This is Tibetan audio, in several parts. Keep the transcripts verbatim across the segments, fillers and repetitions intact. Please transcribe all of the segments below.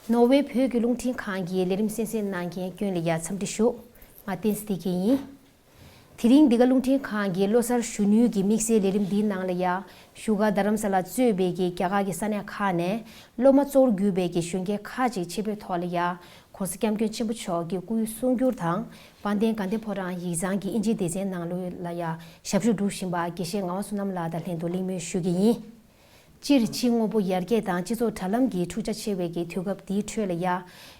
ནོར་ཝེ་བོད་ཀྱི་རླུང་འཕྲིན་ཁང་གི་ལས་རིམ་གསན་གཟིགས་གནང་མཁན་ཀུན་ལ་ཡ་འཚམས་འདྲི་ཞུ། ང་བསྟན་འཛིན་བདེ་སྐྱིད་ཡིན། དེ་རིང་འདི་ག་རླུང་འཕྲིན་ཁང་གི་ལོ་གསར་གཞོན་ནུའི་གི་དམིགས་བསལ་ལས་རིམ་འདིའི་ནང་ལ་ཡ། བཞུགས་སྒར་རྡ་རམ་ས་ལ་གཙོས་པའི་གི་རྒྱ་གར་གྱི་ས་གནས་ཁག་ནས་སློབ་མ་གཙོ་བོར་གྱུར་པའི་གི་གཞོན་སྐྱེས་ཁག་ཅིག་ཆེད་ཕེབས་ཐོག་ལ་ཡ། ༸གོང་ས་༸སྐྱབས་མགོན་ཆེན་པོ་མཆོག་གི་སྐུའི་གསུང་སྒྱུར་དང་། དཔལ་ལྡན་དགའ་ལྡན་ཕོ་བྲང་ཡིག་ཚང་གི་ཨིན་ཇིའི་སྡེ་ཚན་ནང་ལོགས་ལ་ཡ་ཞབས་ཞུ་སྒྲུབ་བཞིན་པ་དགེ་བཤེས་ངག་དབང་བསོད་ནམས་ལགས་དང་ལྷན་དུ་གླེང་མོལ་ཞུ་གི་ཡིན། སྤྱིར་ཕྱི་དངོས་པོ་ཡར་རྒྱས་དང་སྤྱི་ཚོགས་དྲ་ལམ་གྱི་འཁྲུག་ཆ་ཆེ་བའི་གི་དུས་སྐབས་འདིའི་ཁྲོད་ལ་ཡ།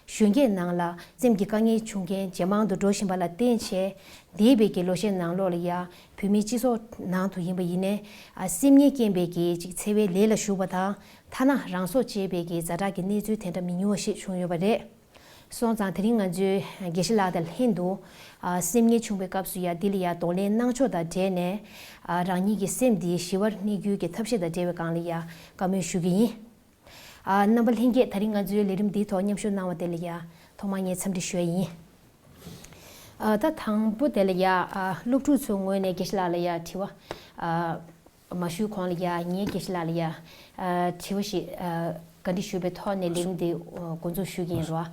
གཞོན་སྐྱེས་ནང་ལ་སེམས་ཀྱི་དཀའ་ངལ་བྱུང་མཁན་ཇེ་མང་དུ་འགྲོ་བཞིན་པ་ལ་བརྟེན་བྱས། འདས་པའི་གི་ལོ་ཤས་ནང་ལོགས་ལ་ཡ། བོད་མིའི་སྤྱི་ཚོགས་ནང་དུ་ཡིན་པ་ཡིན་ནའི། ཨ། སེམས་ངལ་རྐྱེན་པའི་གི་ཅིག་འཚེ་བའི་ལས་ལ་ཞུགས་པ་དང་། ཐ་ན་རང་སྲོག་བཅད་པའི་གི་ཛ་དྲག་གི་གནས་ཚུལ་དེ་འདྲ་མི་ཉུང་བ་ཞིག་བྱུང་ཡོད་པ་རེད། སོང་ཙང་དེ་རིང་ང་ཚོས་དགེ་བཤེས་ལགས་དང་ལྷན་དུ། ཨ། སེམས་ངལ་བྱུང་བའི་སྐབས་སུ་ཡ་འདི་ལ་ཡ་གདོང་ལེན་གནང་ཕྱོགས་དང་འབྲེལ་ནས། ཨ། རང་ཉིད་ཀྱི་སེམས་འདི་ཞི་བར་གནས་རྒྱུའི་གི་ཐབས་ཤེས་དང་འབྲེལ་བའི་སྒང་ལ་ཡ་བཀའ་མོལ་ཞུ་གི་ཡིན། ཨ། རྣམ་པ་ལྷན་རྒྱས་དེ་རིང་ང་ཚོའི་ལས་རིམ་འདིའི་ཐོག་མཉམ་ཞུགས་གནང་བ་དེ་ལ་ཡ་ཐོག་མར་ངས་འཚམས་འདྲི་ཞུ་ཡ་ཡིན། ཨ། ད་དང་པོ་དེ་ལ་ཡ། ཨ། སློབ་ཕྲུག་ཚོའི་ངོས་ནས་དགེ་བཤེས་ལགས་ལ་ཡ་དྲི་བ། ཨ། མ་ཞུས་གོང་ལ་ཡ་ངས་དགེ་བཤེས་ལགས་ལ་ཡ། ཨ། དྲི་བ་ཞིག་ཨ། བཀའ་འདྲི་ཞུས་པའི་ཐོག་ནས་ལས་རིམ་འདི་འགོ་འཛུགས་ཞུ་གི་ཡིན་རོ།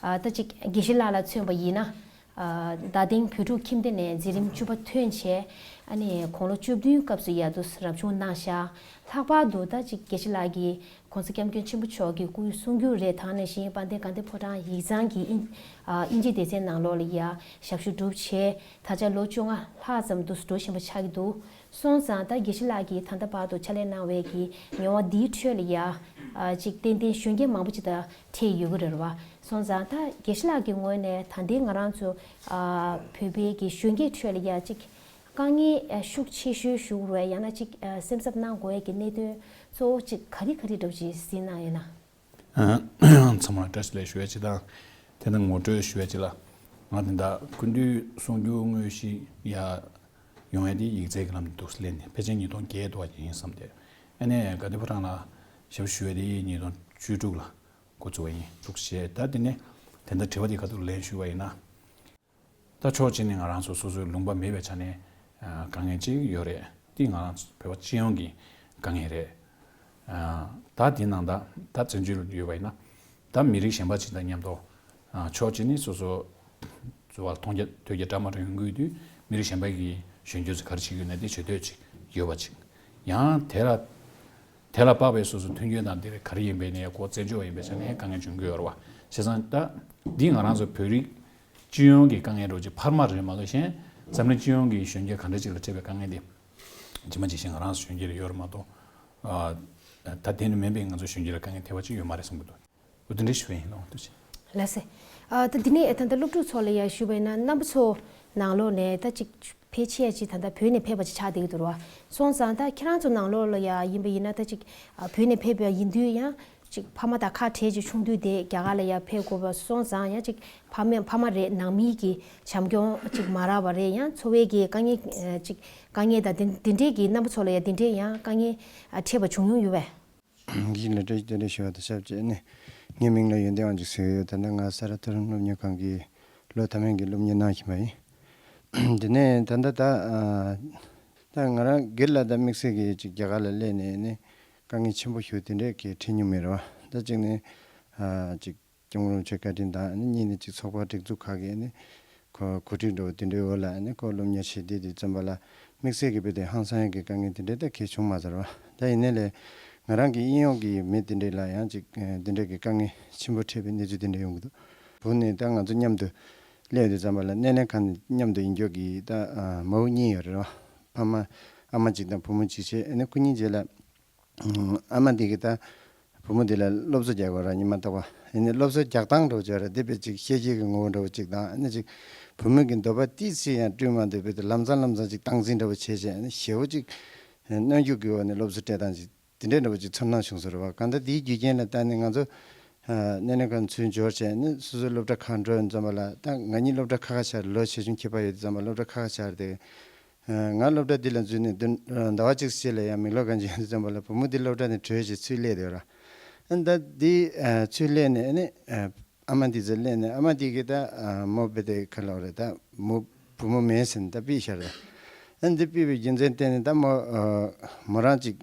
ཨ། ད་ཅིག་དགེ་བཤེས་ལགས་ལ་མཚོན་པ་ཡིན་ན། ཨ། ད་ཐེངས་བོད་ཕྲུག་ཁྱིམ་སྡེ་ནས་འཛིན་རིམ་བཅུ་པ་ཐོན་བྱས། ཨ་ནི་དགུང་ལོ་བཅུ་བདུན་སྐབས་སུ་ཡ་འདུག་རབ་བྱུང་གནང་ཤག་ལྷག་པར་དུ་ད་ཅིག་དགེ་བཤེས་ལགས་ཀྱིས་༸གོང་ས་༸སྐྱབས་མགོན་ཆེན་པོ་མཆོག་གི་སྐུའི་གསུང་སྒྱུར་རེད། དེ་ནང་བཞིན་དཔལ་ལྡན་དགའ་ལྡན་ཕོ་བྲང་ཡིག་ཚང་གི་ཨིན། ཨ། ཨིན་ཇི་སྡེ་ཚན་ནང་ལོགས་ལ་ཡ་ཞབས་ཞུ་བསྒྲུབས་བྱས། ད་ཆ་ལོ་བཅོ་ལྔ་ལྷག་ཙམ་དུ་འགྲོ་བཞིན་པ་ཆགས་ཀྱི་འདུག་སོང་ཙང་ད་དགེ་བཤེས་ལགས་ཀྱིས་ད་ལྟ་བར་དུ་ཕྱག་ལས་གནང་བའི་གི་མྱོང་བ་འདིའི་ཁྲོད་ལ་ཡ། ཨ། ཅིག་ཏན་ཏན་གཞོན་སྐྱེས་མང་པོ་ཅིག་དང་འཕྲད་ཡོད་ཀྱི་རེད་བ། སོང་ཙང་ད་དགེ་བཤེས་ལགས་ཀྱི་ངོས་ནས་ད་ལྟའི་ང་རང་ཚོ། ཨ། བོད་པའི་གི་གཞོན་སྐྱེས་ཁྲོད་ལ་ཡ་ཅིག་དཀའ་ངལ་ཤུགས་ཆེ་ཤོས་ཞུགས་རེད། ཡང་ན་ཅིག་སེམས་འཚབ་གནང་དགོས་ཀྱི་གནད་དོན་གཙོ་བོ་ཅིག་ག་རེ་ག་རེ་འདྲ་བོ་ཅིག་གཟིགས་གནང་ཡོད་ན། ཚང་མ་ལ་བཀྲ་ཤིས་བདེ་ལེགས་ཞུ་ཡ་ཅིག་དང་། དེ་ནས་ངོ་སྤྲོད་ཞུ་ཡ་ཅིག་ལ། ང་དེ་འདྲ་སྐུ་མདུན་གསུང་སྒྱུར་དངོས་གཞི་ཡ་ཡོང་ཡ་དེ་ཡིག་ཚད་ཀྱི་ལམ་དུ་སླེབས་ནས་ཕལ་ཆེར་ཉིས་སྟོང་བརྒྱད་དུ་བ་ཅིག་ཡིན་བསམ་སྟེ། ཨ་ནས་དགའ་ལྡན་ཕོ་བྲང་ལ་ཞབས་ཞུ་བ་དེ་ཉིས་སྟོང་བཅུ་དྲུག་ལ་འགོ་བཙུགས་པ་ཡིན། བཙུགས་བྱས་ད་དེ་ནས་དེ་འདྲ་དྲི་བ་དེ་ཁ་ཐུག་ལན་ཞུས་པ་ཡིན་ན། ད་ཕྱོགས་གཅིག་ནས་ང་རང་ཚོ་སོ་སོའི་ལུང་པ་མེད་པའི་ཆ་ནས་དཀའ་ངལ་ཅིག་ཡོད་རེད། དེ་ང་རང་ཚོ་བོད་པ་སྤྱི་ཡོངས་ཀྱི་དཀའ་ངལ་རེད། ད་དེ་ནང་ད་ད་བཙན་བྱོལ་ཡོད་པ་ཡིན་ན། ད་མི་རིགས་གཞན་པ་ཅིག་དང་མཉམ་དུ་ཕྱོགས་གཅིག་ནས་སོ་སོ་ཚོ་བར་མཐོང་རྒྱ་ཐོས་རྒྱ་འདྲ་མ་འདྲ་ཡོང་གི་ཡོད་དུས། མི་རིགས་གཞན་པ་གི་གཞོན་སྐྱེས་ཚོ་ག་རེ་བྱེད་ཀྱི་ཡོད་ན་དེ་བྱེད་འདོད་ཅིག་ཡོད་པ་ཅིག་ཡང་དེ་ལ་དེ་ལ་དཔག་པའི་སོ་སོ་མཐུན་རྐྱེན་དང་དེ་ག་རེ་ཡིན་པའི་ནས་ཁོ་བཙན་བྱོལ་བ་ཡིན་པའི་ཆ་ནས་དཀའ་ངལ་འབྱུང་གི་ཡོད་རེད་བ། བྱས་ཙང་ད་འདི་ང་རང་ཚོ་བོད་རིགས་སྤྱི་ཡོངས་ཀྱི་དཀའ་ངལ་འདྲ་བོ་ཅིག་འཕར་མ་རེད་མ་གཏོགས། གཞན་འཛམ་གླིང་སྤྱི་ཡོངས་ཀྱི་གཞོན་སྐྱེས་ག་འདྲ་ཅིག་ལ་འཕྲད་པའི་དཀའ་ངལ་དེ་ཇི་མ་ཇི་བཞིན་ང་རང་ཚོ་གཞོན་སྐྱེས་ལ་ཡོད་རེད་མ་གཏོགས། ཨ། ད་དེ་ནི་མིན་པའི་ང་ཚོ་གཞོན་སྐྱེས་ལ་དཀའ་ངལ་དེ་བ་ཅིག་ཡོད་མ་རེད་བསམ་གྱི་འདུག་འོ་དེ་འདྲ་ཞུ་བ་ཡིན། ལགས་འོ་ཐུགས་རྗེ་ཆེ། ལགས་སེ། ཨ། ད་འདི་ནས་ད་ལྟ་སློབ་ཕྲུག་ཚོ་ལ་ཡ་ཞུ་བ་ཡིན་ན། རྣམ་པ་ཚོ་ནང་ལོགས་ནས་ད་ཅིག་ཕལ་ཆེ་ཅིག་ད་ལྟ་བོད་ནས་ཕེབས་པ་ཅིག་ཆགས་བསྡད་ཀྱི་འདུག་ར། སོང་ཙང་ད་ཁྱེད་རང་ཚོ་ནང་ལོགས་ལ་ཡ་ཡིན་པ་ཡིན་ན། ད་ཅིག་ཨ། བོད་ནས་ཕེབས་པ་ཡིན་དུས་ཡང་ཅིག་ཕ་མ་དང་ཁ་བྲལ་ཅིག་བྱུང་དུས་དེ་རྒྱ་གར་ལ་ཡ་ཕེབས་དགོས་པ་སོང་ཙང་། ཡང་ཅིག་ཕ་མས་ཕ་མ་རེད། ནང་མིའི་གི་བྱམས་སྐྱོང་ཅིག་མ་རག་པ་རེད། ཡང་འཚོ་བའི་གི་དཀའ་ངལ། ཨ། ཅིག་དཀའ་ངལ་དང་དེ་དེ་འདྲའི་གི་རྣམ་པ་ཚོ་ལ་ཡ་དེ་འདྲའི་ཡང་དཀའ་ངལ་ཨ། འཕྲད་པ་བྱུང་མྱོང་ཡོད་པས། དགེ་བཤེས་ལགས་བཀྲ་ཤིས་བདེ་ལེགས་ཞུ་བ་དང་ཆབས་ཅིག་ནས། ངའི་མིང་ལ་ཡོན་ཏན་དབང་ཕྱུག་ཟེར་གྱི་ཡོད། ད་ལྟ་ང་ས་རཱ་མཐོ་རིམ་སློབ་གཉེར་ཁང་གི་ལོ་མཐའ་མའི་གི་སློབ་གཉེར་གནང་བཞིན་པ་ཡིན། དེ་ནས་ད་ལྟ་ད་ཨ། ད་ང་རང་སྒེར་ལ་ད་དམིགས་བསལ་གྱི་ཅིག་རྒྱ་གར་ལ་སླེབས་ནས་ནི་དཀའ་ངལ་ཆེན་པོ་ཞིག་དེ་འདྲས་ཀྱི་འཕྲད་མྱོང་མེད་རེད་བ། ད་གཅིག་ནས་ཨ། ཅིག་སྐྱབས་མགོན་རིན་པོ་ཆེ་བཀའ་དྲིན་དང་། ཨ་ནི་གཉིས་ནས་ཅིག་ཚོགས་པ་སྒྲིག་འཛུགས་ཁག་གིས་ནི་གོ་གོ་སྒྲིག་འདྲ་བོ་དེ་འདྲའི་འོག་ལ་ནི་ཁོ་སློབ་གཉེར་བྱེད་བསྡད་དུས་ཙམ་པ་ལ། དམིགས་བསལ་གྱི་བོད་དེ་ཧང་སང་ཡག་གི་དཀའ་ངལ་དེ་འདྲའི་ད་གལ་བྱུང་མ་ཚར་བ། ད་ཡིན་ནའི་ལས་ང་རང་གི་གཡས་གཡོན་གྱི་མི་དེ་འདྲའི་ལ་ཡང་ཅིག་དེ་འདྲའི་གི་དཀའ་ངལ་ཆེན་པོ་འཕྲད་པའི་གནས་ཚུལ་དེ་འདྲ་ཡོང་གི་འདུག་བུ་ནི་ད་ང་ཚོ་མཉམ་དུ་སླེབས་དུས་ཙམ་པ་ལ་སྣེ་ལེན་ཁང་ནས་མཉམ་དུ་ཡིན་རྒྱུ་གི་ད་མ་བུ་གཉིས་ཡོད་རེད་བ། ཕ་མ་ཨ་མ་གཅིག་དང་བུ་མོ་གཅིག་བྱས། ཨ་ནི་ཁོ་གཉིས་རྗེས་ལ། ཨ་མ་དེ་གིས་ད་བུ་མོ་དེ་ལ་སློབ་གསོ་རྒྱག་དགོས་ར། ཉི་མ་རྟག་པར། ཡིན་ནའི་སློབ་གསོ་རྒྱག་སྟངས་འདྲ་བོ་ཅིག་ར། དེ་དཔེ་ཅིག་ཤེས་བྱའི་གི་ངོ་བོ་འདྲ་བོ་ཅིག་དང་། ཨ་ནི་ཅིག་བུ་མོ་གི་འདོད་པ་ཏོག་ཙམ་ཡང་བསྐྲུན་མ་འདོད་པའི། དེ་ལམ་སང་ལམ་སང་ཅིག་སྟངས་འཛིན་འདྲ་བོ་བྱས་བྱས། ཨ་ནི་ཞེ་པོ་ཅིག་གནོན་ཤུགས་ཀྱི་འོག་ནས་སློབ་གསོ་སྤྲད་སྟངས་ཅིག་དེ་འདྲའི་འདྲ་བོ་ཅིག་ཚོར་སྣང་བྱུང་སོང་རེད་བ། གང་ལྟར་དེའི་རྒྱུ་རྐྱེན་ལ་བརྟེན་ནས་ང་ཚོ་སྣེ་ལེན་ཁང་ཚུར་འབྱོར་བྱས། ཨ་ནི་སོ་སོའི་སློབ་གྲྭ་ཁག་འགྲོ་ཡོང་ཙམ་པ་ལ། ད་ང་གཉིས་སློབ་གྲྭ་ཁ་ཁ་བྱས། ལོ་ཆེ་ཆུང་ཁྱད་པར་ཡོད་དུས་ཙམ་པ་སློབ་གྲྭ་ཁ་ཁ་བྱས་ཏེ། ང་སློབ་གྲྭ་འདི་ལ་འཛུལ་ནས་བདུན་ཟླ་བ་གཅིག་ཕྱེད་ལ་ཡང་མིག་ལོག་གང་ཅི་ཡོང་དུས་ཙམ་པ་ལ་བུ་མོ་འདི་སློབ་གྲྭ་ནས་བྲོས་བྱས་ཚུར་སླེབས་ཡོད་ར། ཨ་ནི་ད་འདི་ཚུར་སླེབས་ནས། ཨ་ནི་ཨ་མ་འདི་ཚོ་སླེབས་ནས། ཨ་མ་འདི་གིས་ད་མོ་དཔེ་དེ་ག་ལབ་རེད། ད་མོ་བུ་མོ་མེད་ཟེར་ནས་ད་ཕུད་ཤག་རེད། ཨ་ནི་འདི་ཕུད་པའི་རྒྱུ་མཚན་བརྟེན་ནས་ད་མོ་མོ་རང་ཅིག་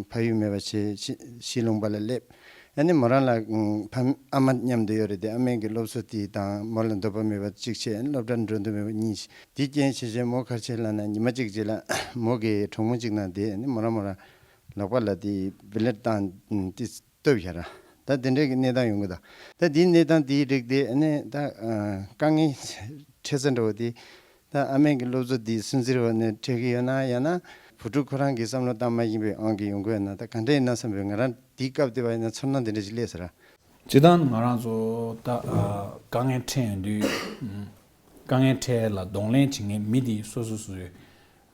ཕ་ཡུལ་མེད་པ་བྱས། ཕྱི་ཕྱི་ལུང་པ་ལ་སླེབས། ཨ་ནི་མོ་རང་ལ་ཨམ་ཕ་ཨ་མ་མཉམ་དུ་ཡོད་རེད་དེ། ཨ་མའི་གི་སློབ་གསོ་དེ་དང་མོ་ལ་འདོད་པ་མེད་པ་གཅིག་བྱས། ཨ་ནི་སློབ་གྲྭར་འགྲོ་འདོད་མེད་པ་གཉིས་བྱས། དེ་རྐྱེན་བྱས་བྱས་མོ་ག་རེ་བྱས་ལབ་ན། ཉི་མ་གཅིག་རྗེས་ལ་མོ་གི་གྲོགས་མོ་གཅིག་དང་དེ་ཨ་ནི་མོ་རང་མོ་རང་ལག་པ་ལ་དེ་བེ་ལེཊ་བཏང་དེ་བཏབ་བཞག་ར། ད་དེ་འདྲའི་གི་གནས་སྟངས་ཡོང་གི་འདུག་ད་དེའི་གནས་སྟངས་དེའི་རིགས་དེ་ཨ་ནི་ད་ཨ་དཀའ་ངལ་འཕྲད་ས་འདྲ་བོ་དེ། ད་ཨ་མའི་གི་སློབ་གསོ་འདི་སུན་གཙེར་བ་ནས་འཕྲད་ཀྱི་ཡོད་ན། ཡང་ན་བུ་ཕྲུག་ཁོ་རང་གི་བསམ་བློ་བཏང་མ་ཤེས་པའི་དབང་གིས་ཡོང་གི་ཡོད་ན། ད་ག་འདྲ་ཡིན་ན་བསམ་པའི་ང་རང་དེའི་སྐབས་དེ་བ་ཡིན་ན་ཚོར་སྣང་དེ་འདྲ་ཞིག་སླེབས་ས་ར། སྤྱིར་བཏང་ང་རང་ཚོ་ད་ཨ་དཀའ་ངལ་འཕྲད་ཡོང་དུས། ཨམ་དཀའ་ངལ་འཕྲད་ལ་གདོང་ལེན་བྱེད་མཁན་མི་དེ་སོ་སོ་སོ་སོའི་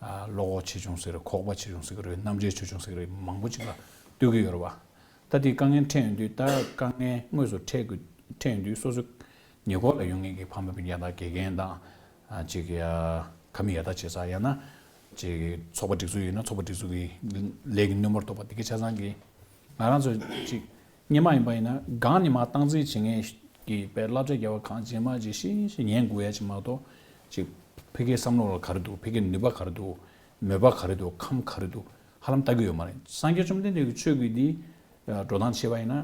ཨ་བློ་ཁོག་ཆེ་ཆུང་ཟེར་རེད། ཁོག་པ་ཆེ་ཆུང་ཟེར་གི་རེད། རྣམ་འགྱུར་ཆེ་ཆུང་ཟེར་གི་རེད། མང་པོ་ཅིག་ལ་ལྟོས་ཀྱི་ཡོད་རེད་བ། ད་དེ་དཀའ་ངལ་འཕྲད་ཡོང་དུས། ད་དཀའ་ངལ་དངོས་སུ་འཕྲད་དགོས་འཕྲད་ཡོང་དུས། སོ་སོའི་ཉེ་འཁོར་ལ་ཡོད་མཁན་གྱི་ཕ་མ་སྤུན་ཀྱག་དང་དགེ་རྒན་དང་། ཨ་ཅིག་ཡ་ཁ་མིག་ཡར་ལྟ་བྱེད་ས། ཡང་ན་ཅིག་ཚོགས་པ་སྒྲིག་འཛུགས་ཡོད་ན་ཚོགས་པ་སྒྲིག་འཛུགས་ཀྱི་ལས་ཀྱི་ནུས་པ་རྟོགས་པ་དེ་གའི་ཆ་ཚང་གིས། ང་རང་ཚོ་ཅིག་སྔོན་མ་ཡིན་པ་ཡིན་ན་སྒང་ནས་མར་སྟངས་འཛིན་བྱེད་མཁན་གྱི་དཔེ་བསླབ་བྱ་རྒྱག་པ་གང་ཇི་མ་ཇི་བཞིན་ཞིག་ཉན་དགོས་ཡ་ཅིག་མ་གཏོགས། ཅིག་ཕ་གིའི་བསམ་བློ་ལ་ག་རེ་འདུག་ཕ་གིའི་ནུས་པ་ག་རེ་འདུག་མོས་པ་ག་རེ་འདུག་ཁམས་ག་རེ་འདུག་ཧ་ལམ་ལྟ་གི་ཡོད་མ་རེད། སངས་རྒྱས་བཅོམ་ལྡན་འདས་ཀྱི་ཆོས་ཀྱི་འདི་འགྲོ་སྟངས་བྱས་པ་ཡིན་ན།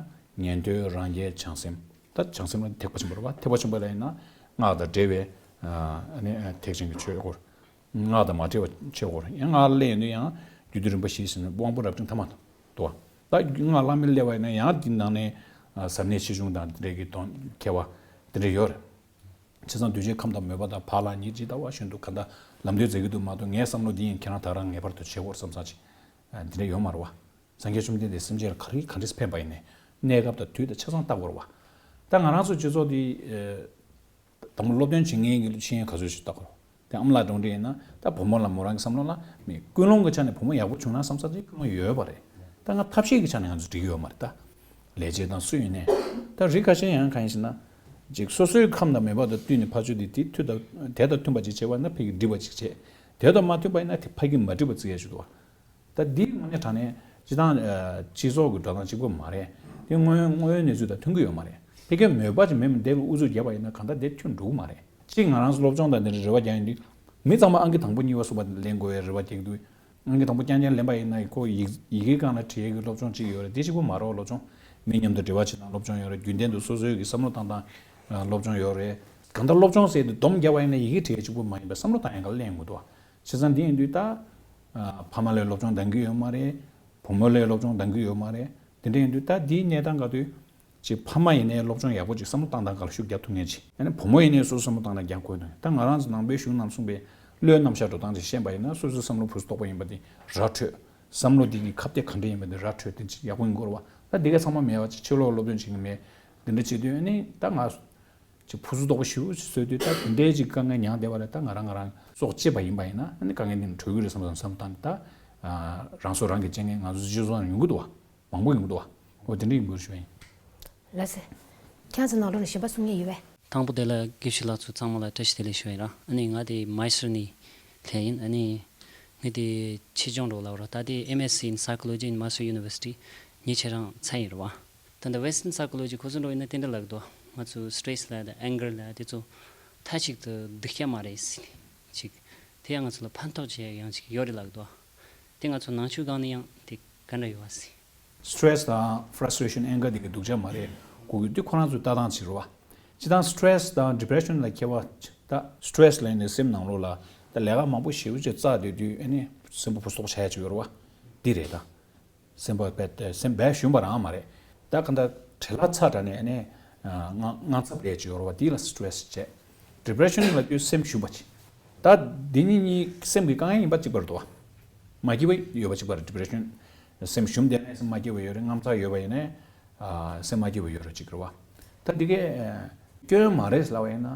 ཉན་ཐོས་རང་རྒྱལ་བྱང་སེམས། ད་བྱང་སེམས་ལ་ཐེག་པ་ཆེན་པོ་རེད་བ། ཐེག་པ་ཆེན་པོ་ལ་ཡིན་ན་སྔགས་དང་འབྲེལ་བའི་ཨ་ནི་ཐེག་ཆེན་གྱི་ཆོས་སྐོར། སྔགས་དང་མ་འབྲེལ་བའི་ཆོས་སྐོར། ཡང་སྔགས་སླེབས་ཡོང་དུས་ཡང་རྒྱུད་སྡེ་རིམ་པ་བཞི་ཟེར་ནས་དབང་པོ་རབ་འབྲིང་ཐ་མ་འདུག་བ། ད་སྔགས་བླ་མེད་སླེབས་པ་ཡིན་ན་ཡང་འདི་ནང་ནས་ཟབ་གནད་ཆེ་ཆུང་དང་དེ་འདྲའི་གི་དོན་ཁྱད་པར་དེ་འདྲ་ཡོད་རེད། བྱས་ཙང་གདུལ་བྱའི་ཁམས་དང་མོས་པ་དང་བག་ལ་ཉལ་ཇི་ལྟ་བ་བཞིན་དུ་གང་ལྟར་ལམ་སྟོན་མཛད་ཀྱི་འདུག་མ་གཏོགས། ངའི་བསམ་བློ་འདི་ཡིན། ཁྱེད་རང་ད་རང་ངེས་པར་དུ་བྱེད་དགོས་བསམ་ས་ཅིག་འདི་འདྲ་ཡོད་མ་རེད་བ། སངས་རྒྱས་བཅོམ་ལྡན་འདས་སེམས་ཅན་ལ་ག་རེ་ག་འདྲས་ཕན་པ་ཡིན་ནའི་གནས་སྐབས་དང་དུས་དང་ཆ་ཚང་བལྟ་དགོས་རེད་བ། ད་ང་རང་ཚོ་སྤྱི་ཚོགས་འདི་དང་པོ་སློབ་སྟོན་བྱེད་མཁན་གྱི་ཤེས་ཡོན་ག་ཚོད་ཞིག་བལྟ་དགོས་རེད། དེ་ཨ་མ་ལགས་གྲོངས་འདྲ་ཡིན་ན། ད་བུ་མོ་ལ་མོ་རང་གི་བསམ་བློ་ལ་མི་ཀུན་སློང་གི་ཆ་ནས་བུ་མོ་ཡག་པོ་བྱུང་ན་བསམ་ས་ཅིག་ཀུན་སློང་ཡོད་པ་རེད། ད་ང་ཐབས་ཤེས་ཀྱི་ཆ་ནས་ང་ཚོ་འགྲིག་གི་ཡོད་མ་རེད། ད་ལས་བྱེད་དང་སུ་ཡིན་ནའི། ད་རིགས་ཁ་ཤས་ཡང་གང་ཡིན་ཞེ་ན། ཅིག་སོ་སོའི་ཁམས་དང་མོས་པ་དང་བསྟུན་ནས་ཕར་ཚུར་དེ་དེ་མཐུན་དང་དེ་དང་མཐུན་པ་ཅིག་བྱས་པ་ན་ཕ་གིར་འགྲིག་པ་ཅིག་བྱས། དེ་དང་མ་མཐུན་པ་ཡིན་ན་དེ་ཕ་གིར་མ་འགྲིག་པ་བརྩི་ཡ་ཞིག་འདུག་བ། ད་འདི་དངོས་གནས་དྲང་གནས་སྤྱི་བཏང་ཨ་སྤྱི་ཚོགས་ཀྱི་འགྲོ་སྟངས་གཅིག་པ་མ་རེད། དེ་དངོས་དངོས་ཡོད་གནས་ཚུལ་དང་མཐུན་གྱི་ཡོད་མ་རེད། ཕ་གིའི་མོས་པ་ཅིག་མེད་མི་དེ་ལ་ཨུ་ཚུགས་བརྒྱབ་པ་ཡིན་ན་གང་ལྟར་དེ་མཐུན་འགྲོ་གི་མ་རེད། གཅིག་ང་རང་ཚོ་སློབ་སྦྱོང་དང་དེ་འདྲའི་རེ་བ་རྒྱག་ཡོང་དུས། མི་ཚང་མ་ཨང་ཀི་དང་པོ་གཉིས་པ་གསུམ་པ་ལེན་དགོས་པའི་རེ་བ་རྒྱག་གི་འདུག་ཨང་ཀི་དང་པོ་རྐྱང་རྐྱང་ལེན་པ་ཡིན་ན་ཁོ་ཡི་ཡི་གེའི་སྒང་ལ་བྲིས་ཡས་ཀྱི་སློབ་སྦྱོང་གཅིག་ཡོད་རེད། དེ་གཅིག་པོ་མ་རེད་བ། སློབ་སྦྱོང་མི་མཉམ་དུ་འབྲེལ་བ་བྱེད་སྟངས་སློབ་སྦྱོང་ཡོད་རེད། རྒྱུན་ལྡན་དུ་སོ་སོའི་གི་བསམ་བློ་བཏང་སྟངས་སློབ་སྦྱོང་ཡོད་རེད། གང་ལྟར་སློབ་སྦྱོང་ཟེར་དུས་སྡོམ་བརྒྱབ་པ་ཡིན་ན་ཡི་གེ་བྲིས་ཡས་གཅིག་པོ་མ་ཡིན་པའི་བསམ་བློ་བཏང་ཡས་སྒང་ལ་ལེན་དགོས་འདུག་བ། བྱས་ཙང་འདི་ཡིན་དུས་ད། ཨ་ཕ་མ་ལས་སློབ་སྦྱོང་འདང་གི་ཡོད་མ་རེད། བུ་མོ་ལས་སློབ་སྦྱོང་འདང་གི་ཡོད་མ་རེད། དེ་འདྲ་ཡིན་དུས་ད་འདིའི་གནས་སྟངས་ག་དུས། ཅིག་ཕ་མ་ཡིན་ནའི་སློབ་སྦྱོང་ཡག་པོ་ཅིག་བསམ་བློ་བཏང་སྟངས་སྒང་ལ་ཤུགས་རྒྱབ་ཐུབ་མཁན་ཅིག་ཨ་ནི་བུ་མོ་ཡིན་ནའི་སོ་སོའི་བསམ་བློ་བཏང་སྟངས་རྒྱབ་དགོས་འདུག་ད་ང་རང་ཚོ་ནང་པའི་གཞུང་ནང་གསུངས་པའི་བློའི་རྣམ་གཞག་འགྲོ་སྟངས་ཅིག་ཤེས་པ་ཡིན་ན། སོ་སོའི་བསམ་བློ་ཕུན་སུམ་ཚོགས་པ་ཡིན་པ་དེ་ར་འཕྲོད། བསམ་བློ་འདི་གི་ཁ་གཏད་ག་འདྲ་ཡིན་པ་དེ་ར་འཕྲོད། དེ་ཅིག་ཡག་པོ་ཡིན་དགོས་རེད་བ། ད་འདི་ག་ཚང་མ་མེད་པ་ཅིག་ཕྱི་ལོགས་སློབ་སྟོན་བྱེད་མཁན་མེད། འདི་འདྲ་བྱེད་དུས་ཨ་ནི་ད་ང་། ཅིག་ཕུན་སུམ་ཚོགས་པ་ཞེ་པོ་ཅིག་བཟོས་དུས། ད་དེ་འདྲའི་ཅིག་དཀའ་ངལ་མྱངས་བསྡད་པ་རེད། ད་ང་རང་ང་རང་སྲོག་བཅད་པ་ཡིན་པ་ཡིན་ན་ཨ་ནི་དཀའ་ངལ་འདི་ནས་གྲོལ་གི་རེད་བསམ་བསམ་བསམ་བཏང་། ད་ཨ་རང་སྲོག་རང་གིས་བཅད་མཁན་ང་ཚོ་སྤྱི་ཚོགས་ནང་ཡོང་གི་འདུག་བ། མང་པོ་ཡོང་གི་འདུག་བ། འོ་དེ་འདྲ་ཡིན་དགོས་ཞུ་བ་ཡིན། ལགས་སེ། ཁྱེད་ཚོ་ནང་ལོགས་ནས་གཞན་པ་གསུང་མཁན་ཡོད་པས། དང་པོ་དེ་ལ་དགེ་བཤེས་ལགས་ཚོ་ཚང་མ་ལ་བཀྲ་ཤིས་བདེ་ལེགས་ཞུ་བ་ཡིན་ར། ཨ་ནི་ང་དེ་མཱི་སུར་ནས་སླེབས་ཡིན། ཨ་ནི་ངས་དེ་ཆེད་སྦྱོང་འགྲོ་ལབ་ར། ད་དེ་ཨེམ་ཨེས་སི་in Psychology in Mysore University ཉིན་ཕྱེད་རང་ཚར་ཡིན་ར་བ། ད་འདི་Western Psychology ཁོ་ཚོ་འགྲོ་ཡིན་ན་དེ་འདྲ་ལབ་འདུག་ང་ཚོ་སི་ཊེ་རེ་སི་ལབ་དང་ཨེང་གར་ལབ་དེ་ཚོ་མཐའ་གཅིག་ཏུ་སྡུག་ཤ་མ་རེད་ཟེར་ནས་ཅིག་དེ་ཡང་ང་ཚོ་ལ་ཕན་ཐོགས་བྱེད་ཡ་ཡང་ཅིག་ཡོད་རེད་ལབ་འདུག་དེ་ང་ཚོ་ནང་ཆོས་སྒང་ནས་ཡང་དེ་ག་འདྲ་ཡོད་བ་ཟེར། སི་ཊེ་རེ་སི་དང་ཕ་ར་སི་ཊེ་རེ་ཤན། ཨེང་གར་དེ་གི་སྡུག་ཅག་མ་རེད། གོ་གི་དུས་ཁོ་རང་ཚོའི་ལྟ་སྟངས་བྱེད་རོགས། སྤྱི་བཏང་སི་ཊེ་རེ་སི་དང་ཌི་པི་རེ་ཤན་ལ་ཁྱད་པར། ད་སི་ཊེ་རེ་སི་ལབ་ནས་སེམས་ནང་ལོགས་ལ་ད་ལས་ཀ་མང་པོ་ཞེ་པོ་ཅིག་བཙལ་བསྡད་དུས་ཨ་ནི་སེམས་པ་ཕུན་སུམ་ཚོགས་ཆགས་ཡ་ཅིག་ཡོད་རེད་བ། འདི་རེད་ད། སེམས་པ་དཔེ་སེམས་དཔེ་ཞུམ་པ་རང་མ་རེད། ད་གང་ལྟར་བྲེལ་བ་ཚ་དྲགས་ནས་ཨ་ནི་དངངས་དངངས་འཚབ་རེད་ཅིག་ཡོད་རེད་བ། འདི་ལ་སི་ཊེ་རེ་སི་བྱས། ཌི་པི་རེ་ཤན་ལབ་དུས་སེམས་ཞུམ་པ་ཅིག་ད་འདི་གཉིས་གཉིས་སེམས་ཀྱི་དཀའ་ངལ་ཡིན་པ་གཅིག་པ་རེད་འདུག་བ། མ་སྐྱིད་པ་ཡོད་པ་གཅིག་པ་རེད། ཌི་པི་རེ་ཤན། སེམས་ཞུམ་བསྡད་ནས་སེམས་མ་སྐྱིད་པ་ཡོད་རེད། དངངས་འཚབ་ཡོད་པ་ཡིན་ནའི་ཨ་སེམས་མ་སྐྱིད་པ་ཡོད་རེད་ཅིག་རེད་བ། ད་འདི་གས་སྐྱོན་མ་རེད་ལབ་པ་ཡིན་ན།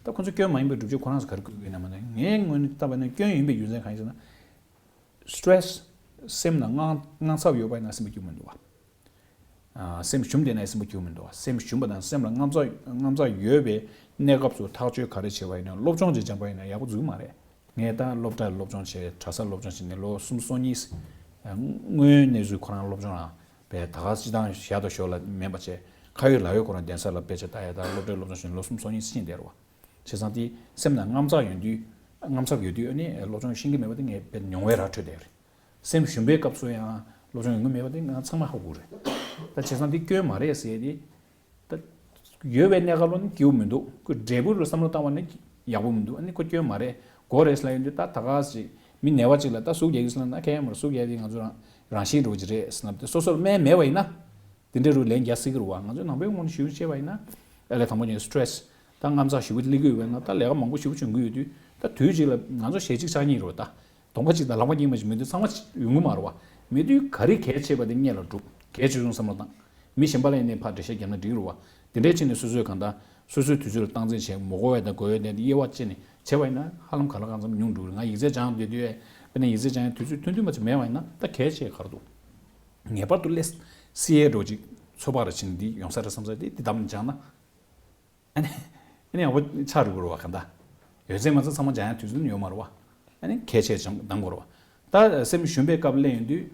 ད་ཁོ་ཚོ་སྐྱོན་མ་ཡིན་པའི་སྒྲུབ་བྱེད་ཁོ་རང་ཚོ་ག་རེ་བཀོད་ཀྱི་ཡོད་ན་མ་ནས། ངའི་ངོས་ནས་བལྟས་པ་ན་སྐྱོན་ཡིན་པའི་རྒྱུ་མཚན་གང་ཡིན་ཟེར་ན། སི་ཊེ་རེ་སི། སེམས་ནང་དངངས་དངངས་འཚབ་ཡོད་པ་ཡིན་ན་སེམས་པ་སྐྱིད་པོ་མི་འདུག་བ། ཨ་སེམས་ཞུམ་བསྡད་ན་སེམས་པ་སྐྱིད་པོ་མི་འདུག་བ། སེམས་ཞུམ་པ་དང་སེམས་ལ་དངངས་འཚབ་དངངས་འཚབ་ཡོད་པའི་གནས་སྐབས་སུ་ཐག་གཅོད་ག་རེ་བྱས་པ་ཡིན་ན། སློབ་སྦྱོང་ཅིག་སྦྱངས་པ་ཡིན་ན་ཡག་པོ་འཛུལ་གི་མ་རེད། ངས་ད་སློབ་གྲྭར་སློབ་སྦྱོང་བྱས། གྲྭ་སར་སློབ་སྦྱོང་བྱས་ནས་ལོ་གསུམ་སོ་གཉིས། དངོས་ཡོད་གནས་ཚུལ་ཁོ་རང་སློབ་སྦྱོང་རང་བས་ད་ག་སྤྱི་བཏང་ཞར་དང་ཞོར་ལ་མིན་པ་བྱས། ཁ་ཡོད་ལག་ཡོད་ཁོ་རང་གདན་ས་ལ་དཔེ་ཆ་ལྟ་ཡ་དང་སློབ་གྲྭའི་སློབ་སྦྱོང་བྱས་ནས་ལོ་གསུམ་སོ་གཉིས་ཕྱིན་བསྡད་རེད་བ། བྱས་ཙང་དེ་སེམས་ནང་དངངས་འཚབ་ཡོང་དུས། དངངས་འཚབ་ཡོད་དུས་ཨ་ནི་སློབ་སྦྱོང་ཤེས་ཀྱི་མེད་པ་དེ་ངས་དཔེ་མྱོང་བས་ར་འཕྲོད་བསྡད་ཡོད་རེད། སེམས་ཞུམ་པའི་སྐབས་སུ་ཡང་ སློབ་སྦྱོང་ཡོང་གི་མེད་པ་དེ་ང་ཚང་མ་ཧ་གོ་རེད། ད་བྱས་ཙང་འདི་སྐྱོན་མ་རེད་ཟེར་ཏེ། ད་ཡོད་པའི་གནས་སྐབས་ལ་ནི་སྐྱིད་པོ་མི་འདུག་ཁོས་འབྲས་བུ་རུ་བསམ་བློ་བཏང་བ་ནི་ཡག་པོ་མི་འདུག་ཨ་ནི་ཁོ་སྐྱོན་མ་རེད་དགོས་རེད་ཟེར་ལབ་ཡོང་དུས། ད་ད་ག་ཟེ་མི་ནད་པ་ཅིག་ལ་ད་ཟུག་རྒྱག་གི་ཟེར་ན་ཁྱད་མ་རེད། ཟུག་རྒྱག་དེ་ང་ཚོ་རང་རང་བཞིན་འགྲོ་གི་རེད་ཟེར་ན། དེ་སོ་སོར་སྨན་མེད་པ་ཡིན་ན། དེ་འདྲ་རུ་ལན་རྒྱག་སྲིད་ཀྱི་རེད་བ། ང་ཚོས་ནང་པའི་ངོས་ནས་ཞུ་བྱས་པ་ཡིན་ན། ཨ་ལས་དང་པོ་ཉིད་སི་ཊེ་རེ་སི། ད་དངངས་འཚབ་ཞེ་པོ་སླེབས་ཀྱི་ཡོད་པ་ཡིན་ན། ད་ལས་ཀ་མང་པོ་ཞེ་པོ་བྱུང་གི་ཡོད་དུས། ད་དུས་གཅིག་ལ་ང་ཚོ་ཞལ་གཅིག་ཕྱག་གཉིས་རེད་བ། ད་གདོང་པ་གཅིག་དང་ལག་པ་གཉིས་མ་ཞིག་མེད་དུས་ཚང་མ་ཡོང་གི་མ་རེད་བ། མེད་དུས་ག་རེ་གལ་ཆེ་བ་དེ་སྔོན་ལ་སྒྲུབ། གལ་ཆེ་ཆུང་བསམ་བློ་བཏང་། མི་གཞན་པ་ལ་ཡིན་ནའི་ཕར་འགྲེལ་བཤད་བརྒྱབ་ན་འགྲིག་གི་རེད་བ། དེ་འདྲའི་ཆེད་ནས་སོ་སོས་གང་ལྟར་སོ་སོའི་དུས་ཚོད་ལ་སྟངས་འཛིན་བྱས། མ་དགོས་པའི་དང་དགོས་པའི་དེ་དབྱེ་བ་ཕྱེ་ནས་བྱས་པ་ཡིན་ན། ཧ་ལམ་གང་ལ་གང་འཚམ་ཉུང་འགྲོ་གི་རེད། ང་ཡིག་ཚད་སྦྱང་བསྡད་དུས། དཔེར་ན་ཡིག་ཚད་སྦྱང་ཡའི་དུས་ཚོད་ཐུང་ཐུང་མ་ཅིག་མེད་པ་ཡིན་ན། ད་གལ་ཆེ་ག་རེ་འདུག་ངེས་པར་དུ་སླེབས་སྲིད་ཡས་འགྲོ་ཅིག་ཚོད་དཔག་ར་ཕྱིན་འདི་ཡོང་ས་རེད་བསམ་ས་དེ་དེ་བདམས་ནས་སྦྱངས་ན། ཨ་ནི་ཨ་ནི་ཡག་པོ་ཆགས་འགྲོ་གི་རེད་བ། གང་ལྟར་ཡོད་ཚད་མ་ཚད་ཚང་མ་སྦྱང་ཡ་དུས་ཚོད་ཡོད་མ་རེད་བ། ཨ་ནི་གལ་ཆེ་ཅང་གདམ་དགོས་རེད་བ། ད་སེམས་ཞུམ་པའི་སྐབས་སླེབས་ཡོང་དུས།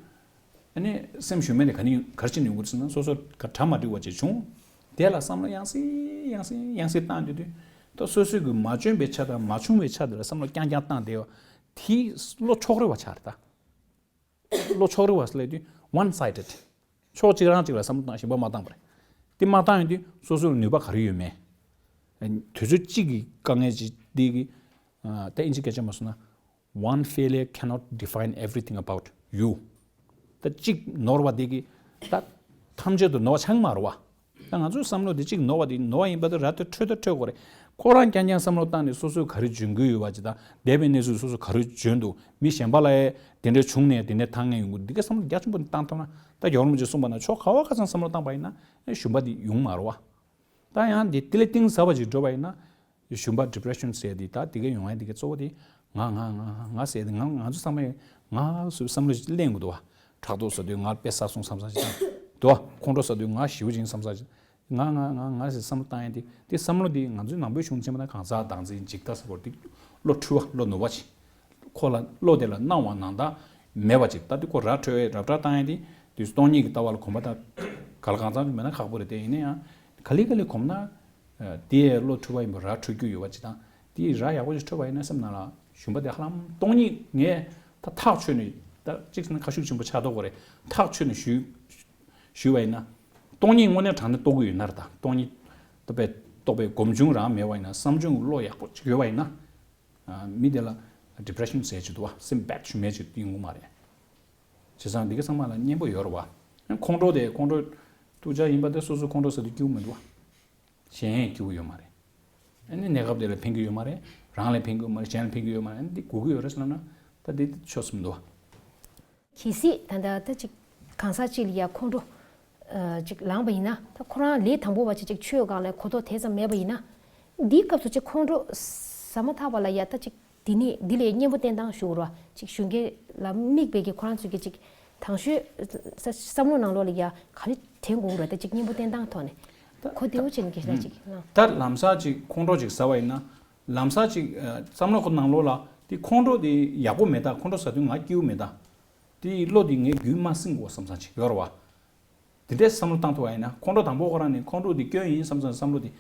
ཨ་ནི་སེམས་ཞུམ་མེད་ནས་ག་ནས་ག་རེ་བྱས་ནས་ཡོང་གི་རེད་ཟེར་ན། སོ་སོ་ག་གྲ་མ་འགྲིག་པ་ཅིག་བྱུང་། དེ་ལ་བསམ་བློ་ཡང་སེ་ཡང་སེ་ཡང་སེ་བཏང་སྡོད་དུས། ད་སོ་སོ་གི་མ་བྱུང་བའི་ཆ་དང་མ་བྱུང་བའི་ཆ་དེ་ལ་བསམ་བློ་རྐྱང་རྐྱང་བཏང་བསྡད་པ་དེ་བློ་ཕྱོགས་རིས་པ་ཆགས་རེད་ད། བློ་ཕྱོགས་རིས་པ་ཟེར་ལབ་དུས་ཝན་སའི་ཌེ་ཌི། ཕྱོགས་གཅིག་རང་གཅིག་ལ་བསམ་བློ་བཏང་། གཞན་པ་མ་བཏང་བ་རེད། དེ་མ་བཏང་ཡོང་དུས་སོ་སོར་ནུས་པ་ག་རེ་ཡོད་མེད། དུས་ཚོད་གཅིག་གི་དཀའ་ངལ་ཅིག་འདི་གི། ཨ། ད་ཨིན་ཇི་སྐད་ཆ་མ་སོང་ན། One failure cannot define everything about you. ད་གཅིག་ནོར་བ་འདི་གི་ད་ཐམས་ཅད་དུ་ནོར་བ་ཆགས་མ་རེད་བ། ད་ང་ཚོའི་བསམ་བློ་འདི་གཅིག་ནོར་བ་འདི་ནོར་བ་ཡིན་པ་དེ་ར་སྤྲོད་འཕྲོད་ད་འཕྲོད་དགོས་རེད། ཁོ་རང་རྐྱང་རྐྱང་བསམ་བློ་བཏང་ནས་སོ་སོའི་ག་རེ་འཇོན་གྱི་ཡོད་པ་ཅིག་དང་། འདས་པའི་གནས་ཚུལ་སོ་སོ་ག་རེ་འཇོན་འདུག་མི་གཞན་པ་ལ་ཡང་དེ་འདྲ་བྱུང་ནས་དེ་འདྲ་ཐང་ངེ་ཡོང་གི་འདུག་འདི་ག་བསམ་བློ་རྒྱ་ཆེན་པོ་བཏང་ཐུབ་ན། ད་རྒྱལ་བ་རིན་པོ་ཆེས་གསུངས་པ་ན་ཕྱོགས་ག་བ་ག་ཚང་བསམ་བློ་བཏང་པ་ཡིན་ན་ཞུམ་པ་འདི་ཡོང་མ་རེད་བ། ད་ཡང་འདི་དེ་ལས་གཏིང་ཟབ་པ་ཅིག་འགྲོ་བ་ཡིན་ན། ཞུམ་པ་ཌི་པི་རེ་ཤན་ཟེར་དེ་ད་དེ་ག་ཡོང་ཡ་དེ་ག་གཙོ་བོ་དེ་ང་ང་ང་ང་ཟེར་དེ། ང་ང་ཚོ་ཚང་མས་ང་ཟེར་བསམ་བློ་ཞིག་གླེང་དགོས་འདུག་བ། ཕྲག་དོག་ཟ་དུས་ང་དཔེ་བསགས་སོང་བསམ་བསམ་ཞིག་དང་། འདུག་བ། ཁོང་ཁྲོ་ཟ་དུས་ང་ཞེ་པོ་ཅིག་བསམ་བསམ་ཞིག་ང་ང་ང་ང་ཟེར་བསམ་བློ་བཏང་ཡ་དེ། དེ་བསམ་བློ་དེ་ང་ཚོའི་ནང་པའི་གཞུང་ཆེན་པོ་ན་གང་ཟག་བདག་འཛིན་འཇིག་ལྟ་ཟེར་བ་དེ། བློ་འཁྲུལ་བ། བློ་ནུབ་པ་ཅིག་ཁོ་ལ་བློ་དེ་ལ་སྣང་བ་ནང་དག་མེད་པ་ཅིག་ད་དེ་ཁོ་ར་འཕྲོད་པའི་ར་སྤྲོད་བཏང་ཡ་དེ། དུས་སྟོང་ཉིད་ཀྱི་ལྟ་བ་ལ་གོམས་པ་ད་ག་ལ་གང་འཚམ་མེད་ན་ཁག་པོ་རེད། དེ་ཡིན་ན་ཡང་ག་ལེ་ག་ལེ་གོམས་ན། ཨ། དེ་བློ་འཁྲུལ་བ་ཡིན་པ་ར་འཕྲོད་རྒྱུ་ཡོད་པ་ཅིག་དང་། དེ་ར་ཡག་པོ་ཞིག་འཕྲོད་པ་ཡིན་ན་སེམས་ནང་ལ་ཞུམ་པ་དེ་ཧ་ལམ་སྟོང་ཉིད། ངས་ད་ཐག་ཆོད་ནས། ད་གཅིག་ཟེར་ན་ཁ་ཤུགས་ཆེན་པོ་ཆགས་མདོག་ཁ་རེད། ཐག་ཆོད་ནས་ཞུས་ཞུས་པ་ཡིན་ན། སྟོང་ཉིད་དངོས་གནས་དྲང་གནས་རྟོགས་ཀྱི་ཡོད་ན་རེད། ད་སྟོང་ཉིད་རྟོགས་པའི་རྟོགས་པའི་སྒོམ་བྱུང་རང་མེད་པ་ཡིན་ན། བསམ་བྱུང་གི་བློ་ཡག་པོ་ཅིག་ཡོད་པ་ཡིན་ན། ཨ། མི་དེ་ལ་ཌི་པི་རེ་ཤན་ཟེར་ཅིག་འདུག་བ། སེམས་བད་ཞུམ་མེད་ཅིག་ཡོང་གི་མ་རེད། བྱས་ཙང་འདི་ག་ཚང་མ་ལ་སྙན་པོ་ཡོད་རེད་བ། ཁོང་ཁྲོ་དེ། ཁོང་ཁྲོ་ཐུགས་ཅག་ཡིན་པ་དེ་སོ་སོ་ཁོང་ཁྲོ་ཟ་དུས་སྐྱིད་པོ་མི་འདུག་བ། གཞན་སྐྱིད་པོ་ཡོད་མ་རེད། ཨ་ནི་གནས་སྐབས་དེ་ལ་ཕན་གྱི་ཡོད་མ་རེད། རང་ལ་ཕན་གྱི་ཡོད་མ་རེད། གཞན་ལ་ཕན་གྱི་ཡོད་མ་རེད། ཨ་ནི་འདི་དགོས་ཀྱི་ཡོད་རེད་ཟེར་ལབ་ན། ད་འདི་ཆོག་སེ་མི་འདུག་བ། གལ་སྲིད་ད་ལྟ་ད་ཅིག་གང་ཟག་ཅིག་ལ་ཡ་ཁོང་ཁྲོ་ཨ་ཅིག་ལངས་པ་ཡིན་ན། ད་ཁོ་རང་ལས་དང་པོ་བ་ཅིག་ཅིག་ཆོས་སྒང་ལ་གོ་རྟོགས་དེ་ཙམ་མེད་པ་ཡིན་ན། འདིའི་སྐབས་སུ་ཅིག་ཁོང་ཁྲོ་ཟ་མ་ཐག་པ་ལ་ཡ་ད་ཅིག་འདི་ནི་འདི་ལས་གཉེན་པོ་བསྟེན་སྟངས་ཞུ་རོགས། ཅིག་གཞོན་སྐྱེས་ལ་དམིགས་པའི་གི་ཁོ་རང་ཚོའི་གི་ཅིག་དང་ཤོས་བསམ་བློ་ནང་ལོགས་ལ་ཡ་ག་རེ་དྲན་དགོས་རེད། ད་ཅིག་གཉེན་པོ་བསྟེན་སྟངས་ཐོག་ནས་གོ་བདེ་བོ་བྱས་ནས་སྐད་ཆ་ཅིག་གནང་། ད་ལམ་སང་ཅིག་ཁོང་ཁྲོ་ཅིག་ཟ་བ་ཡིན་ན། ལམ་སང་ཅིག་ཨ་བསམ་བློ་ཁོ་ནང་ལོགས་ལ་དེ་ཁོང་ཁྲོ་དེ་ཡག་པོ་མེད་ད། ཁོང་ཁྲོ་ཟ་དུས་ང་སྐྱིད་པོ་མེད་ད། དེ་བློ་དེ་ངས་རྒྱུན་མ་བསྲིང་དགོས་བསམ་བསམ་ཅིག་ཡོད་རེད་བ། དེ་འདྲའི་བསམ་བློ་བཏང་ཐུབ་པ་ཡིན་ན། ཁོང་ཁྲོ་དང་པོ་ཁོ་རང་ནས་ཁོང་ཁྲོ་དེ་སྐྱོན་ཡིན་བསམ་བསམ་བསམ་བློ་དེ།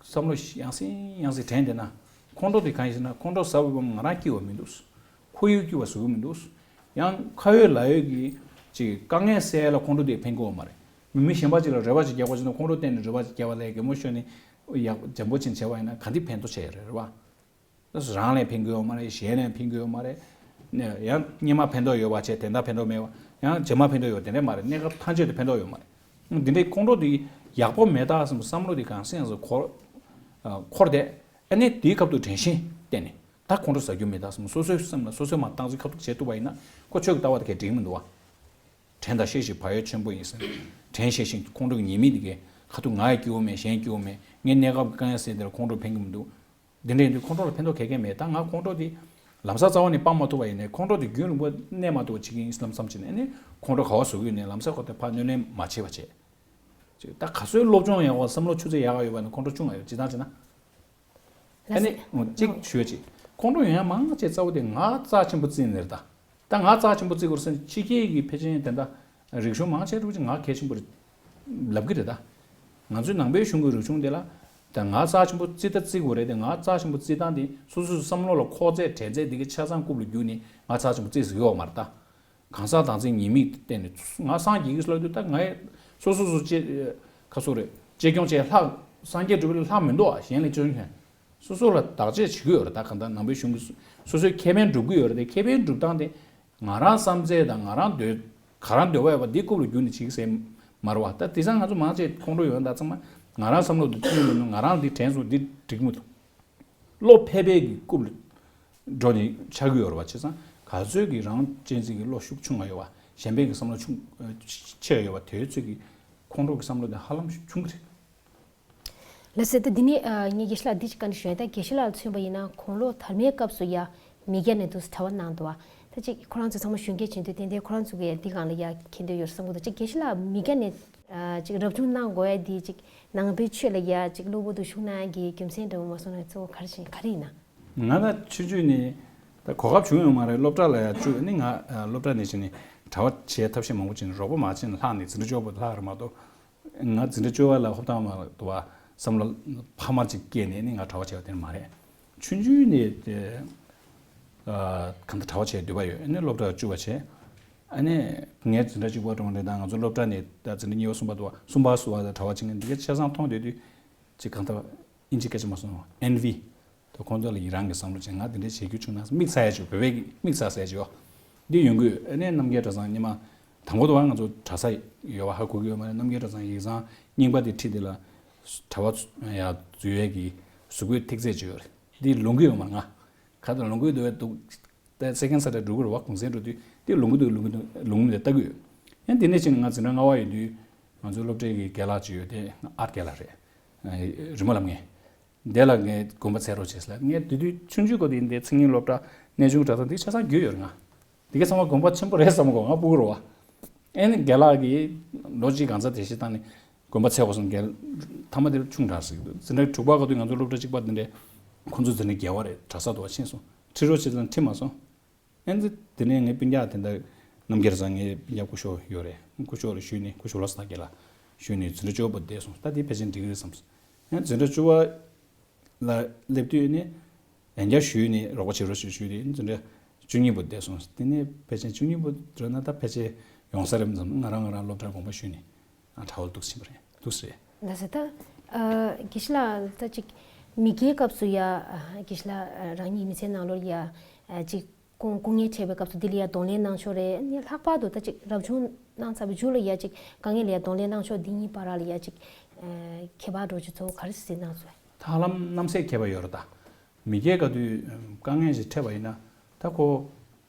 བསམ་བློ་ཡང་སེ་ཡང་སེ་དྲན་བསྡད་ན། ཁོང་ཁྲོ་དེ་གང་ཡིན་ཟེར་ན། ཁོང་ཁྲོ་ཟ་བའི་བར་ང་རང་སྐྱིད་པ་མི་འདུག་ཁོར་ཡུག་སྐྱིད་པ་བཟོ་གི་མི་འདུག་ཡང་ཁ་ཡོད་ལག་ཡོད་ཀྱི་ཅིག་དཀའ་ངལ་སེལ་ཡ་ལ་ཁོང་ཁྲོ་དེ་ཕན་གྱི་ཡོད་མ་རེད། མི་མི་གཞན་པ་ཅིག་ལ་རེ་བ་ཅིག་རྒྱག་པ་ཅིག་ན། ཁོང་ཁྲོ་བསྟན་ནས་རེ་བ་ཅིག་རྒྱག་པ་ལས་གད་མོ་ཤོར་ནས་ཡག་འཇམ་པོ་ཅིག་བྱས་པ་ཡིན་ན་ག་འདི་ཕན་ཐོགས་ཆེ་ཡ་རེད། རེད་བ། རང་ལ་ཕན་གྱི་ཡོད་མ་རེད། གཞན་ལ་ཕན་གྱི་ཡོད་མ་རེད། ནས་ཡང་སྔོན་མ་ཕན་ཐོགས་ཡོད་པ་བྱས། དེ་འདྲ་ཕན་ཐོགས་མེད་པ། ཡང་རྗེས་མ་ཕན་ཐོགས་ཡོད། དེ་འདྲ་མ་རེད། གནས་སྐབས་ཐམས་ཅད་དུ་ཕན་ཐོགས་ཡོད་མ་རེད། འདི་འདྲའི་ཁོང་ཁྲོ་འདི་ཡག་པོ་མེད་ད་བསམ་བསམ་བློ་འདི་གང་སེམས་སུ་འཁོར། ཨ། འཁོར་ཏེ། ཨ་ནི་དེའི་སྐབས་དུ་དྲན་ཤེས་བསྟེན་ནས། ད་ཁོང་ཁྲོ་ཟ་རྒྱུ་མེད་ད་བསམ། སོ་སོའི་སེམས་ལ་སོ་སོས་མར་སྟངས་འཛིན་ཁ་ཐུག་བྱེད་ཐུབ་པ་ཡིན་ན། ཁོ་ཆོས་ཀྱི་ལྟ་བ་དེ་གས་འགྲིག་མི་འདུག་བ། དྲན་དང་ཤེས་ཤིག་བག་ཡོད་ཆེན་པོ་ཡིན་ཟེར། དྲན་ཤེས་ཤིག་ཁོང་ཁྲོ་གི་ཉེས་དམིགས་དེ་གས་ཁ་ཐུག་ང་ཡང་སྐྱིད་པོ་མེད། གཞན་སྐྱིད་པོ་མེད། ངའི་གནས་སྐབས་དཀའ་ངལ་སེལ་དེ་ལ་ཁོང་ཁྲོ་ཕན་གྱི་མི་འདུག་འདི་འདྲ་ཡིན་དུས་ཁོང་ཁྲོ་ལ་ཕན་ཐོགས་ག་གེ་མེད། ད་ང་ཁོང་ཁྲོ་འདི་ལམ་སང་རྩ་བ་ནས་སྤང་མ་ཐུབ་པ་ཡིན་ནའི། ཁོང་ཁྲོ་འདི་རྒྱུན་རིང་པོ་གནས་མ་ཐུབ་པ་བྱེད་ཀྱི་ཡིན་ལམ་སང་བྱས་ནས། ཨ་ནི་ཁོང་ཁྲོ་ག་པར་བཟོ་གི་ཡོད་ནའི་ལམ་སང་ཁོ་དེ་ཕར་གནོན་ལེན་མ་བྱེད་པ་བྱས། ཅིག་ད་ག་ཚོད་སློབ་སྦྱོང་ཡག་པ། བསམ་བློ་ཆུ་ཚད་ཡག་ག་ཡོད་པ་ནི་ཁོང་ཁྲོ་ཆུང་ང་ཡོད། ཅི་ལྟར་བྱས་ན། ཨ་ནི་གཅིག་ཞུ་ཅིག་ཁོང་ཁྲོ་ཡོང་ཡ་མང་ཆེ་རྩ་བ་དེ་ང་རྩ་ཆེན་པོ་བརྩིས་ནས་རེད་ད། ད་ང་རྩ་ཆེན་པོ་བརྩི་དགོས་ཟེར་ན། ཕྱི་རྒྱལ་གྱི་ཕལ་ཆེར་དེ་འདྲ་རིག་གཞུང་མང་ཆེ་རུ་ཅིག་ང་གལ་ཆེན་པོ་རེད་ལབ་ཀྱི་རེད་ད། ང་ཚོའི་ནང་པའི་གཞུང་གི་རིག་གཞུང་དེ་ལ་ད་ང་རྩ་ཆེན་པོ་བརྩི་ད་བརྩི་དགོས་རེད་དེ། ང་རྩ་ཆེན་པོ་བརྩི་སྟངས་དེ་སོ་སོའི་བསམ་བློ་ལ་ཁོག་རྩལ་དྲན་རྩལ་འདི་གའི་ཆ་ཚང་རྐུབ་ལ་བརྒྱུགས་ནས་ང་རྩ་ཆེན་པོ་བརྩི་ཟེར་གྱི་ཡོད་མ་རེད་ད། གང་ཟག་བདག་འཛིན་ཉེས་དམིགས་བསྟན་ནས་ང་སངས་རྒྱས་ཀྱི་ལབ་དུས་ད་ང་སོ་སོ་སོ་གཅེས་ཁ་སོ་རེད། གཅེས་སྐྱོང་བྱས་ལྷག་སངས་རྒྱས་སྒྲུབ་པ་ལས་ལྷག་མི་འདུག་ཨ། གཞན་ལས་སྐྱོན་ལྷན། སོ་སོ་ལ་བདག་གཅེས་བྱེད་ཀྱི་ཡོད་རེད། ད་གང་ལྟར་ནང་པའི་གཞུང་གི་སོ་སོའི་ཁེ་ཕན་སྒྲུབ་ཀྱི་ཡོད་རེད་དེ། ཁེ་ཕན་སྒྲུབ་སྟངས་དེ་ང་རང་བསམ་ཚད་དང་ང་རང་འདོད་ག་རང་འདོད་པ་ཡོད་པ་འདི་རྐུབ་ལ་རྒྱུག་ནས་བྱེད་ཀྱི་ཟེར་མ་རེད་བ། ད་དེང་སང་ང་ཚོ་མང་ཆེ་ཁོང་ཁྲོ་ཡོད་ད་ཚང་མ་ང་རང་བསམ་བློ་འདི་ཐོན་མི་འདུག་ང་རང་འདི་དྲན་སོང་འདི་འགྲིག་མི་འདུག་བློ་ཕལ་པའི་གི་རྐུབ་ལ་འགྲོ་ནས་ཆགས་ཀྱི་ཡོད་རེད་བ། བྱས་ཙང་ག་ཚོད་ཀྱི་རང་གཅེས་འཛིན་གྱི་བློ་ཤུགས་ཆུང་བ་ཡོད་བ། གཞན་ཕན་གྱི་བསམ་བློ་ཆུང་ཆེ་བ་ཡོད་བ། དེ་ཚོད་ཀྱི་ཁོང་ཁྲོ་གི་བསམ་བློ་དེ་ཧ་ལམ་ཆུང་གི་རེད། ལགས་སོ། ད་འདི་ནས་ཨ་ངས་དགེ་བཤེས་ལགས་འདི་ཅིག་བཀའ་འདྲི་ཞུ་ཡ། ད་དགེ་བཤེས་ལགས་ལ་མཚོན་པ་ཡིན་ན་དགུང་ལོ་དར་མའི་སྐབས་སུ་ཡ་མི་སྐྱ་ནས་འདུག་གྲྭ་པ་གནང་འདུག་བ། ད་ཅིག་ཁོ་རང་ཚོ་ཚང་མ་གཞོན་སྐྱེས་བྱེད་དུས་ཏན་ཏན་ཁོ་རང་ཚོ་གིས་འདི་སྒང་ལ་ཡ་མཁྱེན་འདོད་ཡོད་བསམ་གྱི་འདུག་ཅིག་དགེ་བཤེས་ལགས་མི་སྐྱ་ནས་ཨ་ཅིག་རབ་བྱུང་གནང་དགོས་ཡ་འདི་ཅིག་ནང་པའི་ཆོས་ལ་ཡ་ཅིག་གློ་བུར་དུ་ཞུགས་གནང་ཡ་གི་རྒྱུ་མཚན་འདྲ་བོ་མ་སོང་ན་གཙོ་བོ་ག་རེ་བྱས་ག་རེ་ཡིན་ན། ང་ད་ཆུང་ཆུང་ནས་ད་གོ་སྐབས་བྱུང་ཡོད་མ་རེད། སློབ་གྲྭ་ལ་ཡ་བཅུག་ནི་ང་ཨ་སློབ་གྲྭ་ནས་བྱས་ནས་གྲྭ་པ་བྱེད་ཐབས་ཤེས་མང་པོ་བྱས་ནས་རོགས་པ་མ་བྱས་ནས་ལྷག་ནས་འཛིན་གྲྭ་བཅུ་པ་ལྷག་རེད་མ་གཏོགས། ང་འཛིན་གྲྭ་བཅུ་པ་ལ་ཧོབ་ཐང་མ་འདུག་བ། བསམ་བློ་འཕར་མ་ཅིག་སྐྱེས་ནས་ནི་ང་གྲྭ་པ་བྱས་པ་དེ་མ་རེད། ཆུང་ཆུང་ནས་དེ་ཨ་གང་ལྟར་གྲྭ་པ་བྱས་འདོད་པ་ཡོད། ཨ་ནི་སློབ་གྲྭ་བཅུ་པ་བྱས། ཨ་ནི་ངའི་འཛིན་གྲྭ་གཅིག་པ་གྲོང་རེད། ད་ང་ཚོ་སློབ་གྲྭ་ནས་ད་འཛིན་གྲྭ་གཉིས་པ་གསུམ་པ་འདུག་བ། གསུམ་པ་བཟོ་བ་དང་གྲྭ་པ་བྱེད་མཁན་འདི་གའི་ཆ་ཚང་མཐོང་སྡོད་དུས་ཅིག་གང་ལྟར་ཨིན་ཇི་སྐད་ཆ་མ་སོང་ཨེན་ཝི། ད་ཁོང་ཚོ་ལ་ཡི་རང་གི་བསམ་བློ་ཅན་ང་འདི་འདྲའི་བྱེད་རྒྱུ་བྱུང་ན་མིག་ཚ་ཡ་ཅིག་བོད་པའི་མིག་ཚ་ཟེར་ཅིག་ཡོད། འདི་ཡོང་གི་ཡོད། ཨ་ནི་རྣམ་རྒྱལ་གྲྭ་ཚང་ཉི་མ་དང་པོ་དུ་བ་ང་ཚོ་གྲྭ་ས་ཡོད་བ་ཧ་གོ་གི་ཡོད་མ་རེད། རྣམ་རྒྱལ་གྲྭ་ཚང་ཡིག་ཚང་རྙིང་པ་དེ་ཁྲིད་དེ་ལ་གྲྭ་པ་ཡ་འཛུལ་ཡས་ཀྱི་གཟུགས་པོའི་ཐིག་ཚད་ཅིག་ཡོད་རེད། འདི་ལོང་གི་ཡོད་མ་རེད། ང་ག་ད་ལོང་གི་འདུག་བས་འདུག་ད་སེ་ཀན་ས་ཏྲ་འགྲོ་གི་རེད་བ། གུང་སེང་འགྲོ་དུས་འདི་ལོང་གི་འདུག་ལོང་གི་འདུག་ལོང་གི་འདུག་ལྟ་གི་ཡོད། ཡང་འདི་ནས་ཕྱིན་ནས་ང་འཛིན་གྲྭ་ལྔ་པ་ཡོད་དུས་ང་ཚོའི་སློབ་གྲྭའི་གི་རྒན་ལགས་ཅིག་ཡོད་དེ་ཨར་རྒན་ལགས་རེད། རི་མོ་ལབ་ངེས། དེ་ལ་ངས་དགོངས་པ་འཚལ་རོགས་བྱས་ཟེར་ལབ། ངས་དེ་དུས་ཆུང་ཆུང་སྐབས་དེ་འདི་མཚན་ཉིད་སློབ་གྲྭ་གནས་ཆུང་གྲྭ་ཚང་འདི་ཆ་ཚང་རྒྱུས་ཡོད་རེད། ང་འདི་ག་ཚང་མ་དགོངས་པ་ཆེན་པོ་རེད་བསམ་གོ། ང་སྤུ་གུ་རེད་བ། ཨེ་ནི་རྒན་ལགས་ཀྱིས་ལོ་གཅིག་གང་ཚ་དེ་བཞིན་བཏང་ནས་དགོངས་པ་འཚལ་དགོས་སོང་། རྒན་ཐ་མ་དེར་ཆུང་དྲགས་ཟེར་གྱི་འདུག་འཛིན་གྲྭ་དྲུག་པ་སྐབས་དུས་ང་ཚོ་སློབ་གྲྭ་གཅིག་པ་འདི་འདྲས་ཁོང་ཚོ་འཛིན་གྲྭ་བརྒྱད་པ་རེད། གྲྭ་ས་དུ་བ་ཕྱིན་སོང་། ཁྲིད་རོགས་བྱེད་དང་ཁྲིད་མ་སོང་། ཨེ་ནི་དེ་ནས་ངའི་སྤུན་ཀྱག་དེ་འདྲ་རྣམ་རྒྱལ་ཚང་ངའི་སྤུན་ཀྱག་སྐུ་ཞབས་ཡོད་རེད། སྐུ་ཞབས་ལ་ཞུས་ནས་སྐུ་ཞབས་ལོ་སངས་རྒྱས་ལ་ཞུས་ནས་འཛིན་གྲྭ་བཅུ་པ་བསྡད་སོང་། ད་དེ་ཕལ་ཆེར་འགྲིག་གི་རེད་བསམ་སོང་། ཡང་འཛིན་གྲྭ་བཅུ་པ་ལ་སླེབས་དུས་ནི་ཡང་བསྐྱར་ཞུས་ནས་རོགས་པ་བྱེད་རོགས་ཞེས་ཞུས་ཏེ་འཛིན་གྲྭ་བཅུ་གཉིས་པ་བསྡད་སོང་། དེ་ནས་ཕལ་ཆེར་བཅུ་གཉིས་པ་རེད་ན་ད་ཕལ་ཆེར་ཡོང་ས་རེད་བསམ། ང་རང་ང་རང་སློབ་གྲྭར་དགོངས་པ་ཞུས་ནས་ཨ་གྲྭ་བར་འདུག་ཕྱིན་པ་རེད། འདུག་སེ་རེད། ལགས་སོ། ད་ཨ་དགེ་བཤེས་ལགས་ད་ཅིག་མི་སྐྱའི་སྐབས་སུ་ཡ་ཨ་དགེ་བཤེས་ལགས་ཨ་རང་ཉིད་མི་ཚེའི་ནང་ལོགས་ལ་ཡ་ཨ་ཅིག་སྐུ་སྐུ་ངལ་འཕྲད་པའི་སྐབས་སུ་འདི་ལ་ཡ་གདོང་ལེན་གནང་ཕྱོགས་རེད། ཨ་ནི་ལྷག་པར་དུ་ད་ཅིག་རབ་བྱུང་གནང་ཚར་བའི་མཇུག་ལ་ཡ་ཅིག་དཀའ་ངལ་ལ་ཡ་གདོང་ལེན་གནང་ཕྱོགས་འདི་གཉིས་བར་ལ་ཡ་ཅིག་ཨ་ཁྱད་པར་འགྲོ་རྒྱུ་གཙོ་བོ་ག་རེ་གཟིགས་གནང་སོང་། ད་ཧ་ལམ་རྣམ་གསལ་ཁྱད་པར་ཡོད་རེད། ད་མི་སྐྱའི་སྐབས་དུས་དཀའ་ངལ་ཞིག་འཕྲད་པ་ཡིན་ན་ད་ཁོ་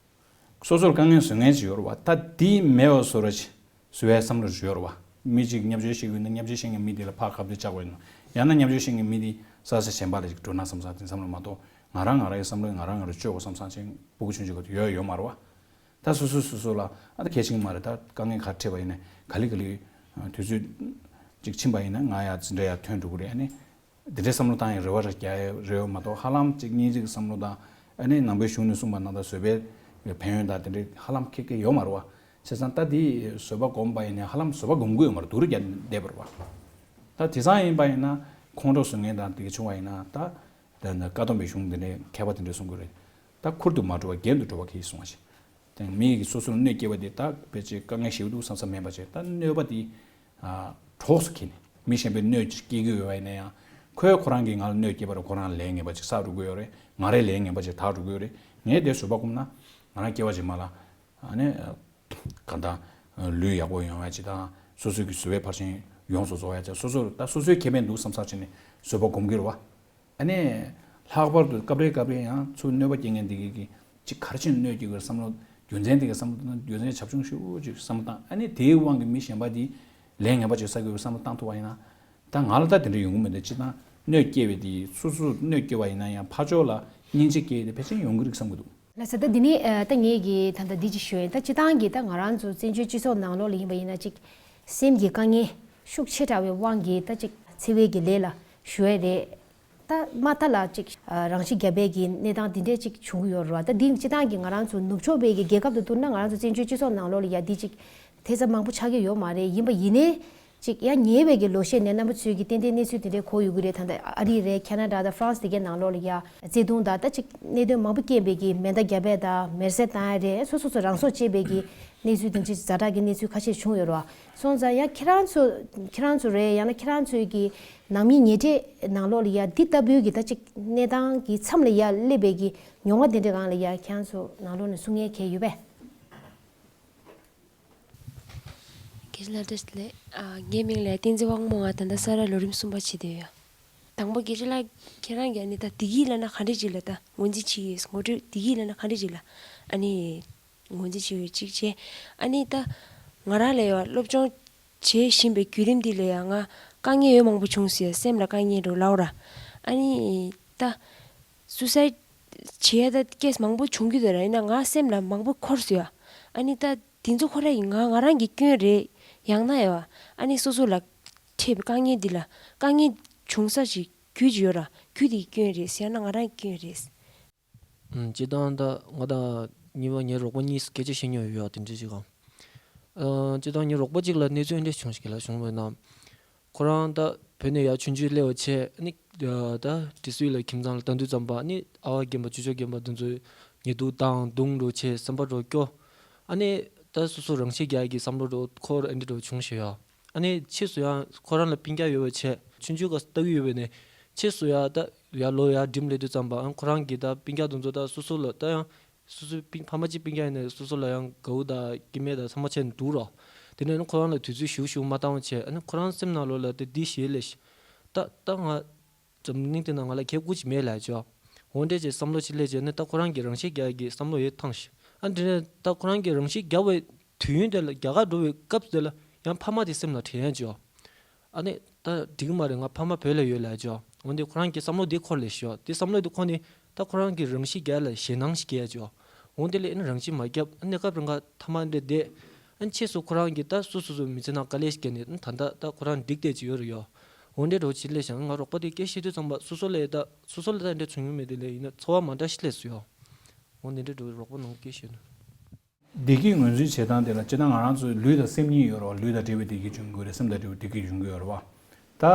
སོ་སོར་དཀའ་ངལ་བཟོ་མཁན་ཞིག་ཡོད་རེད་བ། ད་འདི་མེད་པ་བཟོ་ར་ཅིག་བཟོ་བའི་བསམ་བློ་ཞིག་ཡོད་རེད་བ། མི་གཅིག་བརྙས་བཅོས་བྱེད་ཀྱི་ཡོད་ན་བརྙས་བཅོས་བྱེད་མཁན་མི་དེ་ལ་ཕར་ཁ་གཏད་བཅག་དགོས་ཡིན་ནམ། ཡང་ན་བརྙས་བཅོས་བྱེད་མཁན་མི་དེ་ས་ཆ་གཞན་པ་ལ་ཅིག་འགྲོ་ན་བསམ་ས་དེ་བསམ་བློ་མ་གཏོགས་ང་རང་ང་རང་གི་བསམ་བློ་ང་རང་ང་རང་བཅོས་དགོས་བསམ་ས་ཅིག་སྤུ་གུ་ཆུང་ཆུང་ག་དུས་ཡོད་ཡོད་མ་རེད་བ། ད་སོ་སོ་སོ་སོ་ལ་ཨ་ད་གལ་ཆེན་མ་རེད། ད་དཀའ་ངལ་ག་འཕྲད་པ་ཡིན་ན་ག་ལེ་ག་ལེ་དུས་ཚོད་ཅིག་ཕྱིན་པ་ཡིན་ན་ང་ཡ་འཛིན་གྲྭ་ཡ་ཐོན་འགྲོ་གི་རེད། ཨ་ནི་འདི་འདྲའི་བསམ་བློ་བཏང་ཡ་རེ་བ་རེ་རྒྱག་ཡ་རེ་བ་མ་གཏོགས་ཧ་ལམ་ཅིག་སྙིང་རྗེ་གི་བསམ་བློ་དང་ཨ་ནི་ནང་པའི་གཞུང་ནས་གསུངས་པ་ནང་ལྟར་བཟོད་པའི་ཕན་ཡོན་དང་དེ་འདྲའི་ཧ་ལམ་ཁེ་ཁེ་ཡོད་མ་རེད་བ། བྱས་ཙང་ད་འདི་བཟོད་པ་སྒོམ་པ་ཡིན་ན་ཧ་ལམ་བཟོད་པ་སྒོམ་གི་ཡོད་མ་རེད། སྡུག་རུ་རྒྱག་བསྡད་པ་རེད་བ། ད་དེང་སང་ཡིན་པ་ཡིན་ན་ཁོང་ཁྲོ་བཟོ་མཁན་དང་དེ་ག་བྱུང་བ་ཡིན་ན་ད་ད་ནི་བཀའ་གདམས་པའི་གཞུང་འདི་འདྲའི་མཁས་པ་དེ་འདྲས་གསུང་གི་རེད། ད་ཁུར་དུ་མ་འགྲོ་བ་རྒྱན་དུ་འགྲོ་བ་གིས་གསུང་བ་ཞིག་དེ་མི་ཡིས་སོ་སོར་གནོད་སྐྱེལ་བ་དེ་ད་ཕལ་ཆེར་དཀའ་ངལ་ཞེ་པོ་འདུག་བསམ་ས་མེད་པ་བྱས། ད་གནོད་པ་དེ་ཨ་གྲོགས་སུ་འཁྱེར་ནས་མི་གཞན་པའི་གནོད་སྐྱེལ་གྱི་ཡོད་པ་ཡིན་ན་ཡང་ཁོས་ཁོ་རང་གིས་ང་ལ་གནོད་སྐྱེལ་བ་རེད། ཁོ་རང་ལས་ངན་པ་ཅིག་བསགས་འགྲོ་གི་ཡོད་རེད། ང་རའི་ལས་ངན་པ་ཅིག་དག་འགྲོ་གི་ཡོད་རེད། ངས་དེ་བཟོད་པ་སྒོམ་ན་ང་རང་སྐྱེ་བ་རྗེས་མ་ལ་ཨ་ནི་གང་ལྟར་ལུས་ཡག་པོ་ཡོང་ཡ་ཅིག་དང་སོ་སོའི་གི་བཟོད་པའི་ཕར་ཕྱིན་ཡོངས་སུ་རྫོགས་ཡ་ཅིག་སོ་སོར་ད་སོ་སོའི་ཁེ་ཕན་འདུག་བསམ་ས་བྱས་ནས་བཟོད་པ་སྒོམ་གྱི་རེད་བ། ཨ་ནི་ལྷག་པར་དུ་སྐབས་རེ་སྐབས་རེ་ཡང་ཚུར་གནོད་པ་སྐྱེལ་མཁན་འདི་གིས་ཅིག་ག་རེ་བྱས་ནས་གནོད་སྐྱེལ་དགོས་བསམ་བློ་རྒྱུ་མཚན་འདི་གའི་བསམ་བློ་བཏང་ན་རྒྱུ་མཚན་བྱབ་ཆུང་ཤོས་ཅིག་བསམ་བློ་བཏང་། ཨ་ནི་དེའི་དབང་གིས་མི་གཞན་པ་འདི་ལས་ངན་པ་ཅིག་བསགས་ཀྱི་ཡོད་བསམ་བློ་བཏང་ཐུབ་པ་ཡིན་ན་ད་ང་ལ་ད་དེ་འདྲ་ཡོང་གི་མི་འདུག་སྤྱིར་བཏང་གནོད་སྐྱེལ་བའི་དེ་སོ་སོར་གནོད་སྐྱེལ་བ་ཡིན་ན་ཡང་ཕར་ཕྱོགས་ལ་སྙིང་རྗེ་སྐྱེ་ཡས་དེ་ཕལ་ཆེར་ཡོང་གི་རེད་བསམ་གྱི་འདུག་ལགས་སོ། ད་འདི་ནས་ཨ་ད་ངས་ཀྱི་ད་ལྟ་འདི་ཅིག་ཞུ་ཡིན། ད་སྤྱིར་བཏང་གི་ད་ང་རང་ཚོ་བཙན་བྱོལ་སྤྱི་ཚོགས་ནང་ལོགས་ལ་ཡིན་པ་ཡིན་ན་ཅིག་སེམས་ཀྱི་དཀའ་ངལ་ཤུགས་ཆེ་དྲགས་པའི་དབང་གིས་ད་ཅིག་འཚེ་བའི་གི་ལས་ལ་ཞུགས་ཡས་རེད། ད་མ་མཐའ་ལ་ཅིག་ཨ་རང་ཤི་བརྒྱབ་པའི་གི་གནས་སྟངས་འདི་འདྲས་ཅིག་བྱུང་གི་ཡོད་རེད་བ། ད་འདི་སྤྱིར་བཏང་གི་ང་རང་ཚོ་ནུབ་ཕྱོགས་པའི་གི་རྒྱལ་ཁབ་དང་བསྡུར་ན་ང་རང་ཚོ་བཙན་བྱོལ་སྤྱི་ཚོགས་ནང་ལོགས་ལ་ཡ་འདི་ཅིག་ཐེ་ཚོམ་མང་པོ་ཆགས་ཀྱི་ཡོད་མ་རེད། ཡིན་པ་ཡིན་ནའི་ཅིག་ཡང་ཉེ་བའི་གི་ལོ་ཤས་ནས་རྣམ་པ་ཚོས་ཀྱི་ཏན་ཏན་གནས་ཚུལ་དེ་འདྲའི་གོ་ཡོད་ཀྱི་རེད། ད་ལྟ་ཨ་རི་རེད། ཁེ་ན་ཌ་དང་ཧྥ་རན་སི་དེ་གའི་ནང་ལོགས་ལ་ཡ་བརྩེ་དུང་དང་ད་ཅིག་གནད་དོན་མང་པོ་རྐྱེན་པས་ཀྱི་མེ་མདའ་བརྒྱབ་པ་དང་མེར་སྲེག་བཏང་ཡ་རེད། སོ་སོ་སོ་རང་སྲོག་བཅད་པའི་གི་ གནས་ཚུལ་དེ་འདྲ་ཛ་དྲག་གི་གནས་ཚུལ་ཁ་ཤས་བྱུང་ཡོད་རེད་བ། སོང་ཙང་ཡང་ཁྱེད་རང་ཚོ་ཁྱེད་རང་ཚོ་རེད། ཡང་ན་ཁྱེད་རང་ཚོའི་གི་ནང་མི་ཉེ་གྲས་ནང་ལོགས་ལ་ཡ་འདི་ལྟ་བུའི་གི་ད་ཅིག་གནས་སྟངས་ཀྱི་མཚམས་ལ་ཡ་སླེབས་པའི་གི་མྱོང་བ་དེ་འདྲ་སྒང་ལ་ཡ་ཁྱེད་རང་ཚོ་ནང་ལོགས་ནས་གསུང་མཁན་གལ་ཡོད་པས། རྒན་ལགས་བཀྲ་ཤིས་བདེ་ལེགས། ཨ། ངའི་མིང་ལ་བསྟན་འཛིན་དབང་མོ། ང་ད་ལྟ་ས་རཱ་ལོ་རིམ་གསུམ་པ་བྱེད་བསྡད་ཡོད། དང་པོ་རྒན་ལགས་ཁྱེད་རང་གིས་ཨ་ནི་ད་བདེ་སྐྱིད་ལབ་ན་ག་འདྲ་ཅིག་ལ་ད་ངོས་འཛིན་བྱེད་ཀྱི་ཡོད། ངོ་སྤྲོད་བདེ་སྐྱིད་ལབ་ན་ག་འདྲ་ཅིག་ལ་ཨ་ནི་ངོས་འཛིན་བྱེད་ཀྱི་ཡོད་གཅིག་བྱས། ཨ་ནི་ད་ང་རང་ལ་ཡང་སློབ་སྦྱོང་བྱེད་བཞིན་པའི་བརྒྱུད་རིམ་འདི་ལ་ཡང་ང་དཀའ་ངལ་ཡང་མང་པོ་བྱུང་ཟེར། སེམས་ལ་དཀའ་ངལ་འདྲ་བོ་ལབ་ར། ཨ་ནི་ད་སུ་སའི་བྱེད་ཡ་ད་ཀེས་མང་པོ་བྱུང་རྒྱུ་དེ་ར། ཡིན་ན་ང་སེམས་ལ་མང་པོ་འཁོར་སོང་ཡ། ཨ་ནི་ད་དེ་ཚོ་ཁོ་ར་ཡིན་ང་ང་རང་གི་སྐྱོན་རེད། ཡང་ན་ཡ་ཨ་ནི་སོ་སོ་ལ་འཕྲད་པའི་དཀའ་ངལ་འདི་ལ་དཀའ་ངལ་བྱུང་ས་ཞིག་རྒྱུ་ཅིག་ཡོད་ར། རྒྱུ་དེའི་སྐྱོན་རེད་ཟེར་ན་ང་རང་གི་སྐྱོན་རེད། ཨུམ། སྤྱིར་བཏང་ད་ང་དང་གཉིས་པ་ངའི་རོགས་པ་གཉིས་སུ་སྐད་ཆ་བཤད་མྱོང་ཡོད་ཡ། དེ་འདྲ་ཞིག་གམ། ཨ། སྤྱིར་བཏང་ངའི་རོགས་པ་གཅིག་ལ་གནས་ཚུལ་འདི་འདྲ་བྱུང་ཞིག་ལ་བྱུང་བས་ན། ཁོ་རང་ད་བོད་ནས་ཡར་ཆུང་ཆུང་སླེབས་པ་བྱས། ཨ་ནི་ད་ཌི་སི་ཝི་ལ་ཁྱིམ་ཚང་ལ་ལྟ་དུས་ཙམ་པ། ཨ་ནི་ཨ་ཕ་རྒན་པ་ཅོ་ཅོ་རྒན་པ་དེ་ཚོས་ཉེ་དུ་བཏང་རྡུང་འདྲ་བྱས། སེམས་པ་འདྲ་སྐྱོ། ཨ་ནི་ད་སོ་སོ་རང་ཤི་རྒྱག་གི་བསམ་བློ་འདྲ་འཁོར། ཨ་འདྲ་འདྲ་བྱུང་ཞེས་ཡ། ཨ་ནི་ཕྱིས་སུ་ཡང་ཁོ་རང་ལ་སྤུན་ཀྱག་ཡོད་པ་བྱས། ཆུང་ཆུང་སྐབས་ལྟ་གི་ཡོད་པས་ནས། ཕྱིས་སུ་ཡང་ད་ཡར་ལོ་ཡར་འགྲིམ་སླེབས་དུས་ཙམ་པའང་ཁོ་རང་གིས་ད་སྤུན་ཀྱག་དེ་ཚོ་ད་སོ་སོ་ལ་ད་ཡང་སོ་སོའི་སྤུན་ཕ་མ་གཅིག་སྤུན་ཀྱག་ཡིན་ནའི་སོ་སོ་ལ་ཡང་དགའ་བོ་དང་སྐྱིད་སྨད་དང་ཚང་མ་བྱས་ནས་འདུག་རོགས། དེ་ནས་ཁོ་རང་ལ་དུས་ཚོད་ཞེ་པོ་ཞེ་པོ་མ་བཏང་བ་བྱས། ཨ་ནི་ཁོ་རང་སེམས་ནང་ལོགས་ལ་ད་འདི་ཞེ་ལས་ཤི། ད་ད་ང་འཛམ་གླིང་འདི་ན་ང་ལ་ཁེ་ཀུ་ཅི་མེད་ལབ་ཅོ། འོ་འདྲ་ཅིག་བསམ་བློ་ཅིག་སླེབས་བྱས་ནས་ད་ཁོ་རང་གིས་རང་ཤི་རྒྱག་གི་བསམ་བློ་ཡེ་བཏང་ཤི། ཨ་འདི་ནས་ད་ཁོ་རང་གིས་རང་ཤི་རྒྱག་པའི་དུས་ཡུན་དེ་ལ་རྒྱ་གར་འགྲོ་བའི་སྐབས་དེ་ལ་ཡང་ཕ་མ་དེ་སེམས་ལ་དྲན་ཡ་ཅོ། ཨ་ནི་ད་འགྲིག་གི་མ་རེད། ང་ཕ་མ་བོད་ལ་ཡོད་ལབ་ཅོ། འོ་འདི་ཁོ་རང་གི་བསམ་བློ་དེ་འཁོར་ལས་ཤོག། དེ་བསམ་བློ་དེ་འཁོར་ནས་ད་ཁོ་རང་གིས་རང་ཤི་རྒྱག་ལ་ཞེད་སྣང་ཞིག་སྐྱེ་ཡ་ཅོ། འོ་འདི་ལས་ཨ་ནི་རང་ཤི་མ་རྒྱབ། ཨ་གནས་སྐབས་རང་ག་ཐ་མ་འདྲ་བསྡད། ཨ་ནི་ཕྱིས་སུ་ཁོ་རང་གིས་ད་སོ་སོ་སོ་མི་ཚེ་ནང་དཀའ་ལས་ཤིག་བརྒྱབ་ནས་ཨ་ནི་ད་ལྟ་ད་ཁོ་རང་འགྲིག་བསྡད་ཅིག་ཡོད་རེད་ཡོ། འོ་འདྲའི་འགྲོ་ཅིག་ལས་བྱུང་། ང་རོགས་པ་དེ་སྐད་བཤད་དུས་ཙམ་པ་སོ་སོ་ལ་ད་སོ་སོ་ལ་ད་འདྲ་བྱུང་ཡོད་མེད་དེ་ལས། ཡིན་ན་ཚོར་བ་མ་འདྲ་ཞིག་སླེབས་སོང་ཡོ། འོ་འདི་འདྲའི་འགྲོ་རོགས་པ་ནང་སྐད་བཤད་ན། བདེ་སྐྱིད་ངོས་འཛིན་བྱེད་སྟངས་དེ་ལ་སྤྱིར་བཏང་ང་རང་ཚོའི་ལུས་དང་སེམས་གཉིས་ཡོད་རེད་བ། ལུས་དང་འབྲེལ་བའི་བདེ་སྐྱིད་འབྱུང་གི་ཡོད་རེད། སེམས་དང་འབྲེལ་བའི་བདེ་སྐྱིད་འབྱུང་གི་ཡོད་རེད་བ། ད་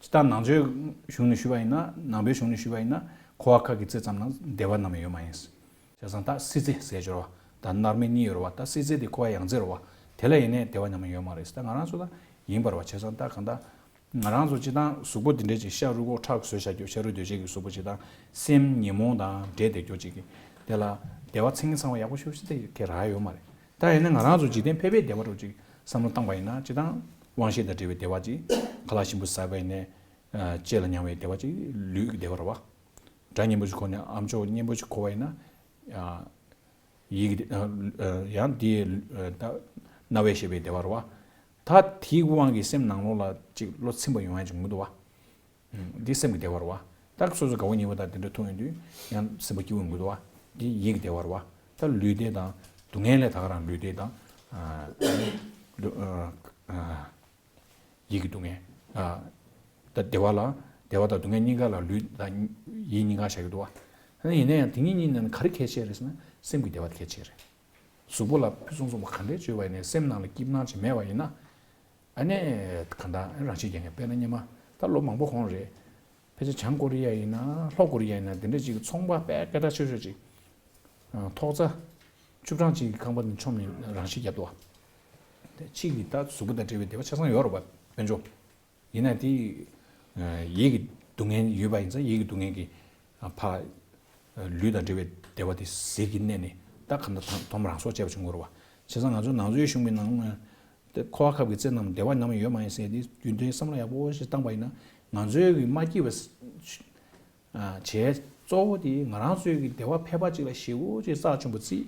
སྤྱིར་བཏང་ནང་ཆོས་གཞུང་ནས་ཞུས་པ་ཡིན་ན། ནང་པའི་གཞུང་ནས་ཞུས་པ་ཡིན་ན། འཁོར་བ་ཁ་གི་རྩེ་ཙམ་ན་བདེ་བ་ནམ་ཡང་ཡོད་མ་ཡིན། བྱས་ཙང་ད་སྲིད་རྩེ་ཟེར་ཡ་ཅིག་ཡོད་རེད་བ། ད་མནར་མེད་གཉིས་ཡོད་རེད་བ། ད་སྲིད་རྩེ་དེ་འཁོར་བ་ཡང་རྩེ་རེད་བ། དེ་ལ་ཡིན་ནའི་བདེ་བ་ནམ་ཡང་ཡོད་མ་རེད། ད་ང་རང་ཚོ་ད་ཡིན་པ་རེད་བ། བྱས་ཙང་ད་གང་ལྟར་ང་རང་ཚོ་སྤྱིར་བཏང་གཟུགས་པོ་འདི་འདྲས་ཅིག་ཤ་རུས་ཁོག་ཁྲག་བཟོས་བཞག་རྒྱུ། ཤ་རུས་གདོས་བཅས་ཀྱི་གཟུགས་པོ་སྤྱིར་བཏང་སེམས་ཉོན་མོངས་དང་འདྲེས་བསྡད་རྒྱུ་ཅིག་གི། དེ་ལ་བདེ་བ་ཚིག་ངན་ཚང་བ་ཡག་པོ་ཞེ་པོ་ཅིག་དེ་ག་རག་ཡོད་མ་རེད། ད་ཡིན་ན་ང་རང་ཚོ་འཇིག་རྟེན་ཕལ་པའི་བདེ་བ་འདྲ་བོ་ཅིག་བསམ་བློ་བཏང་པ་ཡིན་ན། སྤྱིར་བཏང་དབང་ཤེས་དང་འབྲེལ་བའི་བདེ་བ་ཅིག་ཁ་ལག་ཞིམ་པོ་ཟ་བ་ཡིན་ནའི། ཨ། ལྕེ་ལ་མྱང་བའི་བདེ་བ་ཅིག་ལུས་ཀྱི་བདེ་བ་རེད་བ། སྒྲ་སྙན་པོ་ཅིག་གོ་ནས། ཨ་མཆོག་སྙན་པོ་ཅིག་གོ་བ་ཡིན་ན། ཨ། ཡིད་ཀྱི། ཨ། ཨ། ཡང་དེའི། ཨ། ད་རྣ་བས་ཤེས་པའི་བདེ་བ་རེད་བ། ད་དེའི་དབང་གིས་སེམས་ནང་ལོགས་ལ་ཅིག་བློ་ཚིམ་པ་ཡོང་ཡ་ཅིག་མི་འདུག་བ། ཨུམ། འདི་སེམས་ཀྱི་བདེ་བ་རེད་བ། ད་སོ་སོ་དགའ་བོ་ཉེ་བོ་དང་དེ་འདྲ་ཐུག་ཡོང་དུས་ཡང་སེམས་པ་སྐྱིད་པོ་མི་འདུག་བ། འདི་ཡིད་ཀྱི་བདེ་བ་རེད་བ། ད་ལུས་བདེ་དང་སྡུག་བསྔལ་ལས་ད་ག་རང་ལུས་བདེ་དང་། ཨ། ལུ། ཨ། ཨ། ཡིད་ཀྱི་སྡུག་བསྔལ། ཨ། ད་བདེ་བ་ལ། བདེ་བ་དང་སྡུག་བསྔལ་གཉིས་ཀ་ལ་ལུས་དང་ཡིད་གཉིས་ཀ་བཞག་གི་འདུག་བ། ཡིན་ན་ཡང་དེ་གཉིས་གཉིས་ནང་ནས་ག་རེ་གལ་ཆེ་རེད་ཟེར་ན། སེམས་ཀྱི་བདེ་བ་དེ་གལ་ཆེ་རེད། གཟུགས་པོ་ལ་ཕུན་སུམ་ཚོགས་པ་ག་འདྲས་སྤྱོད་པ་ཡིན་ནའི་སེམས་ནང་ལ་སྐྱིད་སྣང་ཅིག་མེད་པ་ཡིན་ན། ཨ་ནི་གང་ལྟར་རང་ཤི་རྒྱག་མཁན། དཔེར་ན་སྔོན་མ་ད་ལོ་མང་པོ་གོང་རེད། ཕལ་ཆེར་བྱང་ཀོ་རི་ཡ་ཡིན་ན་ལྷོ་ཀོ་རི་ཡ་ཡིན་ན་དེ་འདྲས་ཅིག་ཚོང་པ་དཔེ་སྐད་གྲགས་ཆེ་ཤོས་ཅིག་ཐོག་ཚ་བཅུ་གྲངས་ཅིག་གི་ཁང་པ་ནས་མཆོངས་ནས་རང་ཤི་བརྒྱབ་འདུག་བ། དེ་ཕྱིས་ཀྱི་ད་གཟུགས་པོ་དང་འབྲེལ་བའི་བདེ་བ་ཆ་ཚང་ཡོད་རེད་པ། དཔལ་འབྱོར། ཡིན་ན་དེ་ཡིད་ཀྱི་སྡུག་བསྔལ་ཡོད་པ་ཡིན་ཙང་། ཡིད་ཀྱི་སྡུག་བསྔལ་གྱི་ཕར་ལུས་དང་འབྲེལ་བའི་བདེ་བ་དེ་ཟིལ་གྱིས་མནན་ནས། ད་གང་ལྟར་དོ་དམ་རང་སྲོག་བཅད་པ་བྱུང་དགོས་རེད་པ། བྱས་ཙང་ང་ཚོ་ནང་ཆོས་གཞུང་གི་ནང་། འཁོར་བ་ཁབ་ཀྱི་རྩེ་རྣམས་བདེ་བ་ནམ་ཡང་ཡོད་མ་ཡིན་ཟེར་དེ་རྒྱུན་མཐུད་བསམ་བློ་ཡག་པོ་ཞིག་བཏང་པ་ཡིན་ན། ང་ཚོའི་གི་མ་སྐྱིད་པ་བྱས་གཙོ་བོ་དེ་ང་རང་ཚོའི་གི་བདེ་བ་ཕལ་པ་ཅིག་ལ་ཞེ་པོ་ཅིག་རྩ་ཆེན་པོ་བརྩིས།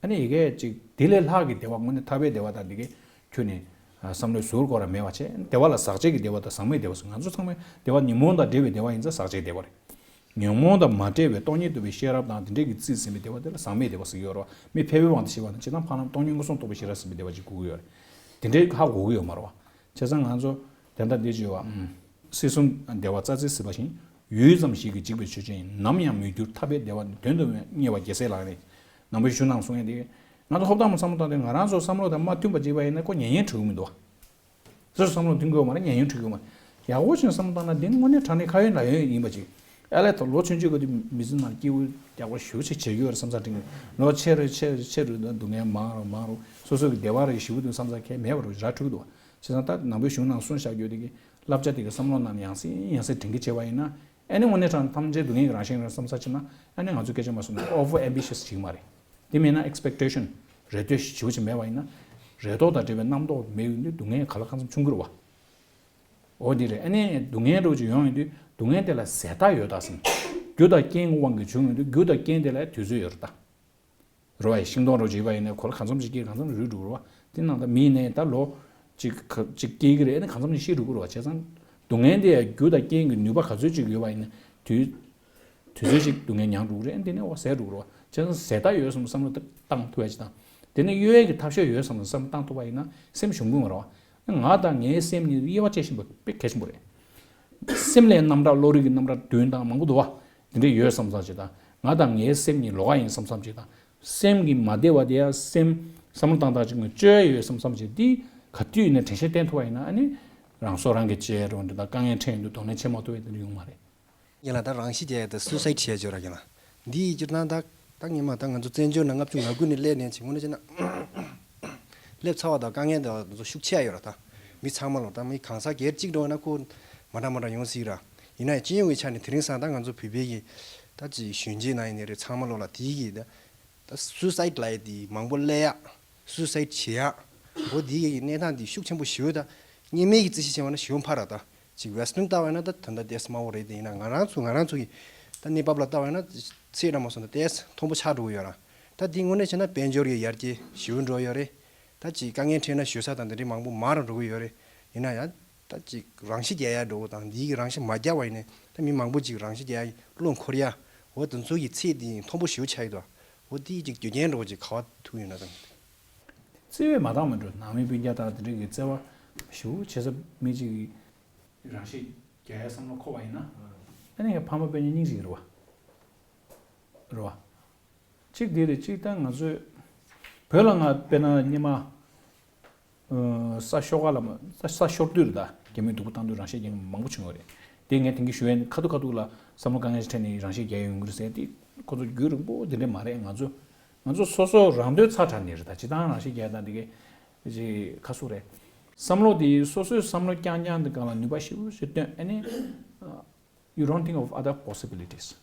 ཨ་ནི་ཡི་གེ་ཅིག་དེ་ལས་ལྷག་གི་བདེ་བ། དངོས་གནས་ཐར་པའི་བདེ་བ་དང་འདི་གའི་ཁྱོན་ནས་བསམ་བློའི་ཟུར་སྐོར་ར་མེད་པ་བྱས། བདེ་བ་ལ་ཟག་བཅས་ཀྱི་བདེ་བ་དང་ཟག་མེད་བདེ་བ་ཟེར། ང་ཚོ་ཚང་མའི་བདེ་བ་ཉོན་མོངས་དང་འབྲེལ་བའི་བདེ་བ་ཡིན་ཙང་ཟག་བཅས་བདེ་བ་རེད། ཉོན་མོངས་དང་མ་བྲལ་བའི་སྟོང་ཉིད་རྟོགས་པའི་ཤེས་རབ་དང་དེ་འདྲས་ཀྱིས་རྩིས་ཟིན་པའི་བདེ་བ་དེ་ལ་ཟག་མེད་བདེ་བ་ཟེར་གྱི་ཡོད་རེད་བ། མི་ཕལ་པའི་དབང་དུ་བྱས་པ་ན་སྤྱིར་བཏང་འཕགས་ལམ་སྟོང་ཉིད་མངོན་སུམ་རྟོགས་པའི་ཤེས་རབ་ཟིན་པའི་བདེ་བ་ཅིག་དགོས་ཀྱི་ཡོད་རེད། དེ་འདྲས་ཧ་གོ་གི་ཡོད་མ་རེད་བ། བྱས་ཙང་ང་ཚོ་དེ་འདྲ་འདི་བྱས་པ། ཨུམ། སྲིད་གསུམ་བདེ་བ་རྩྭ་རྩེར་ཟིན་པ་བཞིན། ཡུད་ཙམ་ཞིག་གིས་འཇིག་པའི་ཆོས་ཅན། ནམ་ཡང་མི་འགྱུར་ཐར་པའི་བདེ་བ། དོན་དུ་མཉེས་པ་རྒྱལ་སྲས་ལག་ལེན། ནང་པའི་གཞུང་ནང་གསུང་ཡས་དེ། ང་ཚོ་ཧོབ་ཏེ་མ་བསམ་བློ་བཏང་སྟེ་ང་རང་ཚོ་བསམ་བློ་དང་མ་མཐུན་པ་བྱས་པ་ཡིན་ན་ཁོ་ཉན་ཡང་འགྲིག་གི་མི་འདུག་བ། སོ་སོ་བསམ་བློ་མཐུན་གྱི་ཡོད་མ་རེད། ཉན་ཡང་འགྲིག་གི་ཡོད་མ་རེད། ཡག་པོ་བྱས་བསམ་བློ་བཏང་ན་འདི་དངོས་གནས་དྲང་གནས་ཁ་ཡོད་ལག་ཡོད་ཡིན་པ་ཅིག་ཨ་ལས་ད་ལོ་ཆུང་ཆུང་གི་དུས་མི་ཚེ་ནང་སྐྱིད་པོ་ཡག་པོ་ཞེ་པོ་ཅིག་བྱེད་ཀྱི་ཡོད་རེད་བསམ་ས་དྲན་གི། ལོ་ཆེ་རུ་ཆེ་རུ་ཆེ་རུ་སྡུག་བསྔལ་མང་རུ་མང་རུ་སོ་སོ་གི་བདེ་བ་རེ་ཞེ་པོ་འདུག་བསམ་ས་ཁྱད་མེད་པ་རུ་ར་འཁྲུག་འདུག་བ། བྱས་ཙང་ད་ནང་པའི་གཞུང་ནང་གསུངས་བཞག་རྒྱུ་དེ་གི་བསླབ་བྱ་དེ་གི་བསམ་བློ་ནང་ཡང་སེ་ཡང་སེ་དྲན་གི་བྱས་པ་ཡིན་ན། ཨ་ནི་དངོས་གནས་དྲང་ཐམས་ཅད་སྡུག་བསྔལ་གྱི་རང་བཞིན་རེད་བསམ་ས་བྱས་ན། ཨ་ནི་ང་ཚོ་སྐད་ཆ་མ་གསུངས་ན་over ambitious བྱེད་ཀྱི་མ་རེད། དེ་མིན་ན་expectation རེ་ལྟོས་ཞེ་པོ་ཅིག་མེད་པ་ཡིན་ན། རེ་དོགས་དང་འབྲེལ་བའི་རྣམ་རྟོག་མེད་ཡོང་དུས་སྡུག་བསྔལ་ག་ལ་གང་འཚམ་ཆུང་གི་རེད་བ། འོ་འདི་རེད། ཨ་ནི་སྡུག་བསྔལ་འདྲ་བོ་ཅིག་ཡོང་ཡོང་དུས་སྡུག་བསྔལ་དེ་ལ་ཟད་མཐའ་ཡོད་ད་ཟིན། རྒྱུ་དང་རྐྱེན་གྱི་དབང་གིས་བྱུང་ཡོང་དུས་རྒྱུ་དང་རྐྱེན་དེ་ལ་དུས་ཚོད་ཡོད་རེད་ད། རེད་བ། ཤིང་སྡོང་འདྲ་བོ་ཅིག་ཡོད་པ་ཡིན་ན་ཁོ་ལ་གང་འཚམ་ཅིག་སྐྱེས་གང་འཚམ་རུལ་འགྲོ་གི་རེད་བ། དེ་ནང་ད་མི་ཡིན་ནའི་ད་ལོ་ཅིག་ག་ཅིག་སྐྱེ་གི་རེད། ཨ་ནི་གང་འཚམ་ཅིག་ཤི་འགྲོ་གི་རེད་བ། བྱས་ཙང་སྡུག་བསྔལ་དེ་ཡང་རྒྱུ་དང་རྐྱེན་གྱི་ནུས་པ་ག་ཚོད་ཅིག་ཡོད་པ་ཡིན་ན་དུས་དུས་ཚོད་ཅིག་སྡུག་བསྔལ་མྱངས་འགྲོ་གི་རེད། ཨ་ནི་དེ་ནས་འོ་ཟད་འགྲོ་གི་རེད་བ། བྱས་ཙང་ཟད་མཐའ་ཡོད་བསམ་བསམ་བློ་བཏང་ཐུབ་ཡ་ཅིག་དང་། དེ་ནས་གཡོལ་ཡས་ཀྱི་ཐབས་ཤེས་ཡོད་བསམ་བསམ་བློ་བཏང་ཐུབ་པ་ཡིན་ན་སེམས་ཞུམ་གྱི་མ་རེད་བ། ང་དང་ངའི་སེམས་གཉིས་དབྱེ་བ་དཔྱད་ཤེས་པ་དཔེ་གལ་ཆེན་པོ་རེད། སེམས་ལས་རྣམ་གྲངས་བློ་རིག་གི་རྣམ་གྲངས་བདུན་དང་མང་པོ་འདུག་བ། དེ་འདྲ་ཡོད་བསམ་བསམ་ཅིག་དང་། ང་དང་ངའི་སེམས་གཉིས་ལོགས་ཀ་ཡིན་བསམ་བསམ་ཅིག་དང་། སེམས་ཀྱི་མ་བདེ་བ་དེ་ཡང་སེམས་བསམ་བློ་བཏང་སྟངས་ཅིག་ངོས་བཅོས་ཡ་ཡོད་བསམ་བསམ་ཅིག་འདི་ག་དུས་ཡིན་ན་དྲན་ཤེས་བསྟེན་ཐུབ་པ་ཡིན་ན། ཨ་ནི་རང་སྲོག་རང་གིས་བཅད་རུང་འདི་དང་དཀའ་ངལ་འཕྲད་ཡོང་དུས་གདོང་ལེན་བྱེད་མ་ཐུབ་པའི་དེ་འདྲ་ཡོང་མ་རེད། ཡིན་ལ་ད་རང་ཤི་རྒྱག་ཡ་ད་སུའི་སའིཌ་བྱེད་ཡ་ཅིག་ཡོད་ར། ཡིན་ལ་འདི་སྤྱིར་བཏང་ད་ད་སྔོན་མ་ད་ང་ཚོ་བཙན་བྱོལ་ནང་ལྔ་བཅུ་ང་དགུ་ནས་སླེབས་ནས་ཅིག་དངོས་གནས་བྱས་ན་སླེབས་ཚར་བ་དང་དཀའ་ངལ་དང་ང་ཚོ་ཤུགས་ཆེ་ཡ་ཡོད་ར། ད་མི་ཚང་མ་ལོ་ད་མི་གང་ཟག་སྒེར་གཅིག་འགྲོ་ན་ཁོ་མ་འདྲ་མ་འདྲ་ཡོང་སྲིད་ར། ཡིན་ན་ཡང་སྤྱི་ཡོངས་ཀྱི་ཆ་ནས་དེ་རིང་སང་ད་ང་ཚོ་བོད་པའི་གི་ད་ཅིག་གཞོན་སྐྱེས་ནང་ཡིན་ནའི་རེད། ཚང་མ་ལོ་ལ་དེའི་གི་ད་ད་སུའི་སའིཌ་ལབ་ཡ་དེ་མང་པོ་སླེབས་ཡ། སུའི་སའིཌ་བྱེད་ཡ། འོ་དེའི་གི་གནས་སྟངས་དེ་ཤུགས་ཆེན་པོ་ཞེ་པོ་ད་སྔོན་མའི་གི་རྩིས་གཞི་བྱས་པ་ན་ཞེ་པོ་འཕར་ར། ད་ཅིག་ཝེ་སི་ཊན་ལྟ་བ་ཡིན་ན་ད་ད་ལྟ་ཏོག་ཙམ་དམའ་བོ་རེད། དེ་ཡིན་ན་ང་རང་ཚོ་ང་རང་ཚོ་གི་ད་གནས་བབ་ལ་ལྟ་བ་ཡིན་ན་ཚད་འདྲ་མ་སོང་ད་ཏོག་ཙམ་མཐོན་པོ་ཆགས་འགྲོ་གི་ཡོད་ར། ད་འདི་དངོས་གནས་བྱས་ན་དཔལ་འབྱོར་གྱི་ཡར་རྒྱས་ཞེ་པོ་འགྲོ་ཡོད་རེད། ད་ཅིག་དཀའ་ངལ་འཕྲད་ན་ཞུ་ས་དང་དེ་འདྲའི་མང་པོ་མང་རུ་འགྲོ་གི་ཡོད་རེད། ཡིན་ན་ཡང་ད་ཅིག་རང་ཤི་རྒྱག་ཡ་འགྲོ་བ་དང་འདི་གི་རང་ཤི་མ་རྒྱག་པ་ཡིན་ནའི་ད་མི་མང་པོ་ཅིག་རང་ཤི་རྒྱག་ཡ་བློ་འཁོར་ཡ། འོ་དེ་ཚོ་གི་ཚད་དེ་མཐོན་པོ་ཞེ་པོ་ཆགས་ཡོད་དོ། འོ་དེ་ཅིག་རྒྱུ་རྐྱེན་འགྲོ་ཅིག་ག་བ་ཐུག་ཡོད་ན་དང་། བརྩེ་བས་མ་བཏང་མི་འགྲོ། ནང་མི་སྤུན་ཀྱག་དང་དེ་འདྲ་གི་བརྩེ་བ་ཞེ་པོ་བྱེད་ས་མི་ཅིག་གིས་རང་ཤི་རྒྱག་ཡ་བསམ་བློ་འཁོར་བ་ཡིན་ན། ཨ་ནི་ཕ་མ་སྤུན་ཀྱག་སྙིང་རྗེ་གི་རེད་བ། རེད་བ། གཅིག་དེ་རེད། གཅིག་ད་ང་ཚོས་བོད་ལ་ང་དཔེར་ན་སྔོན་མ་ས་ཤོར་ག་ལ་མ་ས་ཤོར་དུས་རེད། ད་རྒྱ་མིས་སྡུག་པོ་བཏང་དུས་རང་ཤི་རྒྱག་མཁན་མང་པོ་བྱུང་བ་རེད། དེ་ངས་དེང་གི་ཞུ་ཡན་ཁ་ཐུག་ཁ་ཐུག་ལ་བསམ་བློ་དཀའ་ངལ་ཞིག་འཕྲད་ནས་རང་ཤི་རྒྱག་ཡོང་གི་རེད་ཟེར་དེ་ཁོ་ཚོ་རྒྱུན་རིང་པོ་དེ་འདྲས་མ་རེད། ང་ཚོ་ང་ཚོ་སོ་སོ་རང་འདོད་ཚ་དྲགས་ནས་རེད། ད་སྤྱིར་བཏང་རང་ཤི་རྒྱག་དང་དེ་གའི་ཅིག་ཁ་སུ་རེད། བསམ་བློ་དེ་སོ་སོའི་བསམ་བློ་རྐྱང་རྐྱང་དེ་སྒང་ལ་ནུས་པ་ཞེ་པོ་ཞིག་བཏོན། ཨ་ནི། You don't think of other possibilities.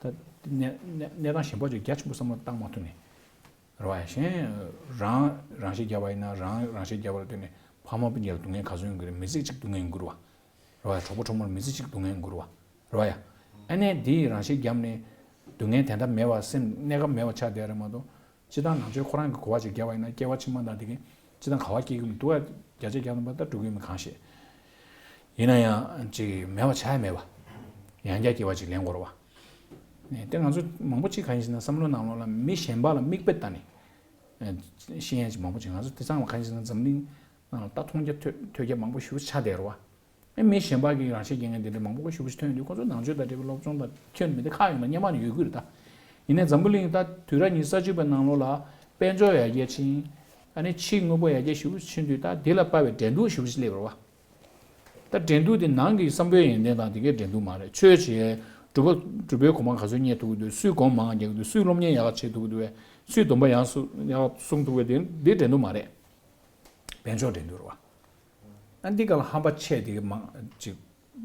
ད་གནས་གནས་གནས་སྟངས་གཞན་པ་ཅིག་རྒྱ་ཆེན་པོ་བསམ་བློ་བཏང་མ་ཐུབ་ནས། རེད་བ། གཞན་རང་རང་ཤི་རྒྱག་པ་ཡིན་ན་རང་རང་ཤི་རྒྱག་པ་ལ་བརྟེན་ནས་ཕ་མ་སྤུན་ཀྱག་ལ་སྡུག་བསྔལ་ག་ཚོད་ཡོང་གི་རེད། མི་ཚེ་གཅིག་སྡུག་བསྔལ་ཡོང་གི་རེད་བ། རེད་བ། གྲོགས་པོ་གྲོགས་མོར་མི་ཚེ་གཅིག་སྡུག་བསྔལ་ཡོང་གི་རེད་བ། རེད་བ་ཡ། ཨ་ནི་འདིས་རང་ཤི་བརྒྱབ་ནས་སྡུག་བསྔལ་དེ་འདྲ་མེད་པ་སེམས་གནས་སྐབས་མེད་པ་ཆགས་བསྡད་རེད་མ་གཏོགས། སྤྱིར་བཏང་ནང་ཆོས་ཁོ་རང་གི་གོ་བ་ཅིག་བརྒྱབ་པ་ཡིན་ན་སྐྱེ་བ་ཕྱི་མ་དང་དེ་གའི་སྤྱིར་བཏང་ག་བ་སྐྱེ་གི་མི་འདུག་བ། བརྒྱ་ཆ་བརྒྱ་ཐམ་པ་ད་འགྲོ་གི་ཡོད་མེད་གང་ཤེས། ཡིན་ན་ཡང་ཅིག་མེད་པ་ཆགས་ཡ་མེད་པ། ཡང་བསྐྱར་སྐྱེ་བ་ཅིག་ལེན་དགོས་རེད་བ། ནས་དེ་ང་ཚོ་མང་པོ་ཅིག་གང་ཡིན་ཟེར་ན་བསམ་བློ་ནང་ལོགས་ལ་མི་གཞན་པ་ལ་མིག་དཔེ་ལྟ་ནས་ཤེས་ཡ་ཅིག་མང་པོ་ཅིག་ང་ཚོ་དེང་སང་ལ་གང་ཡིན་ཟེར་ན་འཛམ་གླིང་ནང་ལ་ད་མཐོང་རྒྱ་ཐོས་ཐོས་རྒྱ་མང་པོ་ཞེ་པོ་ཆགས་བསྡད་རེད་བ། ཨེ་མི་གཞན་པ་གིས་རང་ཤི་རྒྱག་མཁན་དེ་འདྲ་མང་པོ་ཞེ་པོ་ཞིག་ཐོན་ཡོང་དུས་ཁོ་ཚོ་ནང་ཆོས་དང་འབྲེལ་བའི་སློབ་སྦྱོང་དང་ཁྱོན་མི་དེ་ཁག་ཡོད་ན་སྔོན་མ་ནས་ཡོད་ཀྱི་རེད་ད། ཡིན་ནའི་འཛམ་བུ་གླིང་ད་དུས་རབས་ཉི་ཤུ་རྩ་གཅིག་པའི་ནང་ལོགས་ལ་དཔལ་འབྱོར་ཡར་རྒྱས་ཕྱིན། ཨ་ནི་ཕྱིའི་དངོས་པོ་ཡར་རྒྱས་ཞེ་པོ་ཕྱིན་དུས་ད་དེ་ལ་དཔག་པའི་འགྲན་བསྡུར་ཞེ་པོ་ཞིག་སླེབས་པ་རེད་བ། ད་འགྲན་བསྡུར་དེ་ནང་གི་བསམ་པའི་ཡོན་ཏན་དང་དེ་གའི་འགྲན་བསྡུར་མ་རེད། ཆོས་བྱེད། སྒྲུབ་པ་སྒྲུབ་པའི་གོ་འཕང་ག་ཚོད་རྙེད་ཐུབ་ཀྱི་འདུག་སུས་སྒོམ་མང་རྒྱག་གི་འདུག་སུས་སློབ་གཉེར་ཡག་ག་བྱེད་ཐུབ་ཀྱི་འདུག་བས། སུས་སྡོམ་པ་ཡག་སུ་ཡག་གསུང་ཐུབ་ཀྱི་འདུག་འདི་འགྲན་བསྡུར་མ་རེད། དཔལ་འབྱོར་འགྲན་བསྡུར་བ། ཨ་འདི་ག་ལ་ཧམ་པ་ཆེ་དེ་གི་མང་ཅིག་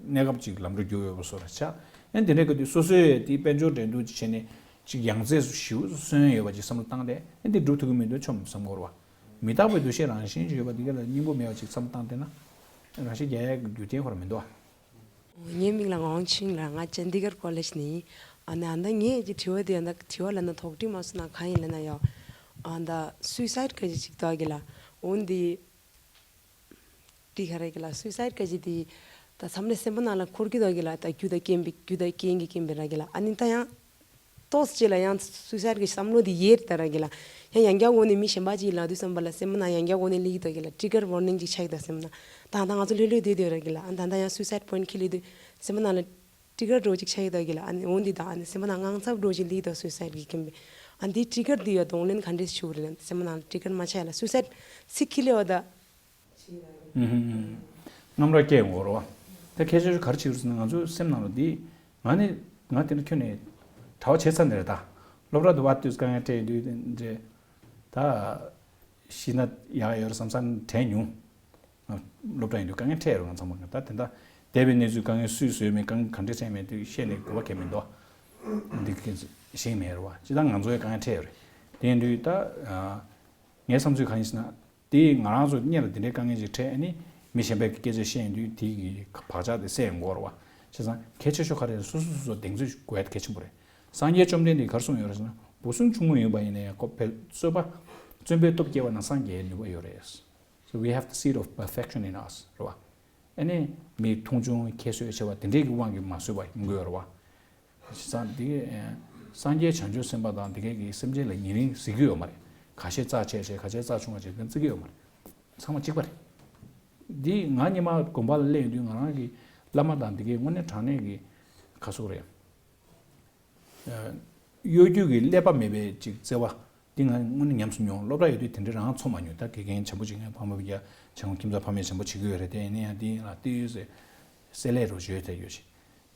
གནས་སྐབས་ཅིག་ལམ་འགྲོ་རྒྱུག་ཡོད་པ་བཟོ་འདྲ་ཆགས། ཨ་འདི་འདྲ་གི་དུས་སོ་སོས་དེ་དཔལ་འབྱོར་འགྲན་བསྡུར་ཅིག་བྱས་ནས་ཅིག་ཡང་རྩེ་ཞེ་པོ་སོན་ཡོད་པ་ཅིག་བསམ་བློ་བཏང་སྟེ་ཨ་འདི་འགྲུབ་ཐུབ་ཀྱི་མི་འདུག་ཆོམ་བསམ་དགོས་རེད་བ། མི་རྟག་པའི་འདུ་ཤེས་རང་བཞིན་ཞིག་ཡོད་པ་འདི་ག་ལ་སྙིང་པོ་མེད་པ་ཅིག་བསམ་བློ་བཏང་བསྡད་ན་རང་ཤི་རྒྱག་ཡག་གི་རྒྱུ་རྐྱེན་ཁོ་རང་མི་འདུག་བ། ངའི་མིང་ལ་ཝང་ཆིང་ལ། ང་ཅན་དི་གར་ཀོ་ལེཇ་ནས་ཡིན། ཨ་ནི་ཨ་ད་ངས་ཀྱི་དྲི་བ་དེ་ཨ་ད་དྲི་བ་ལབ་ན་དོགས་འདྲི་མ་སོང་ན་གང་ཡིན་ལབ་ན་ཡོ། ཨ་ད་སུའི་སའིཌ་ག་ཅི་ཅིག་དོ་གི་ལ། འོན་ཏེ་དྲི་ག་རེ་གི་ལ་སུའི་སའིཌ་ག་ཅི་དེ་ད་མཚམས་ལས་སེམས་པ་ནང་ལ་འཁོར་གི་དོ་གི་ལ། ད་རྒྱུ་དང་རྐྱེན་པའི་རྒྱུ་དང་རྐྱེན་གྱི་རྐྱེན་པས་ར་གི་ལ། ཨ་ནི་ད་ཡང་ཏོག་ཙམ་ཅིག་ལ་ཡང་སུའི་སའིཌ་གི་བསམ་བློ་དེ་ཡལ་ད་ར་གི་ལ། ཡང་ཡང་བསྐྱར་འོ་ནི་མི་གཞན་པ་ཅིག་ལབ་དུས་ཙམ་པ་ལ་སེམས་པ་ནང་ཡང་བསྐྱར་འོ་ནི་སླེབས་ཀྱི་དོ་གི་ལ། ཊི་གར་ཝར་ནིང་ཅིག་ཆགས་ཀྱི་དོ་སེམས་ནང་། ད་ད་ང་ཚོ་ལྷོད་ལྷོད་བསྡད་དུས་ར་གི་ལ། ཨ་ད་ད་ཡང་སུའི་སའིཌ་པོའིན་ཊི་ཁྱེར་ལེ་དུས་སེམས་པ་ནང་ལ་ཊི་གར་འདྲ་བོ་ཅིག་ཆགས་ཀྱི་དོ་གི་ལ། ཨ་ནི་འོ་འདི་ད་ཨ་ནི་སེམས་པ་ནང་དངངས་འཚབ་འདྲ་བོ་ཅིག་སླེབས་ཀྱི་དོ་སུའི་སའིཌ་གི་རྐྱེན་པས། ཨ་འདི་ཊི་གར་འདི་ཡ་གདོང་ལེན་ག་འདྲས་ཞུ་རེད་ལ། སེམས་པ་ནང་ལ་ཊི་གར་མ་ཆགས་ལ་སུའི་སའིཌ་ཚིག་ཁྱེར་ལེ་བ་ད། ཨུ་ཧུ་ཨུ་ཧུ། རྣམ་ར་སྐྱེ་འོང་རོ། ད་ཁྱད་ཆོས་ག་རེ་བྱེད་རུ་ཟེར་ན་ང་ཚོའི་སེམས་ནང་ལ་འདི་ང་ནི་ ང་དེ་འདྲ་ཁྱོན་ནས་གྲྭ་པ་བྱས་ཚར་ནས་རེད་ད། སློབ་གྲྭ་དུ་བ་དུས་དཀའ་ངལ་འཕྲད་ཡོང་དུས་འདྲ། ད་ཤི་ན་ཡག་ཡོད་རེད་བསམ་བསམ་དྲན་མྱོང་། སློབ་གྲྭ་ཡིན་དུས་དཀའ་ངལ་འཕྲད་ཡོད་རེད་ང་ཚང་མ། ད་དེ་འདྲ་འདས་པའི་གནས་ཚུལ་དཀའ་ངལ་སུས་བཟོས་མེད་དཀའ་ངལ་ག་འདྲ་འཕྲད་མེད་དུས་བཤད་ནས་དགོས་པ་གལ་མི་འདུག་འདི་གི་ཞིག་མེད་རེད་བ། ཅི་ད་ང་ཚོའི་དཀའ་ངལ་འཕྲད་ཡོད་རེད། དེ་ཡིན་དུས་ད་ངའི་བསམ་ཚུལ་གང་ཡིན་ཟེར་ན། དེ་ང་རང་ཚོ་སྔོན་ལ་དེ་འདྲའི་དཀའ་ངལ་ཅིག་འཕྲད་ཨ་ནི་མི་གཞན་པའི་སྐད་ཆ་བཤད་ཡོང་དུས་དེ་གི་བག་ཆགས་དེ་སད་ཡོང་གི་རེད་བ། བྱས་ཙང་གལ་ཆེ་ཤོས་ག་རེ་རེད། སོ་སོ་སོ་སོ་གདེང་ཚོད་དགོས་ཡ་གལ་ཆེན་པོ་རེད། སངས་རྒྱས་བཅོམ་ལྡན་འདས་ག་རེ་གསུངས་ཡོད་རེད་ཟེར་ན། འབུ་སྲིན་ཆུང་ངུ་ཡིན་པ་ཡིན་ན་ཡང་ཁོ་བས་རྩོད་པ་རྩོད་པའི་སྟོབས་སྐྱེ་བ་ན་སངས་རྒྱས་ནུས་པ་ཡོད་རེད། So we have the seed of perfection in us རེད་བ། ཨ་ནི་མི་མཐོང་ཆུང་ཁྱད་གསོད་བྱས་པ་དེ་འདྲའི་གི་དབང་གིས་མ་བཟོས་པ་ཡིན་དགོས་རེད་བ། བྱས་ཙང་འདི་སངས་རྒྱས་བྱང་ཆུབ་སེམས་དཔའ་དང་དེ་གའི་གི་སེམས་ཅན་ལ་ཉེ་རིང་ཟེར་གྱི་ཡོད་མ་རེད། ཁ་ཤས་རྩ་ཆེ་ཆེ་ཁ་ཤས་རྩ་ཆུང་བ་བྱས་དེ་བརྩི་གི་ཡོད་མ་རེད། ཚང་མ་གཅིག་པ་རེད། འདི་ང་སྔོན་མ་དགོན་པ་ལ་སླེབས་ཡོང་དུས་ང་རང་གི་བླ་མ་དང་དེ་གའི་དངོས་གནས་དྲང་གནས་ཀྱི་ཁ་སོགས་རེད། གཡོ་སྒྱུ་གི་ཀླད་པ་མེད་པའི་ཅིག་བརྩེ་བ་འདི་ང་དངོས་གནས་ཉམས་སུ་མྱོང་། སློབ་གྲྭ་ཡོད་དུས་དེ་འདྲའི་རང་ཚོར་མ་མྱོང་། ད་དགེ་རྒན་ཆེན་པོ་ཅིག་ངའི་ཕ་མ་བརྒྱ་ཆེན་པོ་ཁྱིམ་ཚང་ཕ་མས་ཆེན་པོ་བྱེད་ཀྱི་ཡོད་རེད། དེ་ཡིན་ན་ཡང་དེ་ཡིན་ལ་ལྟོས་ཡོད་ཟེར་སེ་ལས་རོ་བརྗོད་དེ་ཡོད་ཞིག་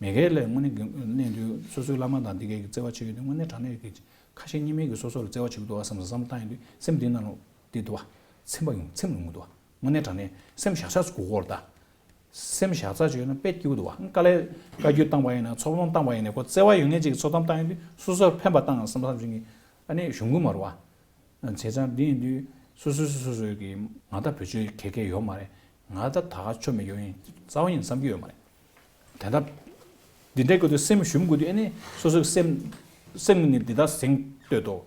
མེ་ཁའི་ལས་དངོས་གནས་གནས་དུས་སོ་སོའི་བླ་མ་དང་འདི་གའི་གི་བརྩེ་བ་བྱེད་ཡོད་དུས་དངོས་གནས་དྲང་གནས་ཀྱི་ཁ་ཞེ་གཉིས་མེད་ཀྱི་སོ་སོ་ལ་བརྩེ་བ་བྱེད་ཀྱི་འདུག་བ་བསམ་བསམ་བཏང་ཡོང་དུས་སེམས་འདི་ནང་ལོགས་འདི་འདུག་བ། ཚིམ་པ་ཡོང་ཚིམ་ཡོང་གི་འདུག་བ། དངོས་གནས་དྲང་གནས་སེམས་བཞག་ཆགས་སུ་གོ་གོ་ར་ད། སེམས་བཞག་ཚར་བྱས་ཡོད་ན་དཔེ་སྐྱིད་པོ་འདུག་བ། དཀའ་ལས་བཀའ་བཀྱོན་བཏང་བ་ཡིན་ན་ཚོགས་ལམ་བཏང་བ་ཡིན་ན་ཁོ་བརྩེ་བ་ཡོད་མཁན་ཅིག་གིས་ཚོགས་ལམ་བཏང་ཡོང་དུས་སོ་སོར་ཕན་པ་བཏང་བསམ་བསམ་བྱེད་མཁན་ཨ་ནི་གཞུང་གི་མ་རེད་བ། བྱས་ཙང་འདི་ཡིན་དུས་སོ་སོ་སོ་སོ་སོའི་གི་ང་ད་བེད་སྤྱོད་གལ་གལ་ཡོད་མ་རེད། ང་ད་ད་ག་ཆོ་མེད་ཡོད་ཡིན་རྩ་བ་ཡིན་བསམ་གྱི་ཡོད་མ་རེད། དེ་འདྲ་འདི་འདྲའི་སྐོར་དུ་སེམས་ཞུམ་དགོས་དུས་ཨ་ནི་སོ་སོའི་སེམས་སེམས་ནི་འདི་ལྟར་ཟིང་ལྟོས་དོ།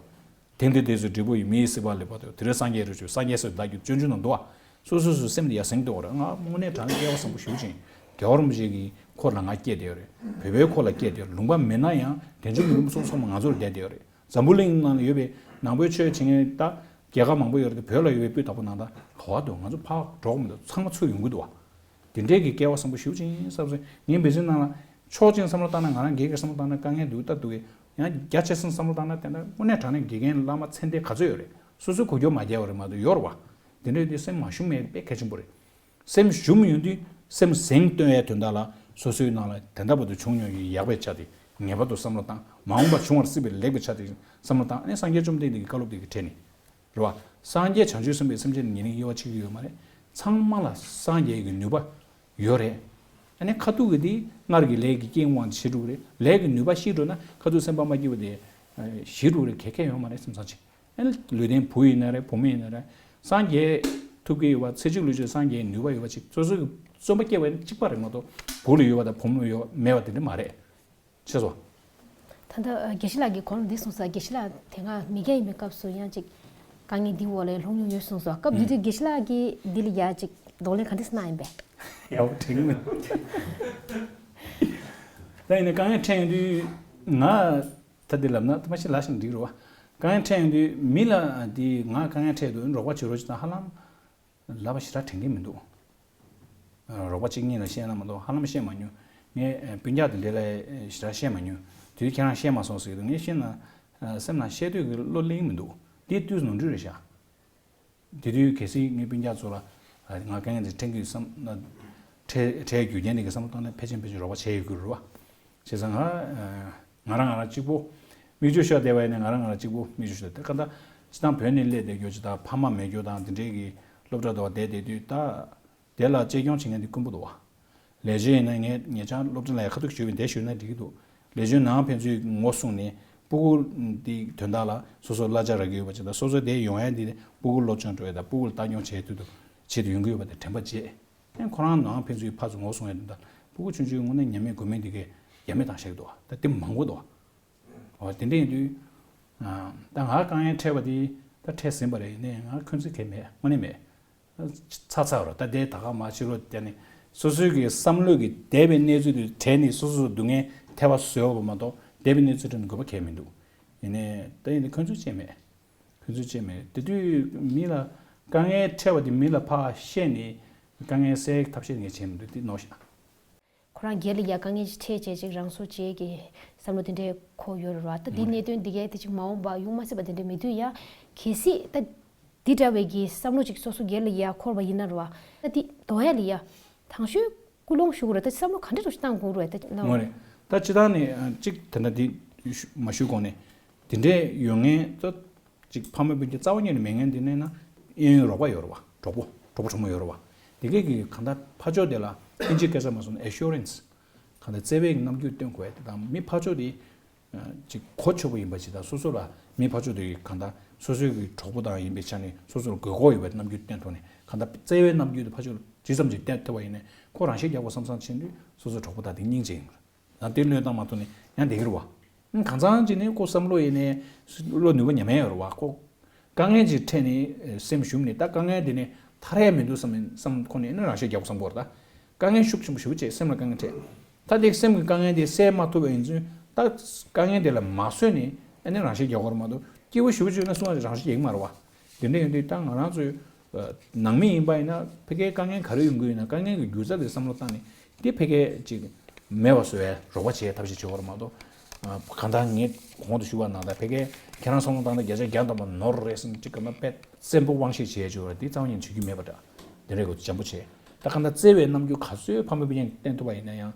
དེང་འདིར་བདེ་ཚུལ་འབྲས་བུ་ཡི་མི་ཡི་སྲིད་པ་ལེགས་པར་ཐོབ། དེ་རིང་སངས་རྒྱས་རིགས་ཆོས་སངས་རྒྱས་སོགས་བདག་གིས་སྤྱོད་འཇུག་ན་འདུག་བ། སོ་སོ་སོའི་སེམས་འདི་ཡར་ཟིང་ལྟོས་རེད། ང་དངོས་གནས་དྲང་གནས་སྐལ་བ་བཟང་པོ་ཞེ་པོ་ཅིག་རྒྱལ་བ་རིན་པོ་ཆེ་གི་འཁོར་ལ་ང་སྐྱེས་བསྡད་ཡོད་རེད། བོད་པའི་འཁོར་ལ་སྐྱེས་བསྡད་ཡོད་རེད། ལུང་པ་མེད་ན་ཡང་དལ་འབྱོར་གྱི་ལུང་པ་སོགས་ཚང་མ་ང་ཚོར་བསྡད་བསྡད་ཡོད་རེད། འཛམ་བུ་གླིང་ནང་ལ་ཡོད་པའི་ནང་པའི་ཆོས་བྱེད་མཁན་ད་རྒྱལ་ཁབ་མང་པོ་ཡོད་རེད་དེ། བོད་ལ་ཡོད་པའི་སྤུས་དག་པོ་ནང་ད་ག་བ་འདུག་ང་ཚོ་ཕར་འགྲོ་གི་མི་འདུག་ཚང་མ་ཚུར་ཡོང་གི་འདུག་བ། དེ་འདྲའི་གི་སྐལ་བ་བཟང་པོ་ཞེ་པོ་ཅིག་ཡིན་བསམ་སོང་། ངའི་འབད་བརྩོན་ནང་ལ་ཕྱོགས་གཅིག་བསམ་བློ་བཏང་ན་ང་རང་སྒེར་གྱི་བསམ་བློ་བཏང་ན་དཀའ་ངལ་འདུག་ལྟ་འདུག་གི། ཡང་རྒྱ་ཆེ་སོང་བསམ་བློ་བཏང་ན་དེ་འདྲ་དངོས་གནས་དྲང་གནས་དགེ་རྒན་བླ་མ་ཚད་ལྡན་ག་ཚོད་ཡོད་རེད། སོ་སོའི་གོ་རྒྱུ་མ་རྒྱལ་བ་རེད་མ་གཏོགས་ཡོད་རེད་བ། དེ་འདྲ་ཡོད་དུས་སེམས་མ་ཞུམ་མེད་དཔེ་གལ་ཆེན་པོ་རེད། སེམས་ཞུམ་ཡོང་དུས་སེམས་ཟིང་སྟོན་ཡའི་དོན་དག་ལ་སོ་སོའི་ནང་ལ་དེ་འདྲ་བར་དུ་བྱུང་མྱོང་ཡོད་ཡག་པའི་ཆ་དེ་ངེས་པར་དུ་བསམ་བློ་བཏང་། མ་འོངས་པ་འབྱུང་བར་སྲིད་པའི་ལེགས་པའི་ཆ་དེ་བསམ་བློ་བཏང་། ཨ་ནི་སངས་རྒྱས་བཅོམ་ལྡན་འདས་ཀྱི་བཀའ་སློབ་དེ་གི་གྲས་ནས། རེད་བ། སངས་རྒྱས་བྱང་ཆུབ་སེམས་དཔའི་སེམས་ཅན་ལ་ཉེ་རིང་དབྱེ་བ་ཕྱེ་གི་ཡོད་མ་རེད། ཚང་མ་ལ་སངས་རྒྱས་ཀྱི་ནུས་པ་ཡོད་རེད། ཨ་ནི་ཁ་ཐུག་གི་དེ་སྔར་གྱི་ལས་ཀྱི་རྐྱེན་དབང་ཞི་འགྲོ་གི་རེད། ལས་ཀྱི་ནུས་པ་ཞི་འགྲོ་ན་ཁ་ཐུག་སེམས་པ་མ་སྐྱིད་པ་དེ་ཞི་འགྲོ་གི་རེད། གལ་གལ་ཡོད་མ་རེད་སེམས་བཟང་ཆེ། ཨ་ནི་ལུས་ལྡན་བུ་ཡིན་ན་རེད་བུ་མོ་ཡིན་ན་རེད། སངས་རྒྱས་ཐུབ་ཀྱི་ཡོད་པ་ཚེ་གཅིག་ལུས་གཅིག་སངས་རྒྱས་ནུས་པ་ཡོད་པ་ཅིག་སོ་སོ་གི་བརྩོན་པ་སྐྱེ་བ་ཡིན་ན་གཅིག་པ་རེད་མ་གཏོགས་བུ་ལ་ཡོད་པ་དང་བུ་མོ་ལ་ཡོད་མེད་པ་དེ་འདྲ་མ་རེད། ཤེས་སོང་། ད་ལྟ་དགེ་བཤེས་ལགས་ཀྱིས་གོང་ལ་འདི་གསུངས་སོང་། དགེ་བཤེས་ལགས་དེ་སྔ་མི་སྐྱ་ཡིན་པའི་སྐབས་སུ་ཡང་ཅིག་དཀའ་ངལ་འདི་འོག་ལ་ལྷུང་མྱོང་ཡོད་གསུངས་སོང་། སྐབས་དེ་དུས་དགེ་བཤེས་ལགས་ཀྱིས་འདི་ལ་ཡ་ཅིག་གདོང་ལེན་ག་འདྲ་གནང་ཡིན་པས། ཡག་པོ་དྲན་གྱི་མི་འདུག་ད་ཡིན་ན་དཀའ་ངལ་འཕྲད་ཡོང་དུས་ང་ད་འདི་ལབ་ན་ཐ་མ་ཤི་ལ་ཞིག་འགྲིག་རོ། དཀའ་ངལ་འཕྲད་ཡོང་དུས་མི་ལ་འདི་ང་དཀའ་ངལ་འཕྲད་འདུག་རོགས་པ་བྱེད་རོགས་བྱེད་དང་ཧ་ལམ། ལབ་པ་ཞེ་དྲག་དྲན་གྱི་མི་འདུག་རོགས་པ་གཅིག་གཉིས་ལ་བཤད་ན་མ་གཏོགས་ཧ་ལམ་བཤད་མ་མྱོང་། ངས་སྤུན་ཀྱག་དེ་འདྲ་ལ་ཞེ་དྲག་བཤད་མ་མྱོང་། དུས་ཁྱེད་རང་བཤད་མ་སོང་ཟེར་གྱི་འདུག་ངས་བཤད་ན་སེམས་ནང་བཤད་འདོད་ཀྱི་བློ་སླེབས་ཀྱི་མི་འདུག་དེ་དུས་ནོར་འཁྲུལ་རེད་ཤག་དེ་དུས་གལ་སྲིད་ངས་སྤུན་ཀྱག་ཚོ་ལ་ང་དཀའ་ངལ་འདི་འཕྲད་ཀྱི་བསམ་ན་འཕྲད་འཕྲད་རྒྱུ་རྐྱེན་འདི་གི་བསམ་བློ་བཏང་ན་ཕལ་ཆེར་ཕལ་ཆེར་རོགས་པ་བྱས་ཡོད་ཀྱི་རེད་བ། བྱས་ཙང་ང་ང་རང་ང་རང་གཅིག་པོ་མིག་ཆུ་ཤོར་བསྡད་པ་ཡིན་ན་ང་རང་ང་རང་གཅིག་པོ་མིག་ཆུ་ཤོར་བསྡད་ད་ག་ད་སྤྱིར་བཏང་བོད་ནས་སླེབས་བསྡད་རྒྱུ་ཅིག་དང་ཕ་མ་མེད་རྒྱུ་དང་དེ་འདྲའི་གི་སློབ་གྲྭ་དུ་བ་བསྡད་བསྡད་དུས་ད་དེ་ལ་གཅེས་སྐྱོང་བྱེད་མཁན་དེ་དཀོན་པོ་འདུག་བ། ལས་བྱེད་ཡིན་ན་ངས་ངེད་ཅག་སློབ་གྲྭ་ལ་ཡ་ཁ་ཐུག་ཞུས་པའི་འདས་ཞུས་ན་འགྲིག་གི་འདུག་ལས་བྱེད་ནང་ཕན་ཚུན་ངོ་སྲུང་ནས་སྤུ་གུ་འདི་དོན་དག་ལ་སོ་སོ་གླ་ཆ་རག་གི་ཡོད་པ་ཅིག་དང་སོ་སོ་དེ་ཡོང་ཡ་འདི་སྤུ་གུ་སློབ་སྦྱོང་འགྲོ་ཡ་དང་སྤུ་གུ་ལ་ལྟ་སྐྱོང་བྱེད་ཐུབ་ཐུབ་ཆེད་དུ་ཡོང་གི་ཡོད་པ་དེ་དྲན་པ་བརྗེད། ཡང་ཁོ་རང་ནང་ཕན་ཚུན་ཕར་ཚུར་ངོ་སྲུང་ཡ་དོན་དག་སྤུ་གུ་ཆུང་ཆུང་དངོས་གནས་ཉམས་མེད་དགོས་མེད་འདི་གས་ཡ་མེད་བཏང་བཞག་གི་འདུག་ད་དེ་མང་པོ་འདུག་འོ་དེ་འདྲ་ཡིན་དུས། ད་ང་དཀའ་ངལ་འཕྲད་པ་དེ་ད་འཕྲད་ཟིན་པ་རེད། ཡིན་ནའི་ང་འཁོན་འཛིན་གང་ཡང་མེད། དངོས་གནས་མེད། ཚར་ཚར་རོ། ད་དེ་ད་ག་མ་ཕྱི་ལོགས་བསྡད་ནས་སོ་སོའི་གི་བསམ་བློ་གི་འདས་པའི་གནས་ཚུལ་དེ་དྲན་ནས་སོ་སོ་སྡུག་བསྔལ་ཐེབས་པ་བཟོས་པ་མ་གཏོགས་འདས་པའི་གནས་ཚུལ་དྲན་དགོས་པ་གང་ཡང་མི་འདུག་ཡིན་ནའི་ད་ཡིན་ནའི་འཁོན་འཛིན་བྱས་མེད། འཁོན་འཛིན་བྱས་མེད། དེ་དུས་མི་ལ་དཀའ་ངལ་འཕྲད་པ་དེ་མི་ལ་ཕར་བཤད་ནས་དཀའ་ངལ་སེལ་ཐབས་ཤེས་ངས་བྱས་མི་འདུག་དེ་ནོར་ཤག་ཁོ་རང་སྒེར་ལ་ཡ་དཀའ་ངལ་ཅིག་འཕྲད་བྱས་ཅིག་རང་སྲོག་བཅད་ཀྱི་བསམ་བློ་དེ་འདྲའི་འཁོར་ཡོད་རེད་བ། ད་འདི་གནད་དོན་འདི་གའི་དེ་ཅིག་མ་འོངས་པ་གཡུག་མ་སྲིད་པ་དེ་འདྲ་མེད་དུས་ཡ་གལ་སྲིད་ད་འདི་འདྲ་བའི་གི་བསམ་བློ་ཅིག་སོ་སོ་སྒེར་ལ་ཡ་འཁོར་བ་ཡིན་ན་རེད་བ། ད་འདི་དོ་ཡ་ལ་ཡ་དང་ཤོས་སྐུལ་སློང་ཞུ་དགོས་རེད། ད་བསམ་བློ་ག་འདྲ་འདྲ་ཞིག་བཏང་དགོས་རེད་ད་ན། ངོ་རེད། ད་སྤྱིར་བཏང་ནས་ཨ་གཅིག་དེ་འདྲ་འདི་མ་ཞུས་གོང་ནས་དེ་འདྲའི་ཡོད་མཁན་ད་གཅིག་ཕ་མ་སྤུན་ཀྱག་རྩ་བ་ཉིད་ནས་མེད་མཁན་དེ་ནས་ན་གཡས་གཡོན་རོགས་པ་ཡོད་རེད་བ། གྲོགས་པོ་གྲོགས་པོ་གྲོགས་མོ་ཡོད་རེད་བ། དེ་གས་ཀྱི་གང་ལྟར་ཕར་ཕྱོགས་དེ་ལ་ཨིན་ཇིའི་སྐད་ཆ་མ་སོང་ན་ཨེ་ཤུ་རན་སི། གང་ལྟར་བརྩེ་བའི་རྣམ་འགྱུར་སྟོན་དགོས་དེ་དང་མི་ཕར་ཕྱོགས་དེ་ཅིག་གོ་ཆོད་པོ་ཡིན་པ་ཅིག་དང་སོ་སོ་ལ་མི་ཕར་ཕྱོགས་དེ་གང་ལྟར་སོ་སོའི་གི་གྲོགས་པོ་དང་ཡིན་པའི་ཆ་ནས་སོ་སོར་དགོས་མཁོ་ཡོད་པའི་རྣམ་འགྱུར་སྟོན་ཐུབ་ནས་གང་ལྟར་བརྩེ་བའི་རྣམ་འགྱུར་དེ་ཕར་ཕྱོགས་ལ་ཇི་ཙམ་ཅིག་སྟོན་ཐུབ་པ་ཡིན་ནའི་ཁོ་རང་ཤེད་རྒྱག་དགོས་བསམ་བསམ་བྱས་དུས་སོ་སོའི་གྲོགས་པོ་དང་དེ་སྙིང་རྗེ་ཡིན། ཡང་དེ་བློས་བཏང་མ་ཐུབ་ནས་ཡང་བསྡད་ཀྱི་རེད་བ། གང་ཚང་ཅིག་ནས་ཁོ་བསམ་བློ་ཡིན་ནའི་བློ་ནུས་པ་ཉམས་ཡ་ཡོད་རེད་བ། ཁོ་དཀའ་ངལ་ཅིག་འཕྲད་ནས་སེམས་ཞུམ་ནས་ད་དཀའ་ངལ་དེ་ནས་ཐར་ཡ་མི་འདུག་བསམ་བསམ་ཁོ་ནས་ཨ་ནི་རང་ཤེད་རྒྱག་དགོས་བསམ་གྱི་ཡོད་རེད་ད། དཀའ་ངལ་ཤུགས་ཆེན་པོ་ཞེ་པོ་ཅིག་སེམས་ལ་དཀའ་ངལ་འཕྲད། ད་དེ་སེམས་ཀྱི་དཀའ་ངལ་དེ་སེལ་མ་ཐུབ་པ་ཡིན་ཚུན་ད་དཀའ་ངལ་དེ་ལ་མ་བཟོད་ནས་ཨ་ནི་རང་ཤེད་རྒྱག་དགོས་རེད་མ་གཏོགས་སྐྱིད་པོ་ཞེ་པོ་ཅིག་ཡོད་ན་སུ་ཡང་རང་ཤེད་རྒྱག་གི་མ་རེད་བ། དེ་འདྲ་ཡིན་དུས་ད་ང་རང་ཚོའི་ནང་མི་ཡིན་པ་ཡིན་ན་ཕ་གིའི་དཀའ་ངལ་ག་རེ་ཡོང་གི་ཡོད་ན་དཀའ་ངལ་གྱི་རྒྱུ་རྩ་དེ་བསམ་བློ་བཏང་ནས་དེ་ཕ་གིའི་ཅིག་མེད་པ་བཟོ་བའི་རོགས་པ་བྱེད་ཐབས་ཤེས་བྱེད་དགོས་རེད་མ་གཏོགས། གང་ལྟར་ངས་གོང་དུ་ཞུས་པ་ནང་ལྟར་ཕ་གིའི་ཁྱེད་རང་བསམ་བློ་བཏང་ན་བརྒྱ་ཆ་བརྒྱ་ཐམ་པ་ནོར་རེད་བསམ་ཅིག་ག་ན་དཔེ་བཙན་པོ་དབང་ཤེད་བྱེད་བྱེད་པ་དེ་རྩ་བ་ཉིད་བྱེད་རྒྱུ་མེད་པ་འདྲ། དེ་འདྲའི་སྐོར་དུ་འཇམ་པོ་བྱེད། ད་གང་ལྟར་བརྩེ་བའི་རྣམ་འགྱུར་ག་ཚོད་ཕ་མ་སྤུན་ཀྱག་བསྟན་ཐུབ་པ་ཡིན་ན་ཡང་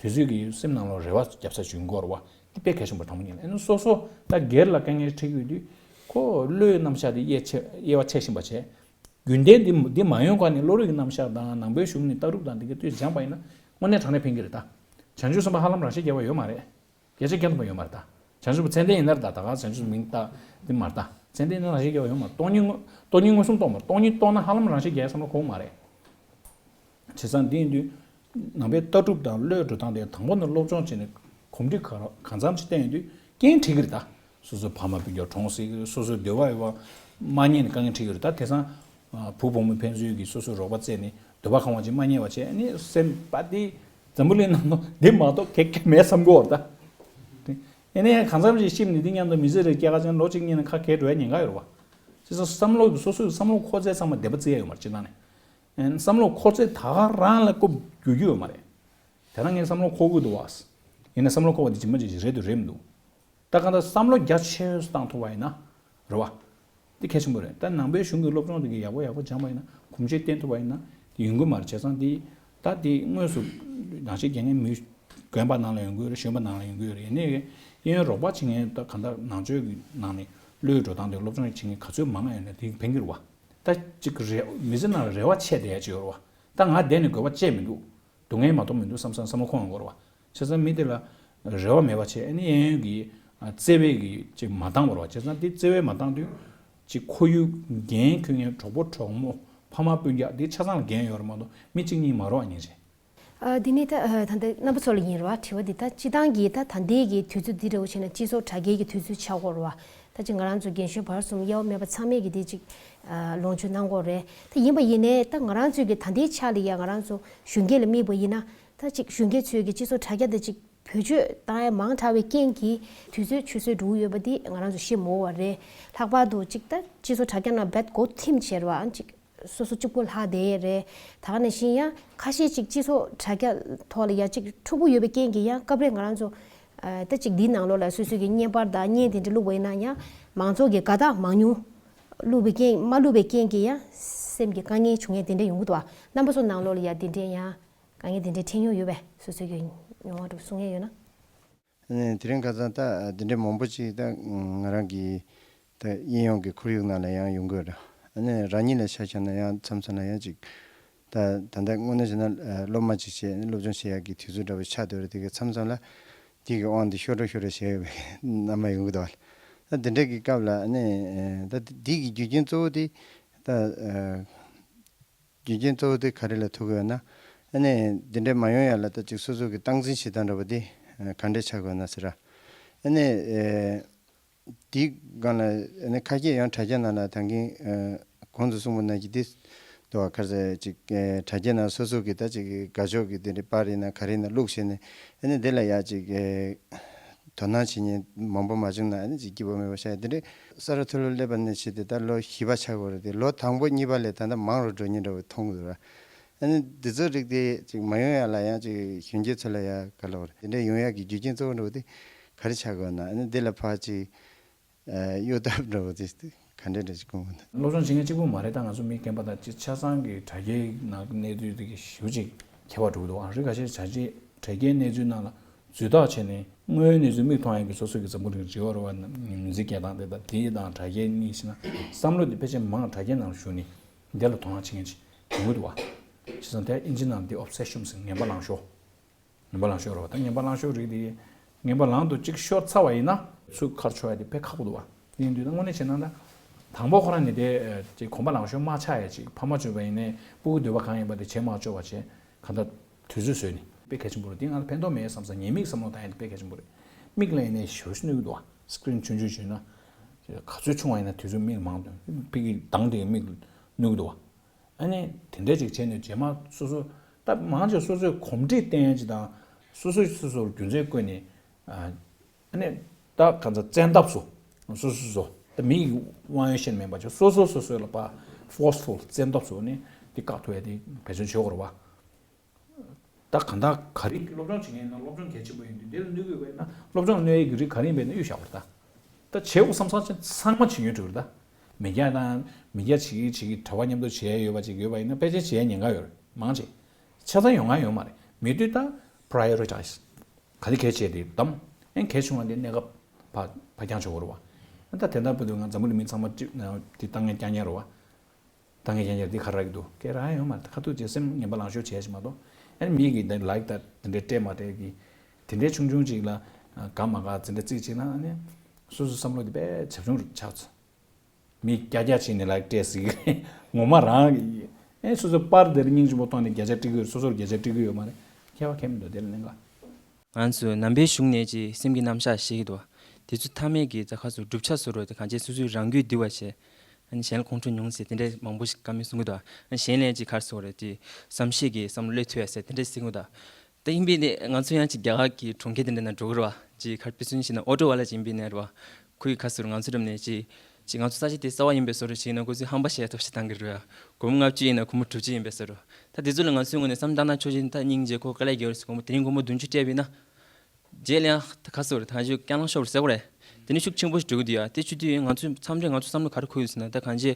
དུས་ཚོད་ཀྱི་སེམས་ནང་ལ་རེ་བ་རྒྱབ་ས་ཞིག་ཡོང་གི་ཡོད་རེད་བ། འདི་དཔེ་གལ་ཆེན་པོ་དང་པོ་ཉིད་ལ་ཨེ་ནི་སོ་སོ་ད་སྒེར་ལ་དཀའ་ངལ་འཕྲད་ཀྱི་ཡོད་དུས་ཁོ་བློའི་རྣམ་གཞག་དེ་དབྱེ་ཆེ་དབྱེ་བ་ཕྱེ་བཞིན་པ་བྱས། རྒྱུན་ལྡན་འདི་འདི་མ་ཡོང་ག་ནས་བློ་རིག་གི་རྣམ་གཞག་དང་ནང་པའི་གཞུང་ནས་ལྟ་གྲུབ་དང་འདི་གའི་ལྟོས་སྦྱངས་པ་ཡིན་ན་དངོས་གནས་དྲང་གནས་ཕན་གྱི་རེད་ད། བྱང་ཆུབ་སེམས་དཔའ་ཧ་ལམ་རང་ཤེད་རྒྱས་པ་ཡོད་མ་རེད། བརྒྱ་ཆ་བརྒྱ་ཐམ་པ་ཡོད་མ་རེད་ད། བྱང་ཆུབ་ཚད་ལྡན་ཡིན་ན་རེད་ད། ད་ག་བྱང་ཆུབ་མིང་བཏགས་འདི་མ་རེད་ད། ཚད་ལྡན་ཡིན་ན་རང་ཤེད་རྒྱས་པ་ཡོད་མ་རེད། སྟོང་ཉིད་དངོས་སྟོང་ཉིད་མངོན་སུམ་རྟོགས་མ་རེད། སྟོང་ཉིད་རྟོགས་ན་ཧ་ལམ་རང་ཤེད་རྒྱས་བསམ་བློ་འཁོར་མ་རེད། བྱས་ཙང་འདི་ཡིན་དུས་ནང་པའི་ལྟ་གྲུབ་དང་བློའི་འགྲོ་སྟངས་དེ་དང་པོ་ནས་སློབ་སྦྱོང་བྱས་ནས་གོམས་འདྲིས་ག་ར་གང་འཚམ་ཞིག་བསྟན་ཡོང་དུས་རྐྱེན་འཕྲད་ཀྱི་རེད་ད། སོ་སོའི་ཕ་མ་སྤུན་ཀྱག་གྲོངས་སྲིད་ཀྱི་རེད། སོ་སོའི་འདོད་པ་ཡོད་པ་མ་རྙེད་ནས་དཀའ་ངལ་འཕྲད་ཀྱི་རེད་ད། དེང་སང་བུ་བུ་མོ་ཕན་ཚུན་གྱིས་སོ་སོའི་རོགས་པ་བཙལ་ནས་འདོད་པ་ཁེངས་པ་ཅིག་མ་རྙེད་པ་བྱས་ནས་སེམས་པ་དེ་འཛམ་བུ་གླིང་ནང་ལ་འདི་མ་གཏོགས་ག་གེ་མེད་བསམ་གྱི་ཡོད་རེད་ད། ཨེ་ནས་ཡང་གང་འཚམ་ཞིག་ཤེས་ནས་འདི་མཉམ་དུ་མི་ཚེ་རེ་སྐྱེལ་ཁ་ཅན་ལོ་གཅིག་གཉིས་ནས་ཁ་གས་འགྲོ་ཡ་ཉེན་ཁ་ཡོད་རེད་བ། བྱས་ཙང་བསམ་བློ་གི་སོ་སོའི་བསམ་བློ་འཁོར་ཚད་ཚང་མ་བདེ་པོ་བརྩི་ཡ་ཡོད་མ་རེད་སྤྱིར་བཏང་ནས། བསམ་བློ་འཁོར་ཚད་ད་ག་རང་ལ་རྐུབ་རྒྱུག་རྒྱུ་ཡོད་མ་རེད། དེ་རང་ངས་བསམ་བློ་འཁོར་གི་འདུག་བ། ཡིན་ན་བསམ་བློ་འཁོར་བ་དེ་ཇི་མ་ཇི་བཞིན་རེད་འདུག་རེད་མི་འདུག་ད་གང་ལྟར་བསམ་བློ་རྒྱ་ཆེ་ཤོས་བཏང་ཐུབ་པ་ཡིན་ན། རེད་བ། འདི་གལ་ཆེན་པོ་རེད། ད་ནང་པའི་གཞུང་གི་སློབ་སྦྱོང་དེ་གི་ཡག་པོ་ཡག་པོ་སྦྱངས་པ་ཡིན་ན་གོམས་གཤིས་བསྟེན་ཐུབ་པ་ཡིན་ན་དེ་ཡོང་གི་མ་རེད། བྱས་ཙང་དེ་ད་དེ་དངོས་སུ་རང་ཤེད་རྒྱག་མཁན་མི་དགོན་པ་ནང་ལ་ཡོང་གི་ཡོད་རེད། གཞོན་པ་ནང་ལ་ཡོང་གི་ཡོད་རེད། ཡིན་ནའི་གཡས་གཡོན་རོགས་པ་བྱེད་མཁན་ད་གང་ལྟར་ནང་ཆོས་ཀྱི་ནང་ནས་བློའི་འགྲོ་སྟངས་དེ་སློབ་སྦྱོང་བྱེད་མཁན་ག་ཚོད་མང་ང་ཡོད་ན་དེ་ཕན་གྱི་རེད་བ། ད་གཅིག་རེ་མི་ཚེ་ནང་ལ་རེ་བ་ཆད་བསྡད་ཡ་ཅིག་ཡོད་རེད་བ། ད་ང་བསྡད་ནས་དགོས་པ་ཅི་ཡང་མི་འདུག་སྡུག་བསྔལ་མ་གཏོགས་མི་འདུག་བསམ་བསམ་བསམ་བློ་འཁོར་ཡོང་གི་རེད་བ། བྱས་ཙང་མི་དེ་ལ་རེ་བ་མེད་པ་བྱས་ཨ་ནི་གཡས་གཡོན་གྱི་བརྩེ་བས་ཀྱི་ཅིག་མ་འདང་བར་བ། བྱས་ཙང་དེ་བརྩེ་བས་མ་འདང་དུས་ཅིག་ཁོར་ཡུག་འགན་འཁུར་མཁན་གྲོགས་པོ་གྲོགས་མོ་ཕ་མ་སྤུན་ཀྱག་དེ་ཆ་ཚང་ལ་འགན་ཡོད་རེད་མ་གཏོགས་མི་གཅིག་གཉིས་མ་རེད་བ། སྙིང་རྗེ། ཨ་དེ་ནས་ད་ཨ་ད་ལྟ་རྣམ་པ་ཚོ་ལ་ཡིན་རེད་བ། དྲི་བ་འདི་ད་སྤྱི་བཏང་གི་ད་ད་ལྟའི་གི་དུས་ཚོད་འདི་འདྲ་བོ་བྱས་ན་སྤྱི་ཚོགས་དྲ་རྒྱའི་གི་དུས་ཚོད་ཆགས་ཀྱི་ཡོད་རེད་བ། ད་ཅིག་ང་རང་ཚོ་རྒན་གཞོན་བར་གསུམ་དབྱེ་བ་མེད་པ་ཚང་མས་གི་དེ་ཅིག་ཨ་ལོངས་སྤྱོད་གནང་གི་ཡོད་རེད། ད་ཡིན་པ་ཡིན་ནའི་ད་ང་རང་ཚོའི་གི་ད་ལྟའི་ཆ་ལ་ཡ་ང་རང་ཚོ་གཞོན་སྐྱེས་ལ་དམིགས་པ་ཡིན་ན། ད་ཅིག་གཞོན་སྐྱེས་ཚོས་ཀྱི་སྤྱི་ཚོགས་དྲ་རྒྱ་དེ་ཅིག་བེད་སྤྱོད་བཏང་ཡ་མང་དྲགས་པའི་རྐྱེན་གྱིས་དུས་ཚོད་ཆུད་ཟོས་འགྲོ་གི་ཡོད་པ་འདི་ང་རང་ཚོ་ཤེས་མོ་བ་རེད། ལྷག་པར་དུ་ཅིག་ད་སྤྱི་ཚོགས་དྲ་རྒྱ་ནང་རྦད་མགོ་ཐིམ་བྱས་རེད་བ། ཅིག་སོ་སོ་གཅིག་པུ་ལྷག་བསྡད་ཡས་རེད། ད་ག་ནང་བཞིན་ཡང་ཁ་ཤས་ཅིག་སྤྱི་ཚོགས་དྲ་རྒྱ་ཐོག་ལ་ཡ་ཅིག་འཁྲུག་པོ་ཡོད་པའི་རྐྱེན་གྱིས་ཡང་སྐབས་རེ་ང་རང་ཚོ་ཨ་ད་ཅིག་འདིའི་ནང་ལོགས་ལ་སོ་སོའི་གི་བརྙན་པར་དང་བརྙན་དེ་འདྲ་བླུགས་པ་ཡིན་ན་ཡང་མང་ཚོགས་ཀྱི་དགའ་རྟགས་མང་ཉུང་བླུགས་པའི་རྐྱེན་མ་བླུགས་པའི་རྐྱེན་གྱིས་ཡང་སེམས་ཀྱི་དཀའ་ངལ་བྱུང་ཡས་དེ་འདྲ་ཡོང་གི་འདུག་བ། རྣམ་པ་ཚོ་ནང་ལོགས་ལ་ཡ་དེ་འདྲའི་ཡང་དཀའ་ངལ་དེ་འདྲའི་འཕྲད་མྱོང་ཡོད་པས། སོ་སོའི་གི་མྱོང་བ་འདྲ་གསུང་ཡས་ཡོད་ན། ཨ་ནི་དེ་རིང་ཁ་སང་ད་དེ་འདྲའི་མང་པོ་ཅིག་ད་ང་རང་གི་ད་དབྱིན་ཡོངས་ཀྱི་ཁོར་ཡུག་ནང་ལ་ཡང་ཡོང་གི་ཡོད་རེད། ཨ་ནི་རང་ཉིད་ལ་ཆ་བཞག་ན་ཡང་མཚམས་མཚམས་ལ་ཡང་ཅིག་ད་ད་ལྟ་དངོས་གནས་བྱས་ན་སློབ་མ་ཅིག་བྱས་སློབ་སྦྱོང་བྱེད་ཡག་གི་དུས་ཚོད་འདྲ་བོ་ཆགས་བསྡད་རེད། དེ་གའི་མཚམས་མཚམས་ལ་དེ་གི་དབང་དུ་ཤོར་འགྲོ་ཤོར་འགྲོ་བྱས་ཡོད་པའི་རྣམ་པ་ཡོང་གི་འདུག་བ། ད་དེ་འདྲ་གི་སྐབས་ལ་ཨ་ནི་ད་དེ་གི་རྒྱུ་རྐྱེན་གཙོ་བོ་དེ་ད། རྒྱུ་རྐྱེན་གཙོ་བོ་དེ་ག་རེ་ལ་ཐུག་གི་ཡོད་ན། ཨ་ནི་འདི་འདྲའི་མ་ཡོང་ཡ་ལ་ད་ཅིག་སོ་སོ་གི་སྟངས་འཛིན་བྱེད་སྟངས་འདྲ་པོ་དེ་ག་འདྲས་ཆགས་ཀྱི་ཡོད་ན་ཟེར་ར། ཨ་ནི་དེའི་སྒང་ལ་ཨ་ནི་ཁ་སྐད་ཡང་དྲ་རྒྱ་ནང་ལ་ད་གིན་གོང་དུ་གསུངས་པ་ནང་བཞིན་དེ་འདུག་བ། ག་རེ་ཟེར་ཅིག་དྲ་རྒྱ་ནང་སོ་སོ་གི་ད་ཅིག་དགའ་ཕྱོགས་ཀྱི་དེ་འདྲའི་པར་ཡིན་ན་ག་རེ་ཡིན་ན་བླུགས་བྱས་ནས་ཨ་ནི་དེ་ལ་ཡ་ཅིག་དོ་སྣང་བྱེད་མཁན་མང་པོ་མ་བྱུང་ན་ཨ་ནི་ཅིག་སྐྱིད་པོ་མེད་པ་ཤར་ཡ་དེ་འདྲའི་ས་རཱ་ཐོ་ལོ་སླེབས་པ་ནས་བྱས་ཏེ་ད་ལོ་བཞི་པ་ཆགས་ཀྱི་ཡོད་རེད་དེ། ལོ་དང་པོ་གཉིས་པ་ལས་ད་ལྟ་མང་རུ་འགྲོ་མཁན་འདྲ་བོ་མཐོང་གི་འདུག་ར། ཨ་ནི་འདི་ཚོ་རིགས་དེ་ཅིག་མ་ཡོང་ཡ་ལ་ཡང་ཅིག་གཞོན་སྐྱེས་ཚོ་ལ་ཡ་ག་ལབ་རེད། དེ་འདྲའི་ཡོང་ཡ་གི་རྒྱུ་རྐྱེན་གཙོ་བོ་འདྲ་བོ་དེ་ག་རེ་ཆགས་ཀྱི་ཡོད་ན། ཨ་ནི་འདི་ལ་ཕར་ཅིག་གཡོལ་ཐབས་འདྲ་བོ་དེ་ག་འདྲ་འདྲ་ཅིག་དགོངས་པ་འདུག་སློབ་སྦྱོང་བྱེད་མཁན་གཅིག་པུ་མ་རེད། ད་ང་ཚོ་མི་རྒན་པ་དང་ཅིག་ཆ་ཚང་གི་དྲ་རྒྱའི་ནང་གནས་ཚུལ་དེ་གི་ཞེ་པོ་ཅིག་ཁྱད་པར་འགྲོ་གི་འདུག་ཨ་རི་ཁ་ཤས་དྲ་རྒྱའི་དྲ་རྒྱའི་གནས་ཚུལ་ནང་ལ་ འཛུལ་ཐག་བྱས་ནས་དངོས་ཡོད་གནས་ཚུལ་མིག་མཐོང་ཡག་གི་སོ་སོ་གི་འཛམ་བུ་གླིང་འབྲི་བ་རུ་བ་མི་ཚེ་སྐྱེལ་སྟངས་དེ་དང་དེ་དང་དྲ་རྒྱའི་གཉིས་ཕྱིན་ན་བསམ་བློ་དེ་ཕལ་ཆེར་མང་དྲ་རྒྱའི་ནང་ཞུགས་ནས་འདི་ལ་དོ་སྣང་བྱེད་མཁན་ཅིག་ཡོང་གི་འདུག་བ། བྱས་ཙང་དེ་ཨིན་ཇི་ནང་འདི་obsession ཟེར་ངན་པ་ལང་ཤོར། ངན་པ་ལང་ཤོར་རོ། ད་ངན་པ་ལང་ཤོར་རིགས་དེ་ངན་པ་ལང་དུ་གཅིག་ཤོར་ཚར་བ་ཡིན་ན་ཚུར་ཁར་ཆོག་ཡ་དེ་དཔེ་ཁག་པོ་འདུག་བ། དེ་ཡིན་དུས་ད་དངོས་གནས་བྱས་ན་ད་དང་པོ་ཁོ་རང་ནི་དེ་ཅིག་གོམ་པ་ལང་ཤོར་མ་ཆགས་ཡ་ཅིག་ཕ་མ་བྱོས་པ་ཡིན་ནའི་སྤུ་གུ་འདོད་པ་གང་ཡིན་པ་དེ་བྱེད་མ་ཆོག་པ་བྱས་གང་ལྟར་དུས་ཚོད་བཟོས་ནི་དཔེ་གལ་ཆེན་པོ་རེད། དེ་ང་ལ་ཕན་ཐོགས་མེད་བསམ་ས་ཉེས་དམིགས་བསམ་བློ་བཏང་ཡ་དེ་དཔེ་གལ་ཆེན་པོ་རེད། མིག་ལ་ཡིན་ནའི་ཞོ་ཤུ་གནོད་ཀྱི་འདུག་བ། སི་ཀི་རིན་ཆུང་ཆུང་བྱོས་ན་ག་ཚོད་ཆུང་བ་ཡིན་ན་དུས་ཚོད་མིག་མང་དུ་ཕིག་གི་གདངས་དེ་མིག་གནོད་ཀྱི་འདུག་བ། ཨ་ནི་དེ་འདྲས་ཅིག་བྱས་ནས་རྗེས་མ་སོ་སོ་ད་མང་ཆེ་སོ་སོས་གོམས་འདྲིས་བསྟེན་ཡ་ཅིག་དང་སོ་སོས་སོ་སོར་རྒྱུ་མཚན་བཀོད་ནས་ཨ་ནི་ད་གང་ཚ་བཙན་ཐབས་སུ་སོ་སོ་སོ་ད་མི་ཡི་དབང་ཡོད་ཤེས་མེད་པ་ཅིག་སོ་སོ་སོ་སོའི་ལ་པ་forceful བཙན་ཐབས་སུ་ནི་དེ་བཀག་ཐུབ་ཡ་དེ་བེད་སྤྱོད་བྱེད་དགོས་རེད་བ། ད་གང་ལྟར་ག་རེ་སློབ་སྦྱོང་བྱེད་མཁན་ཡིན་ན་སློབ་སྦྱོང་གལ་ཆེན་པོ་ཡིན་དུས་དེ་ལ་གནོད་ཀྱི་ཡོད་པ་ཡིན་ན་སློབ་སྦྱོང་གནོད་ཡས་ཀྱི་རིགས་ག་རེ་ཡིན་པ་ཡིན་ན་གཡུག་བཞག་པ་རེད་ད། ད་བྱེད་དགོས་བསམ་བསམ་ཅན་ཚང་མ་བྱེད་ཉོན་འགྲིག་རེད་ད། མི་སྐྱ་དང་མི་སྐྱ་བྱེད་ཀྱི་བྱེད་ཀྱི་གྲྭ་པ་མཉམ་དུ་བྱེད་ཡས་ཡོད་པ་ཅིག་ཡོད་པ་ཡིན་ན་ཕལ་ཆེར་བྱེད་ཡས་ཉེན་ཁ་ཡོད་རེད། མང་ཆེ་ཆ་ཚང་ཡོང་ང་ཡོད་མ་རེད། མེད་དུས་ད་prioritize ག་དེ་གལ་ཆེ་དེ་བདམས། ཨེ་གལ་ཆུང་བ་དེ་གནས་སྐབས་ཕ་ཕ་རྐྱང་བྱེད་དགོས་རེད་བ། ད་དེ་ལྟར་བུ་དུ་ང་འཛམ་བུ་གླིང་མི་ཚང་མ་ཅི་དེ་ལྟ་ངན་རྐྱང་རྐྱང་རེད་བ། ད་ངས་ཡང་ཡང་འདི་ཁ་རག་གི་འདུག་སྐད་རག་ཡོད་མ་རེད། ཁ་ཐུག་བྱས་སེམས་ངན་པ་ལང་ཤོར་བྱས་ཤིག་མ་གཏོགས་ཨ་ནི་མི་གིས་འདི་ལའིག་ད་དེ་འདྲའི་སྤྲད་མ་སྤྲད་གི་དེ་འདྲའི་ཆུང་ཆུང་ཅིག་ལ་དགའ་མ་དགའ་ཟིན་འདྲ་རྩིས་བྱས་ན་ཨ་ནི་སོ་སོའི་བསམ་བློ་དེ་དཔེ་བྱབ་ཆུང་རུ་ཆགས་ཚར། མི་བརྒྱ་བརྒྱ་ཕྱིན་ནས་ལའིག་སྤྲད་ཟིག་རེད། ངོ་མ་རང་གི་ཨེ་སོ་སོའི་པར་དེར་སྙིང་རྗེ་པོ་གཏོང་ནས་བརྒྱ་ཆ་སྤྲད་གི་ཡོད། སོ་སོར་བརྒྱ་ཆ་སྤྲད་གི་ཡོད་མ་རེད། ཁྱད་པར་གང་ཡང་མི་འདུག་དེ་ལ་གནད་འགག་ང་ཚོ་ནང་པའི་གཞུང་ནས་ཀྱི་སེམས་ཀྱི་རྣམ་གཞག་ཤེས་ཀྱི་འདུག་དེ་ཚོ་མཐའ་མེད་ཀྱི་རྫ་ཁ་སོགས་བསྒྲུབ་བྱ་བཟོ་རོགས་དེ་གང་ཅི་སོ་སོའི་རང་རྒྱུད་འདི་བ་བྱས། ཨ་ནི་གཞན་ལ་ཁོང་ཁྲོ་མྱོང་ཟེར་དེ་འདྲས་མང་པོ་ཞིག་བཀའ་མོལ་གསུང་གི་འདུག་ཨ་ནི་གཞན་ལ་ཅིག་ག་རེ་ཟེར་དགོས་རེད་དེ་བསམ་ཤེས་ཀྱི་བསམ་བློ་སླེབས་ཐུབ་ཡ་ཟེར་དེ་འདྲས་གསུང་གི་འདུག་ད་ཡིན་པས་ནི་ང་ཚོ་ཡང་ཅིག་རྒྱ་གར་གྱི་གྲོང་ཁྱེར་དེ་འདྲ་ན་འགྲོ་གི་རེད་བ། ཅིག་ག་རེ་དཔེ་མཚོན་བྱས་ན་ཨོ་ཊོ་ཝ་ལ་ཅིག་ཡིན་པས་ནི་རེད་བ། ཁོའི་ག་རེ་ཟེར་ང་ཚོ་འགྲམ་ནས་ཅིག་ཅིག་ང་ཚོ་ས་ཆ་དེ་གསར་བ་ཡིན་པའི་བཟོ་འདྲ་ཞིག་ཡིན་ན་ཁོ་ཚོས་ཧམ་པ་བཤད་ཐབས་ཤིག་བཏང་གི་རེད་བ། སྒོར་མོ་ལྔ་བཅུ་ཡིན་ན་སྒོར་མོ་དྲུག་ཅུ་ཡིན་པའི་བཟོ་འདྲ། ད་དེ་ཚོ་ལ་ང་ཚོའི་ངོས་ནས་བསམ་བློ་བཏང་ན་ཆོག་ཅིག་ད་སྙིང་རྗེ་ཁོ་དཀའ་ལས་རྒྱག་རེད་ཟེར་སྒོར་མོ་དེ་རིང་སྒོར་མོ་བདུན་ཅུ་སྤྲད་པ་ཡིན་ན། རྗེས་ལ་ཡང་ད་ག་ཟེར་དགོས་རེད། ད་ཅིག་རྐྱང་ལངས་ཤོར་བ་རེད་ཟེར་དགོས་རེད། དེ་ནི་ཤུགས་ཆེན་པོ་ཞིག་འགྲོ་གི་འདུག་ཡ། དེ་བྱེད་དུས་ང་ཚོས་མཚམས་རེ་ང་ཚོ་བསམ་བློ་ག་རེ་འཁོར་ཡོད་ཟེར་ན། ད་གང་ཅི་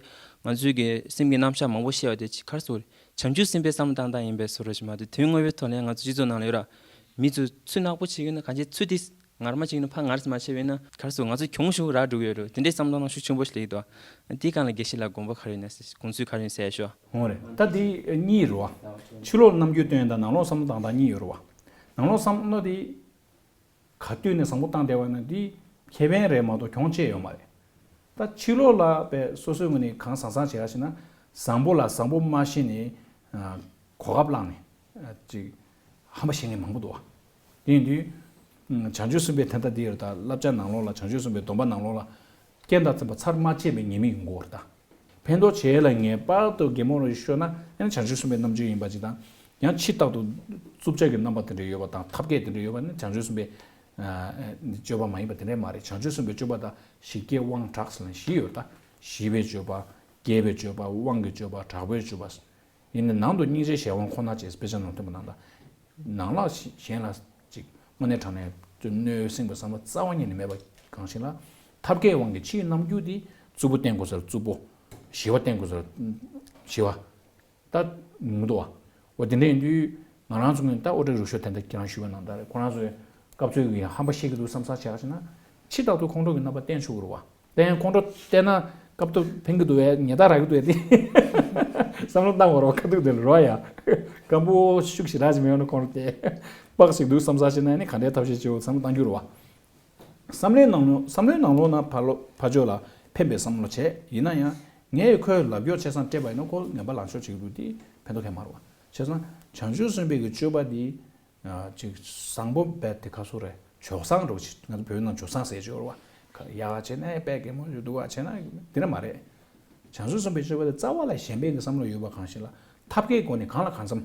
ང་ཚོའི་གི་སེམས་ཀྱི་རྣམ་གཞག་མང་པོ་བཤད་པ་དེ་ཅིག་ག་རེ་ཟེར་དགོས་རེད། བྱང་ཆུབ་སེམས་དཔའི་བསམ་བློ་བཏང་སྟངས་ཡིན་པའི་བཟོ་འདྲ་ཞིག་མ་གཏོགས་དོན་དངོས་པོའི་ཐོག་ནས་ང་ཚོ་སྤྱི་ཚོགས་ནང་ལ་ཡོད་ར། མི་ཚོ་ཚུར་ནག་པོ་བྱེད་ཀྱི་ཡོད་ན་གང་ཅི་ཚུར་དེ་ངར་མ་བྱེད་ཀྱི་ཡོད་ན་ཕར་ངར་མ་བྱེད་པ་ཡིན་ན་ག་རེ་ཟེར་དགོས། ང་ཚོ་གྱོང་ཞིག་རག་འགྲོ་གི་ཡོད་རེད། དེ་འདྲའི་བསམ་བློ་ནང་ཤུགས་ཆེན་པོ་ཞིག་སླེབས་ཀྱི་འདུག་དེའི་སྒང་ལ་དགེ་བཤེས་ལགས་དགོངས་པ་ག་རེ་ཡོད་ན་ཟེར་དགོངས་ཚུལ་ག་རེ་ཡོད་ན་ཟེར་ཡ་ཤོག་འོང་རེད། ད་འདི་གཉིས་རེད་བ། ཕྱི་ལོགས་རྣམ་འགྱུར་སྟོན་དང་ནང་ལོགས་བསམ་བློ་བཏང་སྟངས་གཉིས་ཡོད་རེད་བ། ནང་ལོགས་བསམ་བློ་དེ་ག་དུས་ནས་བཟང་པོ་བཏང་བསྡད་པ་ན་འདི་ཁེ་ཕན་རེད་མ་གཏོགས་གྱོང་ཅི་ཡོད་མ་རེད། ད་ཕྱི་ལོགས་ལ་པའི་སོ་སོའི་ངོས་ནས་གང་བཟང་བཟང་བྱེད་ཡ་ཞེ་ན་བཟང་པོ་ལ་བཟང་པོ་མ་ཤེས་ནས་གོ་སྐབས་བླངས་ནས་ཅིག་ཧམ་པ་བཤད་མཁན་མང་པོ་འདུག་བ། དེ་ཡིན་དུས་བྱང་ཆུབ་སེམས་དཔའི་དོན་དག་འདི་ཡོད་ད་བསླབ་བྱ་ནང་ལོགས་ལ་བྱང་ཆུབ་སེམས་དཔའི་སྡོམ་པ་ནང་ལོགས་ལ་རྐྱེན་དང་བཙུན་པ་ཚར་མ་བཅད་པའི་ཉེས་དམིགས་ཡོང་གི་ཡོད་རེད་ད། ཕན་ཐོགས་བྱེད་ལ་ངེས་པར་དུ་གད་མོ་རུ་ཤོར་ན་ཡང་བྱང་ཆུབ་སེམས་དཔའི་རྣམ་འགྱུར་ཡིན་པ་ཅིག་དང་། ཡང་ཕྱི་ལྟར་དུ་རྩུབ་ཆགས་ཀྱི་རྣམ་པ་དེ་འདྲ་ཡོད་པ་དང་ཐབས་མཁས་དེ་འདྲ་ཡོད་པ་ནི་བྱང་ཆུབ་སེམས་དཔའི་སྤྱོད་པ་མ་ཡིན་པ་དེ་འདྲ་མ་རེད། བྱང་ཆུབ་སེམས་དཔའི་སྤྱོད་པ་དང་ཞི་རྒྱས་དབང་དྲག་ཟེར་ན་བཞི་ཡོད་ད། ཞི་བའི་སྤྱོད་པ། རྒྱས་པའི་སྤྱོད་པ། དབང་གི་སྤྱོད་པ། དྲག་པོའི་སྤྱོད་པ། ཡིན་ནའི་ནང་དུ་སྙིང་རྗེ་གཞན་དབང་ཁོ་ན་བཅས་དཔེ་ཆ་ནང་སྟོན་པ་ནང་ད། ནང་ལ་གཞན་ལ་ཅིག་དངོས་གནས་དྲང་གནས་གནོད་སྲིན་པའི་བསམ་བློ་རྩ་བ་ཉིད་ནས་མེད་པ་གང་ཞིག་ལ། ཐབས་མཁས་དབང་གིས་ཕྱིའི་རྣམ་འགྱུར་དེ་རྩུབ་པོ་བསྟན་དགོས་ས་ལ་རྩུབ་པོ། ཞི་བ་བསྟན་དགོས་ས་ལ་ཞི་བ། ད་མི་འདུག་བ། འོ་དེ་འདྲ་ཡིན་དུས་ང་རང་ཚོ་ངོས་ད་ཨོ་ཏྲ་རུ་ཤོ་དེ་འདྲ་ཁྱེད་རང་ཞུས་པ་ནང་ལྟར་ཁོ་རང་ཚོས་སྐབས་འཚོལ་གྱི་ཧམ་པ་བཤད་ཀྱི་འདུག་བསམ་ས་བྱས་ཞེ་ན། ཕྱི་ལྟར་དུ་ཁོང་ཁྲོ་གི་རྣམ་པ་བསྟན་ཆོག་གི་རེད་བ། དེ་ཡང་ཁོང་ཁྲོ་བསྟན་ན་སྐབས་ཐོག་ཕན་གྱི་འདུག་བས་ཉེས་རྡུང་རག་གི་འདུག་བས་ཏེ། བསམ་བློ་བཏང་བ་རོགས་ཁ་ཐུག་དེ་ལ་རོ་ཡ། སྐམ་པོ་ཤུགས་ཤིག་རག་ཅིག་མེད་ན་ཁོང་ཁྲོ་དེ། ལྤགས་ཤིག་འདུག་བསམ་ས་ཞིག་ན་ནི་ག་འདྲའི་ཐབས་ཤེས་བྱེད་འོ་བསམ་བློ་བཏང་རྒྱུ་རེད་བ། བསམ་བློའི་ནང་ལོགས་བསམ་བློའི་ནང་ལོགས་ན་ཕ་ལོ་ཕ་ཇོ་ལ་ཕན་པའི་བསམ་བློ་བྱས་ཡིན་ན་ཡང་ངས་ཁོའི་ལབ་སྐྱོར་བྱས་སང་སྤྲད་པ་ཡིན་ན་ཁོ་ངན་པ་ལང་ཤོར་བྱེད་ཀྱི་འདུག་དེ་ཕན་ཐོགས་མཁན་མ་རེད་བ། བྱས་ཙང་བྱང་ཆུབ་སེམས་དཔའི་གི་སྤྱོད་པ་འདི། ཅིག་བཟང་པོ་རྦད་དེ་ཁ་སོ་རེད། ཇོ་བཟང་འགྲོ་ཅིག་ང་ཚོ་བོད་ནང་ཇོ་བཟང་ཟེར་ཅིག་ཡོད་རེད་བ། ཡག་བྱས་ན་དཔེ་གད་མོ་ཡོད་འདུག་བ་བྱས་ན་དེ་འདྲ་མ་རེད། བྱང་ཆུབ་སེམས་དཔའི་སྤྱོད་པ་དེ་རྩ་བ་ལ་གཞན་ཕན་གྱི་བསམ་བློ་ཡོད་པ་གང་ཞིག་ལ་ཐབས་མཁས་སྒོ་ནས་གང་ལ་གང་འཚམ་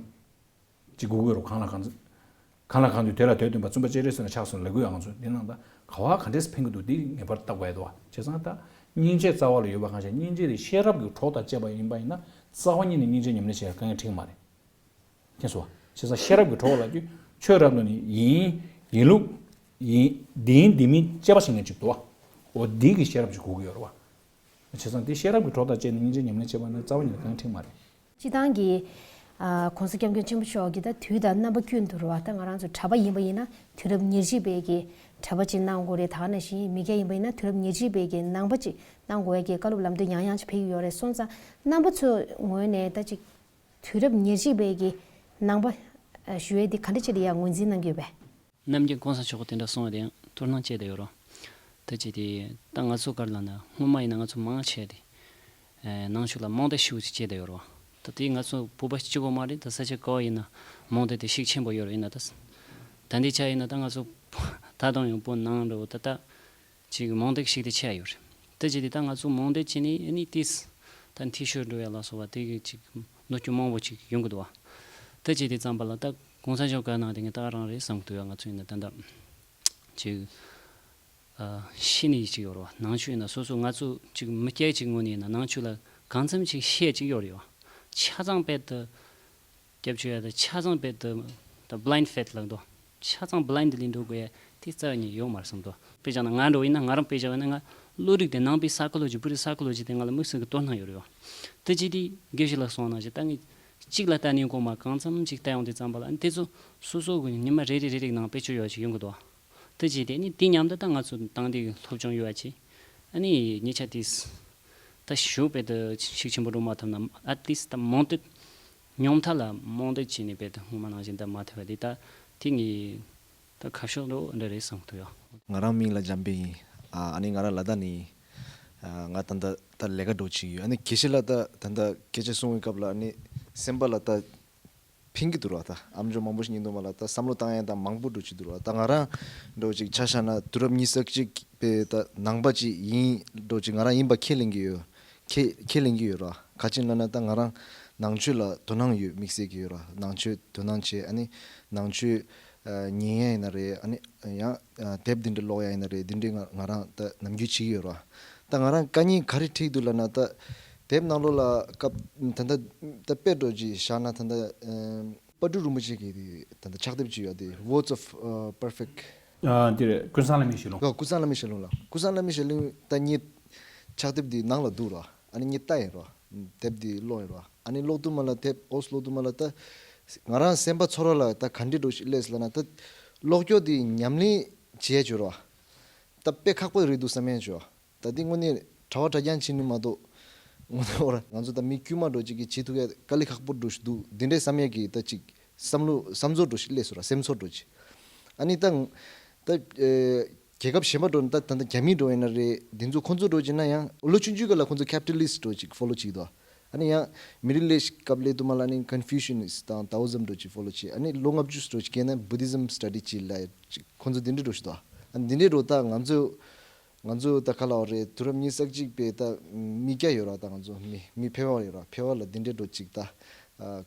ཅིག་དགོས་ཀྱི་རེད། གང་ལ་གང་འཚམ། གང་ལ་གང་འདུལ་དེ་ལ་དོན་སྟོན་པ་བཙུན་པ་སྤྱན་རས་གཟིགས་ལ་ཆགས་སོང་ལབ་ཀྱི་ཡོད། ང་ཚོ་འདི་ནང་ད་ག་བ་ག་འདྲས་ཕན་གྱི་འདུག་འདི་ངེས་པར་བརྟག་དགོས་ཡ་འདུག་བ། བྱས་ཙང་ད་སྙིང་རྗེ་རྩ་བ་ལ་ཡོད་པ་གང་ཞིག་སྙིང་རྗེ་དེ་ཤེས་རབ་ཀྱི་གྲོགས་དང་བཅས་པ་ཡིན་པ་ཡིན་ན་རྩ་བ་ཉིད་ནས་སྙིང་རྗེ་ཉམས་ལེན་བྱེད་ཡ་དཀའ་ངལ་འཕྲད་ཀྱི་མ་རེད། མཁྱེན་སོང་བ། བྱས་ཙང་ཤེས་རབ་ཀྱི་གྲོགས་ལ་དུས་ཆོས་རབ་ཏུ་ནི་ཡིན། ཡིན་ལུགས། ཡིན། འདི་ཡིན་འདི་མིན་དཔྱད་པ་བྱེད་མཁན་ཅིག་འདུག་བ། འོ་འདི་གི་ཤེས་རབ་ཅིག་དགོས་ཀྱི་ཡོད་རེད་བ། བྱས་ཙང་འདི་ཤེས་རབ་ཀྱི་གྲོགས་དང་བཅས་ནས་སྙིང་རྗེ་ཉམས་ལེན་བྱེད་པ་ནི་རྩ་བ་ཉིད་ནས་གང་ཡང་འཕྲད་མ་རེད། སྤྱི་བཏང་གི་ ཨ་༸གོང་ས་༸སྐྱབས་མགོན་ཆེན་པོ་མཆོག་གིས་ད་དུས་དང་རྣམ་པ་ཀུན་ཏུ་རེད་བ། ད་ང་རང་ཚོ་གྲྭ་པ་ཡིན་པ་ཡིན་ན་དུས་རབས་ཉེར་གཅིག་པའི་གི་གྲྭ་པ་ཅིག་གནང་དགོས་རེད། ད་ག་ནང་བཞིན་མི་སྐྱ་ཡིན་པ་ཡིན་ན་དུས་རབས་ཉེར་གཅིག་པའི་གི་ནང་པ་ཅིག་གནང་དགོས་ཡ་གི་བཀའ་སློབ་ལམ་སྟོན་ཡང་ཡང་ཅིག་ཕེབས་ཀྱི་ཡོད་རེད། སོང་ཙང་རྣམ་པ་ཚོའི་ངོས་ནས་ད་ཅིག་དུས་རབས་ཉེར་གཅིག་པའི་གི་ནང་པ་ཨ་ཞུ་ཡས་འདི་ག་འདྲ་ཅིག་ལ་ཡ་ངོས་འཛིན་གནང་གི་ཡོད་པས། རྣམ་རྒྱལ་གོང་ས་མཆོག་གིས་དེ་འདྲ་གསུངས་པ་དེ་ཡང་ཐུགས་སྣང་སྐྱེས་བསྡད་ཡོད་རེད། ད་ཅི་དེ་ད་ང་ཚོ་ག་རེ་ལབ་ན་སྔོན་མ་ཡིན་ན་ང་ཚོ་མང་ཆེ་དེ་ཨེ་ནང་ཆོས་ལ་རྨོངས་དད་ཤུགས་ཆེ་སྐྱེས་བསྡད་ཡོད་རེད། ད་དེ་ང་ཚོ་བོད་པ་གཅིག་པོ་མ་རེད། ད་ས་ཆ་ག་བ་ཡིན་ན་རྨོངས་དད་དེ་ཤུགས་ཆེན་པོ་ཡོད་རེད། ཡིན་ན་ད་ད་འདི་ཆ་ཡིན་ན་ད་ང་ཚོ་ད་དུང་ཡང་བོད་ནང་འགྲོ་ད་ད་ཅིག་རྨོངས་དད་ཤུགས་དེ་ཆེ་ཡོད་རེད། ད་ཅི་དེ་ད་ང་ཚོ་རྨོངས་དད་བྱས་ནས་ཨ་ནི་ཏིས་ད་འཐུས་ཤོར་འགྲོ་ཡ་ལ་སོགས་པ་དེ་གི་ཅིག་གནོད་སྐྱོན་མང་པོ་ཅིག་ཡོང་གི་འདུག་བ། ད་ཅི་དེ་ཙམ་པ་ལ་ད་གོང་ས་མཆོག་བཀའ་གནང་དེ་ངས་ད་རང་རེད་བསམ་གི་འདུག་ཡ། ང་ཚོ་ཡིན་ན་ད་ད་ཅིག་ཨ་ཤེས་ནི་ཅིག་ཡོད་རེད་བ། ནང་ཆོས་ཡིན་ན་སོ་སོ་ང་ཚོ་ཅིག་མི་སྐྱ་ཅིག་ངོས་ནས་ཡིན་ན་ནང་ཆོས་ལ་གང་འཚམ་ཅིག་ཤེས་ཅིག་ཡོད་རེད་བ། ཆ་ཚང་དཔེ་ད་སྐྱབས་བཅོལ་ཡ་ད་ཆ་ཚང་དཔེ་ད་ད་blind faith་ལབ་འདུག་ཆ་ཚང་blind་ལི་འགྲོ་དགོས་ཡ་དེ་རྩ་བ་ཉིད་ཡོད་མ་རེད་བསམ་འདུག་དཔེ་བཞག་ན་ང་འདྲ་བོ་ཡིན་ན་ང་རང་དཔེ་བཞག་ན་ང་བློ་རིག་དེ་ནང་པའི་psychology་བོད་རིགས་psychology་དེ་ང་ལ་དམིགས་བསལ་གྱི་དོ་སྣང་ཡོད་རེད་བ། ད་ཅི་དེ་དགེ་བཤེས་ལགས་གསུངས་ནང་བཞིན་ད་ངས་གཅིག་ལ་ལྟ་ནས་གོ་མ་གང་འཚམ་ཅིག་ལྟ་ཡོང་དུས་ཙམ་པ་ལ་དེ་ཚོ་སོ་སོ་གི་ཉི་མ་རེ་རེ་རེ་རེ་ནང་དཔེ་བཅོས་ཡོད་ཅིག་ཡོང་གི་འདུག་ད་ཅི་དེ་ནི་དེ་མཉམ་དུ་ད་ང་ཚོ་དང་དེ་གི་སློབ་སྦྱོང་ཡོད་ཅིག་ཨ་ནི་ཉེ་ཆར་དེ་ད་ཞུ་བས་ད་ཤུགས་ཆེན་པོ་འགྲོ་མ་ཐུབ་ན་at least་ད་རྨོངས་དད་ཉུང་མཐའ་ལ་རྨོངས་དད་བྱས་ནས་བས་ད་སྔོན་མ་ནང་བཞིན་ད་མ་ཐུབ་པ་དེ་ད་དེ་ངས་ད་ཁ་ཕྱོགས་འགྲོ་འདྲ་རེད་བསམ་གི་འདུག་ཡ། ང་རང་མིང་ལ་འཇམ་དཔལ་ཡིན། ཨ་ཨ་ནི་ང་རང་ལ་དྭགས་ནས་ཡིན། ཨ་ང་ད་ལྟ་ད་ལས་ཀ་འགྲོ་བྱེད་ཀྱི་ཡོད། ཨ་ནི་དགེ་བཤེས་ལགས་ད་ད་ལྟ་སྐད་ཆ་གསུང་བའི་སྐབས་ལ་ཨ་ནི་སེམས་པ་ལ་ད་ཕན་གྱི་འདུག་ར། ད་ཨམ་ཅོག་མང་པོ་ཞིག་ཉན་འདུག་མ་ལ་ད་བསམ་བློ་བཏང་ཡ་ད་མང་པོ་འགྲོ་བྱེད་འདུག་ར། ད་ང་རང་འགྲོ་ཅིག་ཆ་བཞག་ན་དུས་རབས་ཉི་ཤུ་རྩ་གཅིག་པའི་ད་ནང་པ་ཅིག་ཡིན་འགྲོ་ཅིག་ང་རང་ཡིན་པ་ཁས་ལེན་གྱི་ཡོད། ཁས་ཁས་ལེན་གྱི་ཡོད་ར། ག་ཅི་ལབ་ན་ད་ང་རང་ནང་ཆོས་ལ་དོ་སྣང་ཡོད་དམིགས་བསལ་གྱི་ཡོད་ར། ནང་ཆོས་དོ་སྣང་བྱེད་ཨ་ནི་ནང་ཆོས་ཉན་ཡ་ཡིན་ན་རེད། ཨ་ནི་ཡང་དེབ་འདི་འདྲ་ཀློག་ཡ་ཡིན་ན་རེད། འདི་འདྲའི་ང་ང་རང་ད་ནམ་རྒྱུན་བྱེད་ཀྱི་ཡོད་ར། ད་ང་རང་དཀའ་ངལ་ག་རེ་འཕྲད་འདུག་ལབ་ན་ད་དེབ་ནང་ལོགས་ལ་སྐབས་ད་ལྟ་ད་དཔེ་འགྲོ་ཅིག་བཞག་ན་ད་ལྟ་ཨམ་དཔལ་སྤྲུལ་རིན་པོ་ཆེ་གི་དེ་ད་ལྟ་ཕྱག་དེབ་ཅིག་ཡོད་དེ་Words of uh, Perfect། ཨ་འདི་རེད། ཀུན་བཟང་བླ་མའི་ཞལ་ལུང་། ལ་ཀུན་བཟང་བླ་མའི་ཞལ་ལུང་ལ། ཀུན་བཟང་བླ་མའི་ཞལ་ལུང་ད་ངས་ཕྱག་དེབ་འདི་ནང་ལ་འདུག་ར། ཨ་ནི་ངས་ལྟ་ཡིན་ར། དེབ་འདི་ཀློག་ཡིན་ར། ཨ་ནི་ཀློག་དུས་མ་ལ་དེབ་ཨོས་ཀློག་དུས་མ་ལ་ད་ང་རང་སེམས་པ་ཚོར་བ་ལ་ད་ག་འདྲི་འགྲོ་ཞིག་སླེབས་ལབ་ན་ད་ཀློག་སྐྱོར་འདི་ཉམས་ལེན་བྱས་བྱོས་ར། ད་དཔེ་ཁག་པོ་རེད་འདུག་བསམ་ཡས་བྱོས། ད་འདི་དངོས་གནས་གྲྭ་བ་གྲྭ་རྐྱང་བྱེད་ནི་མ་གཏོགས་ངོ་ཐོག་ར་ང་ཚོ་ད་མི་དཀྱུས་མ་འགྲོ་ཅིག་གིས་བྱེད་ཐུབ་ཡ་དཀའ་ལས་ཁག་པོ་འགྲོ་ཞིག་འདུག་འདི་འདྲའི་བསམ་ཡས་ཀྱི་ད་ཅིག་བསམ་བློ་བསམ་ཚོར་འགྲོ་ཞིག་སླེབས་སོང་ར། སེམས་ཚོར་འགྲོ་ཅིག་ཨ་ནི་ད་ད་ཨེ་རྒྱལ་ཁབ་གཞན་པ་འགྲོ་ན་ད་ད་ད་རྒྱ་མི་འགྲོ་ཡིན་ན་རེད། འདི་ཚོ་ཁོང་ཚོ་འགྲོ་ཅིག་ན་ཡང་ལོ་ཆུང་ཆུང་ག་ལ་ཁོང་ཚོ་capitalist་འགྲོ་ཅིག་follow་བྱེད་དོ། ཨ་ནི་ཡང་Middle Age་སྐབས་ལས་དུ་མ་ལ་ནི་Confucianist་དང་Taoism་འགྲོ་ཅིག་follow་བྱེད། ཨ་ནི་ལོ་ལྔ་བཅུ་འགྲོ་ཅིག་སྐྱེས་ན་Buddhism་study་བྱེད་ལ་ཅིག་ཁོང་ཚོ་འདི་འདྲ་འགྲོ་ཞིག་དོ། ཨ་ནི་འདི་འདྲ་འགྲོ་ད་ང་ཚོ་ང་ཚོ་ད་ག་ལ་བ་རེད། དུས་རབས་ཉི་ཤུ་རྩ་གཅིག་པའི་ད་མི་སྐྱ་ཡོད་ར། ད་ང་ཚོ་མི་མི་ཕལ་བ་ཡོད་ར། ཕལ་བ་ལ་འདི་འདྲའི་འགྲོ་ཅིག་ད་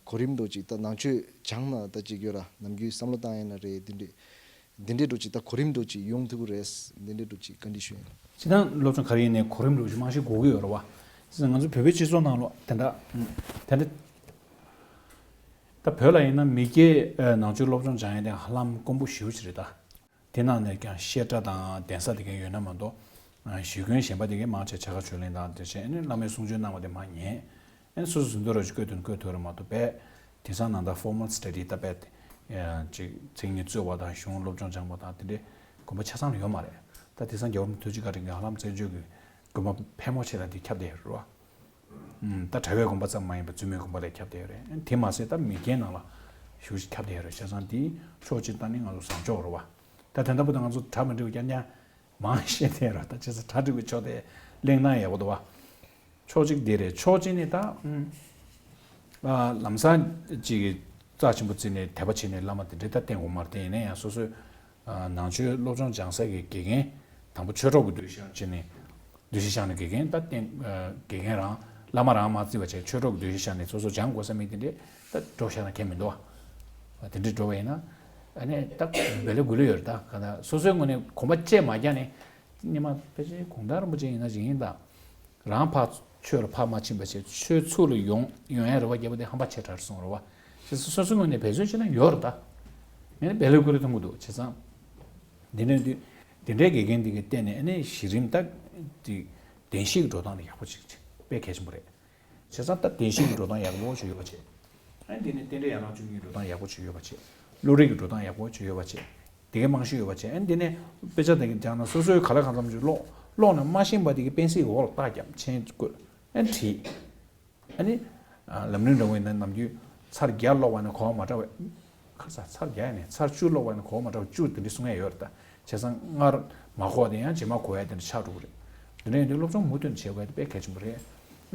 གོ་རིམ་འགྲོ་ཅིག་ད་ནང་ཆོས་སྦྱང་ན་ད་ཅིག་ཡོད་ར། ནམ་རྒྱུན་བསམ་བློ་བཏང་ཡིན་ན་རེད། འདི་འདྲའི་འདི་འདྲའི་འགྲོ་ཅིག་ད་གོ་རིམ་འགྲོ་ཅིག་ཡོང་ཐུབ་ཀྱི་རེད། འདི་འདྲའི་འགྲོ་ཅིག་བཀའ་འདྲི་ཞུ་ཡིན། སྤྱིར་བཏང་སློབ་སྦྱོང་ག་རེ་ཡིན་ནའི་གོ་རིམ་འགྲོ་ཅིག་མང་ཤོས་དགོས་ཀྱི་ཡོད་ར་བ། ང་ཚོ་བོད་པའི་སྤྱི་ཚོགས་ནང་ལོགས་དེ་འདྲ་དེ་འདྲ་ད་བོད་ལ་ཡིན་ན་མི་སྐྱའི་ནང་ཆོས་སློབ་སྦྱོང་སྦྱང་ཡ་དེ་ཧ་ལམ་དཀོན་པོ་ཞེ་པོ་ཅིག་རེད་ད། དེ་ནང་ནས་ཀྱང་བཤད་གྲྭ་དང་གདན་ས་དེ་གའི་ཡོད་ན་མ་གཏོགས། ཞུ་མཁན་གཞན་པ་དེ་གའི་མང་ཆེ་བྱ་དགའ་ཆོས་གླིང་དང་དེ་བྱས་ནས་བླ་མའི་གསུང་ཆོས་གནང་བ་དེ་མ་ཉན། ཨེ་སོ་སོ་ཟིན་ཐོ་ར་ཅིག་བཀོད་དོན་བཀོད་ཐུབ་ར་མ་གཏོགས་པས། དེང་སང་ནང་ད་formal study་ད་པས་ཅིག་མཚན་ཉིད་རྩོད་པ་དང་གཞུང་སློབ་སྦྱོང་སྦྱང་པ་དང་དེ་འདྲའི་དགོན་པ་ཆ་ཚང་ལ་ཡོད་མ་རེད། ད་དེང་སང་རྒྱལ་བ་རིན་པོ་ཆེ་ཐུགས་རྗེ་བཀའ་དྲིན་གྱིས་ཧ་ལམ་བཙན་བྱོལ་གྱི་དགོན་པ་ཕལ་མོ་ཆེ་ལ་དེ་ཁྱབ་བསྡད་ཡོད་རེད་བ། ད་གྲྭ་པའི་དགོན་པ་ཙམ་མ་ཡིན་པར་བཙུན་མའི་དགོན་པ་ལ་ཁྱབ་བསྡད་ཡོད་རེད། དེ་མ་ཟད་ད་མི་སྐྱའི་ནང་ལ་ཞེ་པོ་ཅིག་ཁྱབ་བསྡད་ཡོད་རེད། བྱས་ཙང་དེའི་ཕྱོགས་གཅིག་ལྟ་ནི་ང་ཚོ་བཟང་ཕྱོགས་རེད་བ། ད་དེ་འདྲ་པོ་ད་ང་ཚོ་གྲྭ་མི་འདྲ་བ་རྐྱང་རྐྱང་མང་བཤད་བསྡད་ཡོད་རེད། ད་བྱས་ཙང་གྲྭ་འདྲ་བའི་ཕྱོགས་དེ་གླེང་ན་ཡག་པོ་འདུག་བ། ཕྱོགས་གཅིག་དེ་རེད། ཕྱོགས་གཅིག་ནི་ད་ཨ་ལམ་སང་ཅིག་རྩ་ཆེན་པོ་བརྩིས་ནས་དད་པ་བྱས་ནས་བླ་མ་དེ་འདྲའི་ད་བསྟེན་དགོས་མ་རེད། དེ་ཡིན་ན་ཡང་སོ་སོའི་ནང་ཆོས་སློབ་སྦྱོང་སྦྱང་ས་གི་དགེ་རྒན་དང་པོ་ཆོས་གྲོགས་ཀྱི་འདུ་ཤེས་བྱས་ནས། འདུ་ཤེས་བཞག་ནས་དགེ་རྒན་ད་བསྟེན། དགེ་རྒན་རང་བླ་མ་རང་མ་བརྩི་བ་བྱས་ཆོས་གྲོགས་ཀྱི་འདུ་ཤེས་བཞག་ནས་སོ་སོ་སྦྱང་དགོས་ས་མེད་དེ་འདྲས་ད་འགྲོ་བཞག་ན་ཁྱད་མི་འདུག་བ། དེ་འདྲས་འགྲོ་བ་ཡིན་ན་ཨ་ནི་ད་བེ་ལེ་གུ་ལེ་ཡོད་རེད། ད་ག་ད་སོ་སོའི་ངོས་ནས་གོམ་པ་བཅད་མ་རྒྱག་ནས་སྔོན་མ་ཕལ་ཆེར་གུང་ཐང་རིན་པོ་ཆེ་ཡིན་ན་ཅིག་ཡིན་ད། རང་ཕར་ཆོས་ལ་ཕར་མ་ཕྱིན་པ་བྱས་ཆོས་ཚུར་ལ་ཡོང་ཡོང་ཡ་རེ་བ་བརྒྱབ་པ་དེ་ཧམ་པ་ཆེ་དྲགས་སོང་རེད་བ། བྱས་ཙང་སོ་སོའི་ངོས་ནས་འབད་བརྩོན་བྱས་ན་ཡོད་རེད་ད། ངས་ནི་བེ་ལེ་གུ་ལེ་མཐོང་གི་འདུག་བྱས་ཙང་། འདི་འདྲའི་དུས་འདི་འདྲའི་དགེ་རྒན་འདི་གི་བསྟེན་ནས་ཨ་ནི་གཞི་རིམ་ད་དེ་བདེན་བཞིའི་འགྲོ་སྟངས་ལ་ཡག་པོ་ཅིག་དཔེ་གལ་ཆེན་པོ་རེད། བྱས་ཙང་ད་བདེན་བཞིའི་འགྲོ་སྟངས་ཡག་པོ་ཞིག་ཡོད་པ་བྱས། ཨ་ནི་དེ་ནས་རྟེན་འབྲེལ་ཡན་ལག་བཅུ་གཉིས་འགྲོ་སྟངས་ཡག་པོ་ཅིག་ཡོད་པ་བྱས། བློ་རིག་གི་འགྲོ་སྟངས་ཡག་པོ་ཅིག་ཡོད་པ་བྱས། དེ་གའི་རྨང་གཞི་ཡོད་པ་བྱས། ཨ་ནི་དེ་ནས་དཔེ་ཆ་དེ་གའི་སྦྱངས་ན་སོ་སོའི་ག་ལ་གང་འཚམ་ཅིག་ཀློག་ཀློག་ན་མ་ཤེས་པ་དེ་གའི་པེན་སིལ་གྱི་འོག་ལ་རྟགས་བརྒྱབ། མཆན་བཀོད། ཨ་ནི་བྲིས། ཨ་ནི། ལམ་རིམ་འགྲོ་བའི་ནང་ནམ་རྒྱུན་ཚར་བརྒྱ་ཀློག་པ་ན་གོ་བ་མ་འདྲ་བའི། ཁ་ས་ཚར་བརྒྱ་ཡིན་ནས་ཚར་བཅུ་ཀློག་པ་ན་གོ་བ་མ་འདྲ་བའི་བཅུ་དེ་འདྲ་གསུང་ཡ་ཡོད་རེད་ད། བྱས་ཙང་སྔར་མ་གོ་བ་དེ་ཡང་རྗེས་མ་གོ་ཡ་དེ་འདྲ་ཆགས་འགྲོ་གི་རེད། དེ་འདྲ་ཡིན་དུས་སློབ་སྦྱོང་མུ་མཐུད་ནས་བྱེད་དགོས་ཡ་དེ་དཔེ་གལ་ཆེན་པོ་རེད།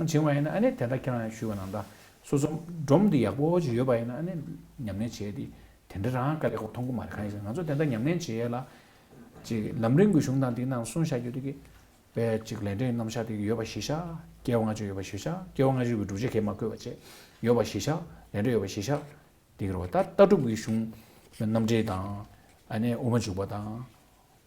བྱུང་བ་ཡིན་ན་ཨ་ནི་དེ་འདྲ་ཁྱེད་རང་ཞུས་པ་ནང་ལྟར་སོ་སོ་སྒྲོམ་དེ་ཡག་པོ་ཅིག་ཡོད་པ་ཡིན་ན་ཨ་ནི་ཉམས་ལེན་བྱེད་ཡ་དེ་དེ་འདྲ་རང་དཀའ་ལས་ཁག་མཐོང་གི་མ་རེད། གང་ཡིན་ཟེར་ན་ང་ཚོ་དེ་འདྲ་ཉམས་ལེན་བྱེད་ཡ་ལ་ཅིག་ལམ་རིམ་གྱི་གཞུང་དང་དེའི་ནང་གསུངས་བཞག་རྒྱུ་དེ་གི་དཔེ་ཅིག་ལས་འབྲས་རྣམ་གཞག་དེ་ཡོད་པ་གཞིར་བཞག་སྐྱེ་བ་སྔ་ཕྱི་ཡོད་པ་གཞིར་བཞག་སྐྱེ་བ་སྔ་ཕྱི་གི་བསྒྲུབ་བྱ་གས་མ་བཀོད་པ་བྱས། ཡོད་པ་གཞིར་བཞག་ལས་འབྲས་ཡོད་པ་གཞིར་བཞག་དེ་གི་རེད་བ། ད་ལྟ་གྲུབ་ཀྱི་གཞུང་རྣམ་འགྲེལ་དང་། ཨ་ནི་དབུ་མ་འཇུག་པ་དང་།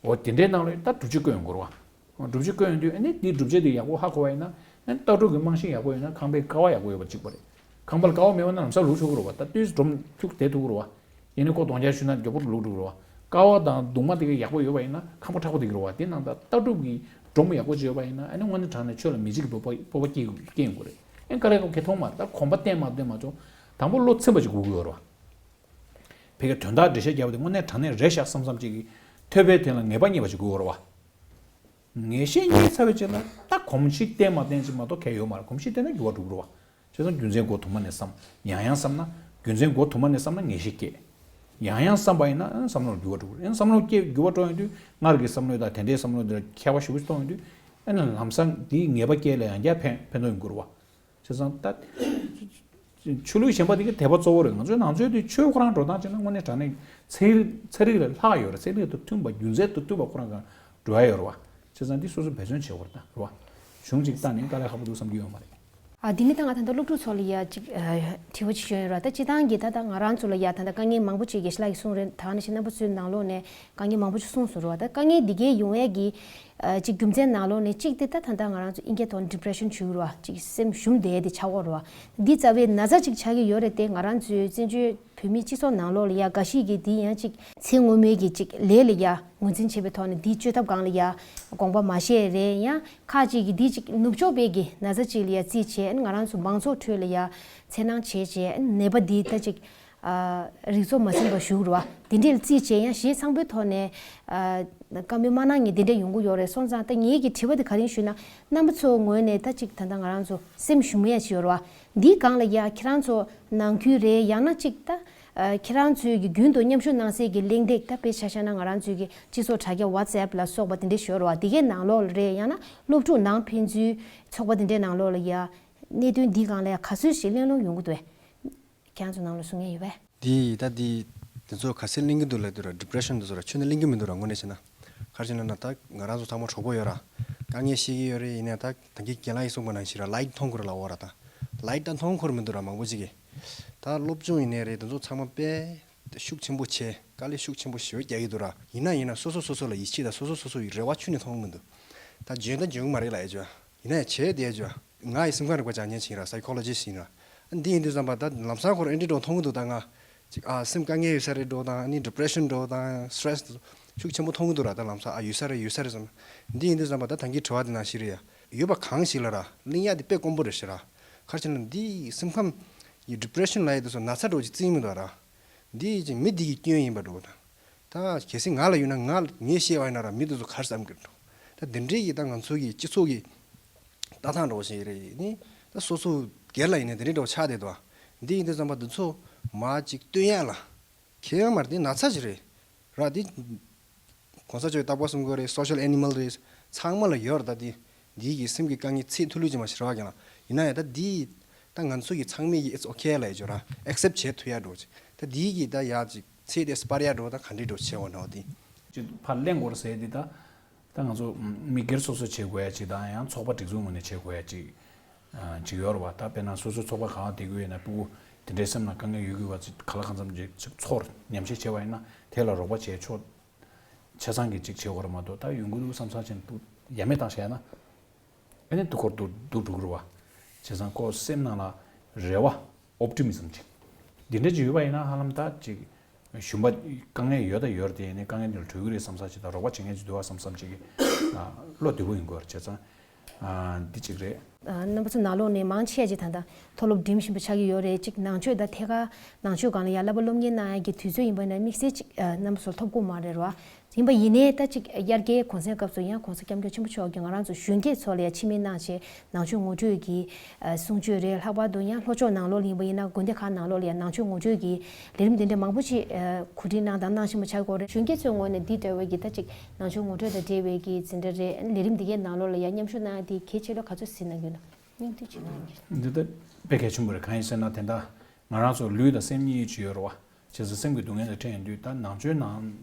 འོ་དེ་འདྲའི་ནང་ལ་ད་སྒྲུབ་བྱེད་བཀོད་ཡོང་དགོས་རེད་བ། སྒྲུབ་བྱེད་བཀོད་ཡོང་དུས་ཨ་ནི་དེའི་བསྒྲུབ་བྱ་དེ་ཡག་པོ་ཧ་གོ་བ་ཡིན་ན་ཨ་ནི་ལྟ་གྲུབ་ཀྱི་རྨང་གཞི་ཡག་པོ་ཡོད་ན་ཁང་པའི་ཀ་བ་ཡག་པོ་ཡོད་པ་གཅིག་པ་རེད། ཁང་པ་ལ་ཀ་བ་མེད་པ་ན་ལམ་སང་ལུག་ཆོག་གི་རེད་བ། ད་ལྟོས་སྒྲོམ་ཁྱུག་དེ་ཐུག་གི་རེད་བ། ཡིན་ནའི་ཁོ་གདོང་རྒྱག་ཞུས་ན་མགྱོགས་པོ་ལུག་འགྲོ་གི་རེད་བ། ཀ་བ་དང་གདུང་མ་དེ་ག་ཡག་པོ་ཡོད་པ་ཡིན་ན་ཁང་པ་མཁྲེགས་པོ་དེ་གི་རེད་བ། དེ་ནང་ད་ལྟ་གྲུབ་ཀྱི་སྒྲོམ་ཡག་པོ་ཅིག་ཡོད་པ་ཡིན་ན་ཨ་ནི་དངོས་གནས་དྲང་གནས་ཆོས་ལ་མི་འཇིགས་པའི་སྤོབས་པ་སྤོབས་པ་སྐྱེ་སྐྱེ་ཡོང་གི་རེད། ཨེ་དཀའ་ལས་ཁག་གི་མཐོང་མ་ད་གོམ་པ་བརྟན་མ་བརྟན་མ་ཆོག་དང་པོ་བློ་ཚིམ་པ་ཅིག་དགོས་ཀྱི་ཡོད་རེད་བ། ཕ་གིའི་དོན་དག་འགྲེལ་བཤད་རྒྱབ་པ་དེ་དངོས་གནས་དྲང་གནས་རེད་ཤག་བསམ་བསམ་ཅིག་གིས་ཐོས་པའི་དོན་ལ་ངེས་པ་རྙེད་པ་ཅིག་དགོས་ཀྱི་ཡོད་རེད་བ། ངེས་ཤེས་རྙེད་ཚར་བའི་རྗེས་ལ་ད་གོམས་གཤིས་བརྟན་མ་བརྟན་ཅིག་མ་གཏོགས་གལ་ཡོད་མ་རེད། གོམས་གཤིས་བརྟན་ན་འགྱུར་བ་འགྲོ་གི་རེད་བ། བྱས་ཙང་རྒྱུ་མཚན་མགོ་དུ་མ་ནས་བསམ། ཡང་ཡང་བསམ་ན། རྒྱུ་མཚན་མགོ་དུ་མ་ནས་བསམ་ན་ངེས་ཤེས་སྐྱེ། ཡང་ཡང་བསམ་པ་ཡིན་ན་ཨ་བསམ་བློར་འགྱུར་བ་འགྲོ་གི་རེད། ཨ་བསམ་བློ་སྐྱེ་འགྱུར་བ་འགྲོ་ཡོང་དུས་སྔར་གྱི་བསམ་བློ་དང་དེ་འདྲའི་བསམ་བློ་འདི་ལ་ཁྱད་པར་ཞེ་པོ་ཅིག་མཐོང་ཡོང་དུས། ཨ་ནི་ལམ་སང་འདིའི་ངེས་པ་སྐྱེ་ལ་ཡང་བསྐྱར་ཕན་ཕན་ཐོགས་ཡོང་གི་རེད་བ། བྱས་ཙང་ད། ཆོས་ལུགས་གཞན་པ་དེ་གའི་དད་པ་གཙོ་བོ་རེད། ང་ཚོའི་ནང་ཆོས་དེ་ཆོས་ཁོ་རང་འགྲོ་སྟངས་བྱས་ན་དངོས་གནས་དྲང་གནས་ཚན་རིག་ཚན་རིག་ལས་ལྷག་ཡོད་རེད། ཚན་རིག་དང་མཐུན་པ་རྒྱུ་མཚན་དང་མཐུན་པ་ཁོ་རང་གང་འགྲོ་ཡ་ཡོད་རེད་བ། བྱས་ཙང་འདི་སོ་སོ་འབད་བརྩོན་བྱེད་དགོས་རེད་ད་རེད་བ། གཞུང་གཅིག་བལྟས་ནས་དཀའ་ལས་ཁག་པོ་འདུག་བསམ་གྱི་ཡོད་མ་རེད། ཨ་དེ་ནས་ད་ང་ད་ལྟ་སློབ་ཕྲུག་ཚོ་ལ་ཡ་གཅིག་ཨ་དྲི་བ་ཅིག་ཞུ་ཡོད་ར། ད་སྤྱིར་བཏང་གི་ད་ལྟ་ང་རང་ཚོ་ལ་ཡ་ད་ལྟ་དཀའ་ངལ་མང་པོ་ཅིག་དགེ་བཤེས་ལགས་ཀྱིས་གསུངས་རེད། ད་ནི་ཤི་རྣམ་པ་ཚོའི་ནང་ལོགས་ནས་དཀའ་ངལ་མང་པོ་ཅིག་གསུངས་སོང་ར་བ། ད་དཀའ་ངལ་འདི་གའི་ཡོང་ཡས་ཀྱི་ཨ་ཅིག་རྒྱུ་མཚན་ནང་ལོགས་ནས་གཅིག་དེ་ད་ད་ལྟ་ང་རང་ཚོ་ཨིན་སྐད་ཐོག་ནས་depression་ཞུ་གི་རེད་བ། ཅིག་སེམས་ཞུམ་བསྡད་དེ་ཆགས་ཀྱི་ཡོད་རེད་བ། འདི་རྩ་བའི་ན་ཚ་ཅིག་ཆགས་ཀྱི་ཡོད་རེད་དེ། ང་རང་ཚོའི་བཙན་བྱོལ་བོད་མིའི་སྤྱི་ཚོགས་ནང་ལོགས་ལ་ཡ་འགའ་ཞིག་གིས་འདི་ཡང་ཅིག་ཚེ་སྔོན་མའི་གི་ཅིག་ལས་ལ་ཡ་ངོས་འཛིན་བྱེད་པའི་ཐོག་ནས་འདི་བཅོས་ཐབས་སྒང་ལ་ཡ་དགོངས་པ་མ་བཞེས་རེད། ཡང་ཁག་ཅིག་གིས་འདི་ཅིག་ནུབ་ཕྱོགས་པའི་གི་ན་ཚ་ཅིག་ལ་ཡ་རྩིས་བྱས། ང་རང་ཚོ་མང་ཚོགས་ཁྲོད་ལ་ཡ་འཚེར་སྣང་བྱས་བྱས་ནད་པ་འདི་ད་ཅིག་ཨ་རིག་ཚོགས་མ་ཟིན་པ་ཞུ་རུ་བ། དེ་འདྲའི་རྩིས་བྱས་ཡང་གཞན་ཚང་པོའི་ཐོག་ནས་ཨ་བཀའ་མོལ་མ་གནང་ངེས་དེ་འདྲ་ཡོང་གི་ཡོད་རེད། སོང་ཙང་ད་ངེད་ཀྱི་དྲི་བ་དེ་ག་རེ་ཞུས་ན། རྣམ་པ་ཚོ་ངོས་ནས་ད་ཅིག་ད་ལྟ་ང་རང་ཚོ་སེམས་ཞུམ་ཡས་ཅིག་ཡོད་རེད་བ། འདིའི་སྒང་ལ་ཡ་ཁྱེད་རང་ཚོ་ནང་ཁུལ་རེད། ཡང་ན་ཅིག་ད་ཨ་ཁྱེད་རང་ཚོའི་གི་རྒྱུན་དུ་མཉམ་ཞུགས་གནང་སའི་གི་གླེང་སྟེགས་ད་དཔེ་ཆ་བཞག་ན་ང་རང་ཚོའི་གི་སྤྱི་ཚོགས་དྲ་རྒྱ་WhatsApp་ལ་སོགས་པ་དེ་འདྲ་ཞིག་ཡོད་རེད་བ། དེ་གའི་ནང་ལོགས་ལ་རེད། ཡང་ན་སློབ་ཕྲུག་ནང་ཕན་ཚུན་ཚོགས་པ་དེ་འདྲའི་ནང་ལོགས་ལ་ཡ་གནད་དོན་འདིའི་སྒང་ལ་ཡ་ག་ཚོད་ཞིག་གླེང་སློང་ཡོང་གི་འདུག་བས། ཁྱེད་རང་ཚོ་ནང་ལ་གསུང་མཁན་ཡོད་པས། འདི་ད་འདི་འདི་ཚོ་ག་ཚད་གླེང་གི་འདུག་ལབ་དུས་ར། depression་འདི་ཚོ་ར་ཁྱོན་ནས་གླེང་གི་མི་འདུག་ར། དངོས་གནས་བྱས་ན་ག་རེ་བྱས་ན་ན་ད་ང་རང་ཚོ་ཚང་མ་གྲོགས་པོ་ཡོད་ར། དཀའ་ངལ་ཤེས་ཀྱི་ཡོད་རེད། ཡིན་ནའི་ད་ད་གིན་རྒན་ལགས་ཀྱིས་གསུངས་པ་ནང་བཞིན་ར་light་མཐོང་གི་ར་ལབ་ཡོད་ར། ད་light་ད་མཐོང་གི་ར་མི་འདུག་ར། མང་པོ་ཅིག་གིས་ད་སློབ་སྦྱོང་ཡིན་ནའི་རེད། འདི་ཚོ་ཚང་མ་དཔེ་ཤུགས་ཆེན་པོ་བྱས། དཀའ་ལས་ཤུགས་ཆེན་པོ་ཞེ་པོ་རྒྱག་གི་འདུག་ར། ཡིན་ན་ཡིན་ན་སོ་སོ་སོ་སོ་ལ་ཡིད་ཆེས་དང་སོ་སོ་སོ་སོ་ཡི་རེ་བ་ཁྱོན་ནས་མཐོང་གི་མི་འདུག་ད་འཇོན་ད་འཇོན་གི་མ་རེད་ལབ་ཡ་ཅོ། ཡིན་ན་ཡང་བྱས་བསྡད་ཅོ། ང་ཡི་སེམས་ཁམས་རིག་པ་སྦྱང་མཁན་ཞིག་ཡིན་ར། psychologist་ཡིན་ར། འདི་ཡིན་དུས་ཙམ་པ་ད་ལམ་སང་ཁོ་རང་འདི་འདྲ་མཐོང་གི་འདུག་ད་ང་ཅིག་ཨ་སེམས་དཀའ་ངལ་ཡོད་ས་རེད་འགྲོ་དང་ཨ་ནི་depression་འགྲོ་དང་stress་ཤུགས་ཆེན་པོ་མཐོང་གི་འདུག་ར། ད་ལམ་སང་ཨ་ཡོད་ས་རེད་ཡོད་ས་རེད་བསམ། འདི་ཡིན་དུས་ཙམ་པ་ད་ད་གིན་དྲི་བ་འདི་ནང་བཞིན་རེད་ཡ། ཡོད་པ་གང་ཞིག་ལ་ར་གླེང་ཡ་འདི་དཔེ་དཀོན་པོ་རེད་ཤག་ར། ག་རེ་བྱས་ན་འདི་སེམས་ཁམས་ཡི་depression་ལབ་ཡ་འདི་ཚོ་ན་ཚ་འདྲ་བོ་ཅིག་བརྩི་གི་མི་འདུག་ར། འདི་ཅིག་མི་འདི་གི་སྐྱོན་ཡིན་པ་འདྲ་བོ་དང་། ད་གལ་སྲིད་ང་ལ་ཡོད་ན་ང་ངས་བཤད་པ་ཡིན་ན་ར་མི་འདི་ཚོ་ག་རེ་བསམ་གི་འགྲོ། ད་འདི་འདྲའི་གི་ད་ང་ཚོ་གི་སྤྱི་ཚོགས་ཀྱི་ལྟ་སྟངས་འདྲ་བོ་ཞིག་རེད། ནི་ད་སོ་སོ་སྒེར་ལ་ཡིན་ན་འདི་འདྲའི་འདྲ་བོ་ཆགས་བསྡད་འདུག་འདི་ཡིན་དུས་ཙམ་པ་འདི་ཚོ་མར་ཅིག་སྟོན་ཡག་ལ་ཁྱད་ཡོད་མ་རེད། འདི་ན་ཚ་ཞིག་རེད་ར། འདི་གོང་ས་མཆོག་གི་རྟག་པར་གསུང་གི་རེད། social animal་རེད། ཚང་མ་ལ་ཡོད་རེད། ད་འདི་འདི་གི་སེམས་ཀྱི་དཀའ་ངལ་ཚད་མཐོ་ལོས་ཅིག་མ་ཞིག་རེད་བ། ཀྱང་ཡིན་ན་ཡང་ད་འདི་ད་ང་ཚོ་གི་ཚང་མས་ཀྱི་it's okay་ལབ་ཡ་ཅིག་ཡོད་ར། accept་བྱེད་ཐུབ་ཡ་འདྲ་བོ་ཅིག་ད་འདི་གི་ད་ཡ་ཅིག་ཚད་དེ་སྤར་ཡ་འདྲ་བོ་ད་ག་འདྲའི་འདྲ་བོ་བྱེད་འོ་ནོ་འདི། ཅིག་ཕར་གླེང་དགོས་རེད་ཟེར་འདི་ད། ད་ང་ཚོ་མི་སྒེར་སོ་སོས་བྱེད་དགོས་ཡ་ཅིག་དང་ཡང་ཚོགས་པ་སྒྲིག་འཛུགས་ངོས་ནས་བྱེད་དགོས་ཡ་ཅིག་ཅིག་ཡོད་རེད་བ། ད་དཔེར་ན་སོ་སོའི་ཚོགས་པ་གང་བསྡད་ཀྱི་ཡོད་ན་སྤུ་གུ་དེ་འདྲའི་སེམས་ནང་དཀའ་ངལ་ཡོད་ཀྱི་བ་ཅིག་ག་ལ་གང་འཚམ་ཅིག་ཅིག་ཚོར་ཉམས་ཞིབ་བྱས་པ་ཡིན་ན་དེ་ལ་རོགས་པ་བྱས་ཆོག་ཆ་ཚང་གིས་ཅིག་བྱེད་དགོས་རེད་མ་གཏོགས། ད་ཡོང་གི་འདུག་བསམ་བསམ་བྱས་ན་སྤུ་ཡ་མེད་བཏང་བྱས་ན་ཨ་ནི་སྡུག་ཁོར་སྡུག་སྡུག་འགྲོ་གི་རེད་བ། བྱས་ཙང་ཁོ་སེམས་ནང་ལ་རེ་བ། optimism་ཅིག་འདི་འདྲ་ཅིག་ཡོད་པ་ཡིན་ན་ཧ་ལམ་ད་ཅིག་ཞུམ་པ་དཀའ་ངལ་ཡོད་ད་ཡོད་རེད་དེ། ཡིན་ནའི་དཀའ་ངལ་འདི་ལ་གྲོལ་གི་རེད་བསམ་བསམ་ཅིག་དང་རོགས་པ་བྱེད་མཁན་ཅིག་འདུག་བ་བསམ་བསམ་ཅིག་གི་བློ་བདེ་པོ་ཡོང་གི་ཡོད་རེད། བྱས་ཙང་ ཨ། འདི་གཅིག་རེད། རྣམ་པ་ཚོ་ནང་ལོགས་ནས་མང་ཆེ་ཅིག་ད་ལྟ་མཐོ་སློབ་འགྲིམ་བཞིན་པ་ཆགས་ཀྱི་ཡོད་རེད། ཅིག་ནང་ཆོས་དང་ཐད་ཀར་ནང་ཆོས་སྒང་ལ་ཡང་བསླབ་པ་སློབ་གཉེར་གནང་ཡག་གི་དུས་ཚོད་ཡིན་པ་ན་དམིགས་བསལ་ཅིག་རྣམ་པ་ཚོར་ཐོབ་ཀྱི་མ་རེད་རོ། ཡིན་པ་ཡིན་ནའི་ད་ཅིག་དབྱར་ཁའི་གུང་སེང་སྐབས་སུ་ཡང་༸གོང་ས་༸སྐྱབས་མགོན་ཆེན་པོ་མཆོག་གིས་ང་རང་ཚོ་གཞོན་སྐྱེས་ཚོ་ལ་ཡང་འཆི་མེད་གནང་བྱས་ནང་ཆོས་ངོ་སྤྲོད་ཀྱི་གསུང་ཆོས་རེད། ལྷག་པར་དུ་ཡང་ལྷོ་ཕྱོགས་ནང་ལོགས་ལ་ཡིན་པ་ཡིན་ན་དགོན་སྡེ་ཁག་ནང་ལོགས་ལ་ཡང་ནང་ཆོས་ངོ་སྤྲོད་ཀྱི་ལས་རིམ་དེ་འདྲ་མང་པོ་ཅིག་གོ་སྒྲིག་གནང་དང་གནང་བཞིན་པ་ཆགས་ཀྱི་ཡོད་རེད། གཞོན་སྐྱེས་ཚོའི་ངོས་ནས་འདི་འདྲ་བའི་གི་ད་ཅིག་ནང་ཆོས་ངོ་སྤྲོད་དང་འབྲེལ་བའི་གི་འཛིན་གྲྭ་རེད། ལས་རིམ་འདི་གའི་ནང་ལོགས་ལ་ཡང་མཉམ་ཞུགས་གནང་ཡ་དེ་གལ་ཆེ་ལོ་ག་ཚོད་ཟིན་གནང་རྒྱུ་ན་སྙིང་བསྡུས་ཅིག་གནང་རྒྱུ། འདི་ལྟ་དཔེ་གལ་ཆེན་པོ་རེད། གང་ཡིན་ཟེར་ན་དེ་འདྲ་ང་རང་ཚོ་ལུས་དང་སེམས་གཉིས་ཀྱི་ཡོད་རེད་བ། བྱས་ཙང་སེམས་ཀྱི་སྡུག་བསྔལ་དང་འཕྲད་ཡོང་དུས་ད་ནང་ཆོས་ནང་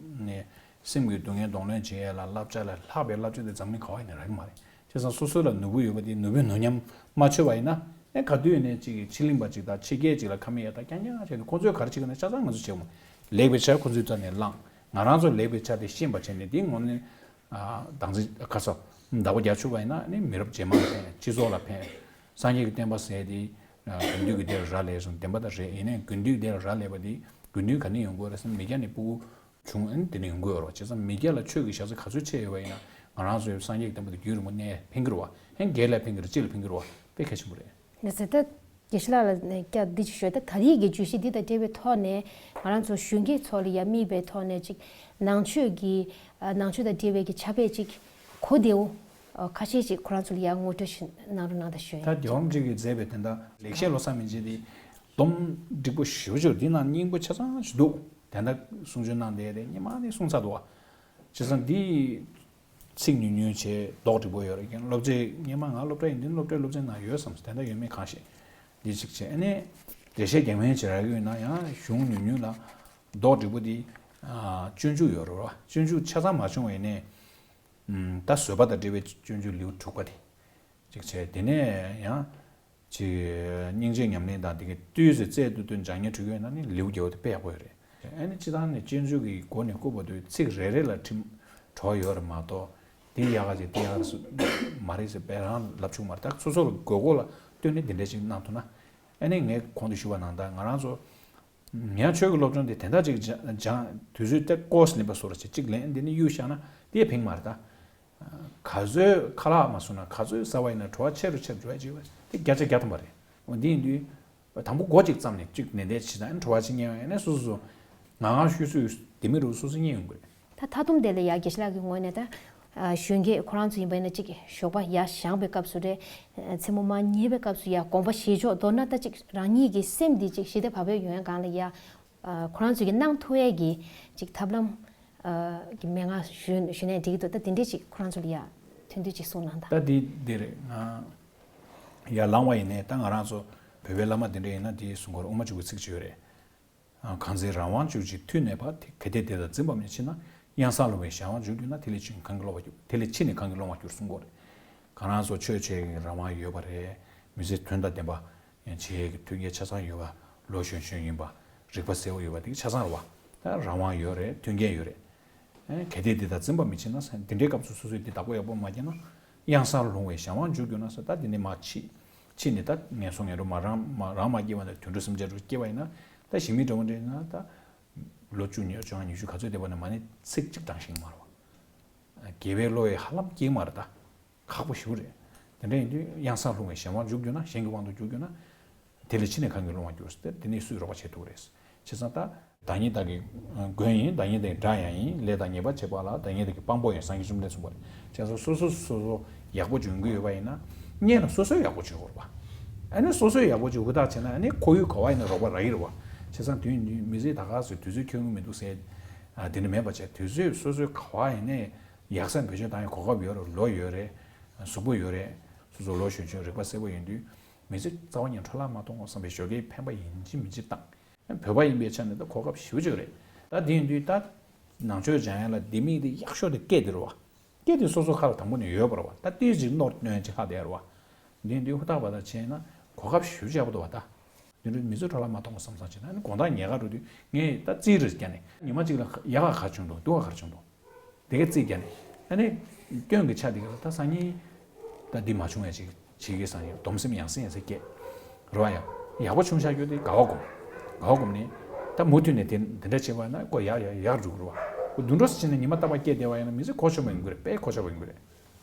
ནས་སེམས་ཀྱི་སྡུག་བསྔལ་གདོང་ལེན་བྱེད་ཡས་ལ་བསླབ་བྱ་ལས་ལྷག་པའི་བསླབ་བྱ་དེ་འཛམ་གླིང་ག་བ་ཡིན་ནའི་རག་གི་མ་རེད། བྱས་ཙང་སོ་སོ་ལ་ནོར་བུ་ཡོད་པ་དེ་ནོར་བུའི་ནོར་ཉམས་མ་ཆོད་པ་ཡིན་ན་ཨེ་ག་དུས་ནས་ཅིག་ཕྱི་གླིང་པ་ཅིག་དང་ཕྱི་རྒྱལ་ཅིག་ལ་ཁ་མིག་ཡ་ད་རྐྱང་རྐྱང་བྱས་ནས་ཁོང་ཚོས་ག་རེ་བྱེད་ཀྱི་ན་ཆ་ཚང་ང་ཚོས་བྱེད་དགོས། ལེགས་པའི་ཆ་ཁོང་ཚོའི་རྩ་ནས་བླངས། ང་རང་ཚོ་ལེགས་པའི་ཆ་དེ་ཤེས་པ་བྱས་ནས་དེའི་ངོ་ནས་ཨ་བདག་འཛིན་ག་ཚོད་བདག་པོ་རྒྱག་ཆོག་པ་ཡིན་ན་ནི་མི་རབས་རྗེས་མ་ལ་ཕན། སྤྱི་ཚོགས་ལ་ཕན། སངས་རྒྱས་ཀྱི་བསྟན་པ་ཟེར་དེ་དགེ་འདུན་གྱི་སྡེ་ལ་རག་ལས་སོང་། བདེན་པ་ད་རེད། ཡིན་ནའི་དགེ་འདུན་གྱི་སྡེ་ལ་རག་ལས་པ་དེ་དགེ་འདུན་ག་ནས་ཡོང་དགོས་རེད་ཟེར་ན་མི་སྐྱ་ནས་ཕྲུ་གུ་བྱུང་ཨ་ནི་དེ་ནས་ཡོང་དགོས་རེད་བ། བྱས་ཙང་མི་སྐྱ་ལ་ཆོས་ཀྱི་ཞག་ཚི་ག་ཚོད་ཆད་ཡོད་པ་ཡིན་ན་ང་རང་ཚོའི་སངས་རྒྱས་ཀྱི་བསྟན་པ་དེ་རྒྱུན་རིང་པོ་གནས་ཕན་གྱི་རེད་བ། ཧན་སྒེར་ལ་ཕན་གྱི་རེད། སྤྱི་ལ་ཕན་གྱི་རེད་བ། དཔེ་གལ་ཆེན་པོ་རེད། ལགས་སོ། ད་དགེ་བཤེས་ལགས་ལ་ནས་སྐྱབས་འདི་ཅིག་ཞུས། ད་ད་རེས་ཀྱི་བརྗོད་གཞི་འདི་དང་འབྲེལ་བའི་ཐོག་ནས་ང་རང་ཚོ་གཞོན་སྐྱེས་ཚོ་ལ་ཡང་དམིགས་པའི་ཐོག་ནས་ཅིག་ནང་ཆོས་ཀྱི་ནང་ཆོས་དང་འབྲེལ་བའི་གི་བྱ་བའི་ཅིག་གོ་བདེ་བོ་ཁ་ཤས་ཅིག་ཁོ་རང་ཚོ་ལ་ཡང་ངོ་སྤྲོད་ཞིག་གནང་རོགས་གནང་དང་ཞུ་ཡ་ཡིན། ད་རྒྱལ་བ་རིན་པོ་ཆེ་གིས་མཛད་པའི་དེ་འདྲ་ལེགས་བཤད་བློ་བཟང་མན་ཆད་དེ་སྡོམ་འགྲིག་པོ་ཞེ་པོ་ཅིག་འདི་ནང་སྙིང་པོ་ཆ་ཚང་ཞིག་འདུག་དེ་འདྲ་གསུང་ཆོས་གནང་བསྡད་དེ་སྔོན་མ་ནས་གསུངས་ཚར་འདུག་བ། བྱས་ཙང་འདི་ཚིག་ཉུང་ཉུང་བྱས་རྡོག་སྒྲིག་པོ་ཡོད་རེད། ཀྱང་སློབ་ཚན་སྔོན་མ་ང་སློབ་གྲྭ་ཡིན་དུས་སློབ་གྲྭའི་སློབ་ཚན་ནང་ཡོད་བསམ། དེ་འདྲ་ཡོད་མེད་གང་ཤེས། འདི་གཅིག་བྱས་ཨ་ནི་འགྲེལ་བཤད་རྒྱག་མཁན་ཅིག་རག་གི་ཡོད་ན་ཡང་གཞུང་ཉུང་ཉུང་ལ་རྡོག་སྒྲིག་པོ་འདི་སྤྱོད་འཇུག་ཡོད་རེད་བ། སྤྱོད་འཇུག་ཆ་ཚང་མ་བྱུང་བ་ཡིན་ནའི་ད་བཟོད་པ་དང་འབྲེལ་བའི་སྤྱོད་འཇུག་ལེའུ་དྲུག་པ་དེ་གཅིག་བྱས། དེ་ནས་ཡང་ཅིག་སྙིང་རྗེའི་ཉམས་ལེན་དང་དེ་གའི་བཏུས་ཟེར་རྩལ་དུ་བཏོན་སྦྱང་བརྙན་འབྲི་རྒྱུ་ཡིན་ན་ནི་ལེའུ་བརྒྱ་པོ་དེ་དཔེ་ཡག་པོ་ཡོད་རེད། ཨ་ནི་སྤྱིར་བཏང་ནས་སྤྱོད་འཇུག་གི་མགོ་ནས་རྐུབ་བར་དུ་ཚིག་རེ་རེ་ལ་ཁྲིམས་གྲོགས་ཡོད་རེད་མ་གཏོགས་དེ་ཡག་ག་ཅིག་དེ་ཡག་ག་ཅིག་མ་རེད་ཟེར་དཔེ་རང་ལབ་ཆོག་མ་རེད། ད་སོ་སོ་ལ་དགོས་མཁོ་ལ་ལྟོས་ནས་དེ་འདྲ་ཅིག་གནང་ཐུབ་ན། ཨ་ནི་ངས་གོང་དུ་ཞུས་པ་ནང་ལྟར་ང་རང་ཚོ་ཡང་ཆོས་ཀྱི་སློབ་སྦྱོང་དེ་དེ་འདྲ་ཅིག་སྦྱང་དུས་ཚོད་དེ་ཀོར་སི་ལེ་བ་སི་སོགས་ལ་ཅིག་ཅིག་ལེན་འདི་ནི་གཡུག་བཞག་ན་དེ་ཕན་གྱི་མ་རེད་ད། ག་ཚོད་ཁ་ལག་མ་བཟོ་ན་ག་ཚོད་ཟ་བ་ཡིན་ན་བྲོ་བ་ཆེ་རུ་ཆེ་རུ་འགྲོ་ཡ་ཅིག་ཡོད་པ་དེ་བརྒྱ་ཆ་བརྒྱ་ཐམ་པ་རེད། འོ་འདི་ཡིན་དུས་དང་པོ་འགོ་གཅིག་བརྩམས་ནས་གཅིག་ནན་ཏན་བྱེད་དང་བྲོ་བ་ཅིག་རྙེད་པ་ཡིན་ན་སོ་སོ་སོ་ང་ང་ཤོད་སུ་དེ་མི་རུ་སོ་སོ་རྙེད་ཡོང་གི་རེད། ད་མཐའ་སྡོམ་དེ་ལ་ཡ་དགེ་བཤེས་ལགས་ཀྱི་ངོས་ནས་ད་གཞོན་སྐྱེས་ཁོ་རང་ཚོ་ཡིན་པ་ཡིན་ན་གཅིག་ཞོགས་པ་ཡར་བཞེངས་པའི་སྐབས་སུ་རེད། མཚན་མོ་མར་ཉལ་བའི་སྐབས་སུ་ཡ་དགོངས་པ་བཞེས་ཕྱོགས་མདོར་ན་ད་གཅིག་རང་ཉིད་ཀྱི་སེམས་འདི་གཅིག་ཞི་བདེ་བག་ཕེབས་ཡོང་ཡ་སྒང་ལ་ཡ། ཁོ་རང་ཚོས་ཀྱི་གནང་ཐུབ་ཡས་ཀྱི་ཅིག་ཐབས་ལམ་གྱི་མན་ངག་ཞུ་ཞུ་ནས་འགྲིག་གི་འདུག་ད་དེ་འདྲས་ཅིག་ཁོ་རང་ཚོ་ལ་ཡ་ཐུང་ཐུང་ཅིག་གསུངས་གནང་དང་། ད་འདི་འདི་རེད། ང་ཡར་ལངས་པ་ཡིན་ནའི་ད་ང་རང་ཚོ་བོད་པའི་བླ་མ་དེ་འདྲ་ཡིན་ན་དེ་གསུང་སྐོར་དབུ་མ་འཇུག་པའི་ཚིག་ཅིག་ཡོད་རེད། གང་ཚེ་རང་དབང་འཇུག་ཅིང་མཐུ་གནས་པ། གལ་ཏེ་དེ་དག་འཛིན་པར་མི་མཆིས་ན། གཡང་སར་ལྷུང་བའི་གཞན་དབང་འཇུག་གྱུར་ན། དེ་ལས་ཕྱིན་གང་གིས་སློང་བར་འགྱུར། དེ་ལས་ཕྱིན་ནས་གང་གིས་སློང་བར་འགྱུར་གསུང་གི་ཡོད་རེད། ང་རང་ཚོ་ཆོས་བྱེད་ཀྱི་རང་དབང་ཡོད་པ་རེད། མི་ཚེ་དོན་དང་ལྡན་པ་བྱེད་ཀྱི་མཐུན་རྐྱེན་ཆ་ཚང་ཡོད་པ། ལོ་གཞོན་གཞོན་ཡིན་པ། རིག་པ་གསལ་པོ་ཡོད་པ། དེ་ཆ་ཚང་རེད་བ། ད་རང་དབང་ཡོད་རེད། མཐུན་རྐྱེན་ཡོད་རེད། གལ་ཏེ་འདི་དག་འཛིན་པར་མི་བྱེད་ན། དེ་འདྲའི་སྐབས་སུ་སོ་སོས་འདི་བདག་པོ་ཡག་པོ་མ་བརྒྱབ་ན། གཡང་སར་ལྷུང་བའི་གཞན་དབང་འཇུག་གྱུར་ན་ཟེར། ད་འདི་ནས་མར་ཕྱིན། ཕྱིན་ནས་ད་ངན་སོང་ངན་འགྲོ་མར་རང་མར་རང་མ་སྐྱེ་བ་ནས་དུད་འགྲོ་སེམས་ཅན་རུ་སྐྱེ་བ་ཡིན་ན། ད་ཞི་མི་འདྲ་བོ་འདྲ་ཡིན་ན་ད་ལོ་བཅུ་ཉི་ཤུ་བཅོ་ལྔ་ཉི་ཤུ་ག་ཚོད་བསྡད་པ་ནས་མ་ཎི་ཚིག་གཅིག་བགྲང་ཤེས་ཀྱི་མ་རེད་བ། དགེ་བའི་བློ་ཡིས་ཧ་ལམ་སྐྱེ་གི་མ་རེད་ད། ཁག་པོ་ཞེ་པོ་རེད། དེ་འདྲ་ཡིན་དུས་གཡང་སར་ལྷུང་བའི་གཞན་དབང་འཇུག་གྱུར་ན། གཞན་གྱི་དབང་དུ་འཇུག་གྱུར་ན། དེ་ལས་ཕྱིན་ནས་གང་གིས་སློང་བར་འགྱུར་ཟེར་ཏེ། དེ་ནས་སུས་རོགས་པ་བྱེད་ཐུབ་ཀྱི་རེད། བྱས་ཙང་ད་བདག་ཉིད་བདག་གི་མགོན་ཡིན། བདག་ཉིད་བདག་གི་དགྲ་ཡང་ཡིན། ལས་དང་ཉེས་པ་བྱེད་པ་ལ། བདག་ཉིད་བདག་གི་དཔང་པོ་ཡིན། སངས་རྒྱས་བཅོམ་ལྡན་འདས་གསུངས་པ་རེད། བྱས་ཙང་སོ་སོ་སོ་སོ་ཡག་པོ་འཇོན་གྱི་ཡོད་པ་ཡིན་ན། སྔོན་ལ་སོ་སོས་ཡག་པོ་བྱེད་དགོས་རེད་བ། ཨ་ནི་སོ་སོས་ཡག་པོ་བྱེད་ཧུར་ཐག་བྱས་ན། ཨ་ནི་ཁོར་ཡུག་ག་བ་ཡིན་ན་རོགས་པ་རག་གི་རེད་བ། བྱས་ཙང་དུས་ཡུན་མི་ཚེ་ད་ག་ཟེར་དུས་ཚོད་འཁྱོལ་གྱི་མི་འདུག་ཟེར། ཨ་དེ་འདྲ་མེད་པ་བྱས། དུས་ཚོད་སོ་སོས་ག་བ་ཡིན་ནའི་ཡག་ས་བེད་སྤྱོད་བཏང་ཡ་གོ་སྐབས་ཡོད་རེད། ལོ་ཡོད་རེད། གཟུགས་པོ་ཡོད་རེད། སོ་སོ་ལོ་གཞོན་གཞོན་རིག་པ་གསལ་པོ་ཡིན་དུས། མི་ཚེ་རྩ་བ་ཉིད་འཕྲོ་བརླག་མ་གཏོང་བསམ་པའི་ཞོགས་ཀའི་འཕེན་པ་ཡིན་གཅིག་མིན་གཅིག་བཏང་། བོད་པ་ཡིན་པའི་ཆ་ནས་ད་གོ་སྐབས་ཞེ་པོ་ཅིག་རེད། ད་དེ་ཡིན་དུས་ད་ནང་ཆོས་སྦྱང་ཡ་ལ་ལྡེ་མིག་དེ་ཡག་ཤོས་དེ་སྐད་དེ་རེད་བ། སྐད་དེ་སོ་སོ་ཁ་ལ་དང་པོ་ནས་ཡོད་པ་རེད་བ། ད་ཏོག་ཙམ་རྣོ་རྣོ་ཅིག་ལྷག་བསྡད་རེད་བ། དེ་ཡིན་དུས་ཧུར་ཐག་པ་ད་བྱས་ན་གོ་སྐབས་ཞེ་པོ་ཅིག་ཡག་པོ་འདུག་བ་ད། དེ་འདྲ་མི་ཚེ་འཕྲོ་བརླག་མ་གཏོང་བསམ་བསམ་བྱས་ན། ཨ་ནི་དགོང་དག་ཉལ་ཁ་འགྲོ་དུས་ངས་ད་རྩིས་རེ་བརྒྱབ་ནས་ཉི་མ་གཅིག་ལ་ཡག་ག་ག་བྱུང་འདུག་སྡུག་ག་ག་རེ་བྱུང་འདུག་དེ་གའི་རྩིས་རྒྱག་ནས། ཨ་ནི་སྐྱོན་གྱི་ཆ་དེ་ག་ལ་ད་སང་ཉིན་ད་འདི་མ་བྱུང་བའི་ཅིག་བྱེད་ཀྱི་སང་ཉིན་སྡོམ་སེམས་ཡང་སེ་ཡང་སེ་སྐྱེས། རེད་བ། ཡག་ཡག་པོ་བྱུང་བཞག་རྒྱུ་དེ་དགའ་བ་སྒོམ། དགའ་བ་སྒོམ་ནས་ད་མུ་མཐུད་ནས་དེ་དེ་འདྲ་བྱེད་པ་ན་ཁོ་ཡག་ཡག་ཡག་འགྲོ་གི་རེད་བ། ཁོ་དུད་འགྲོ་ཟེར་བྱས་ནས་ཉི་མ་རྟག་པར་སྐྱེས་བསྡད་པ་ཡིན་ན་མི་ཚེ་གོ་ཆོད་པ་ཡིན་དགོས་རེད། དཔེ་གོ་ཆོད་པ་ཡིན་དགོས་རེད།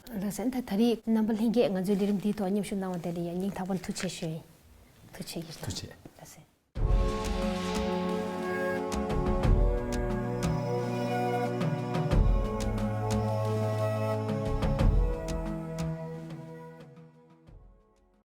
ལགས་སོ། ད་ད་རེས་རྣམ་པ་ལྷན་རྒྱས་ང་ཚོའི་ལས་རིམ་འདིའི་ཐོག་མཉམ་ཞུགས་གནང་བ་དེ་ལ་ཡང་སྙིང་ཐག་པ་ནས་ཐུགས་རྗེ་ཆེ་ཞུ་ཡིན། ཐུགས་རྗེ་ཆེ། ཐུགས་རྗེ་ཆེ།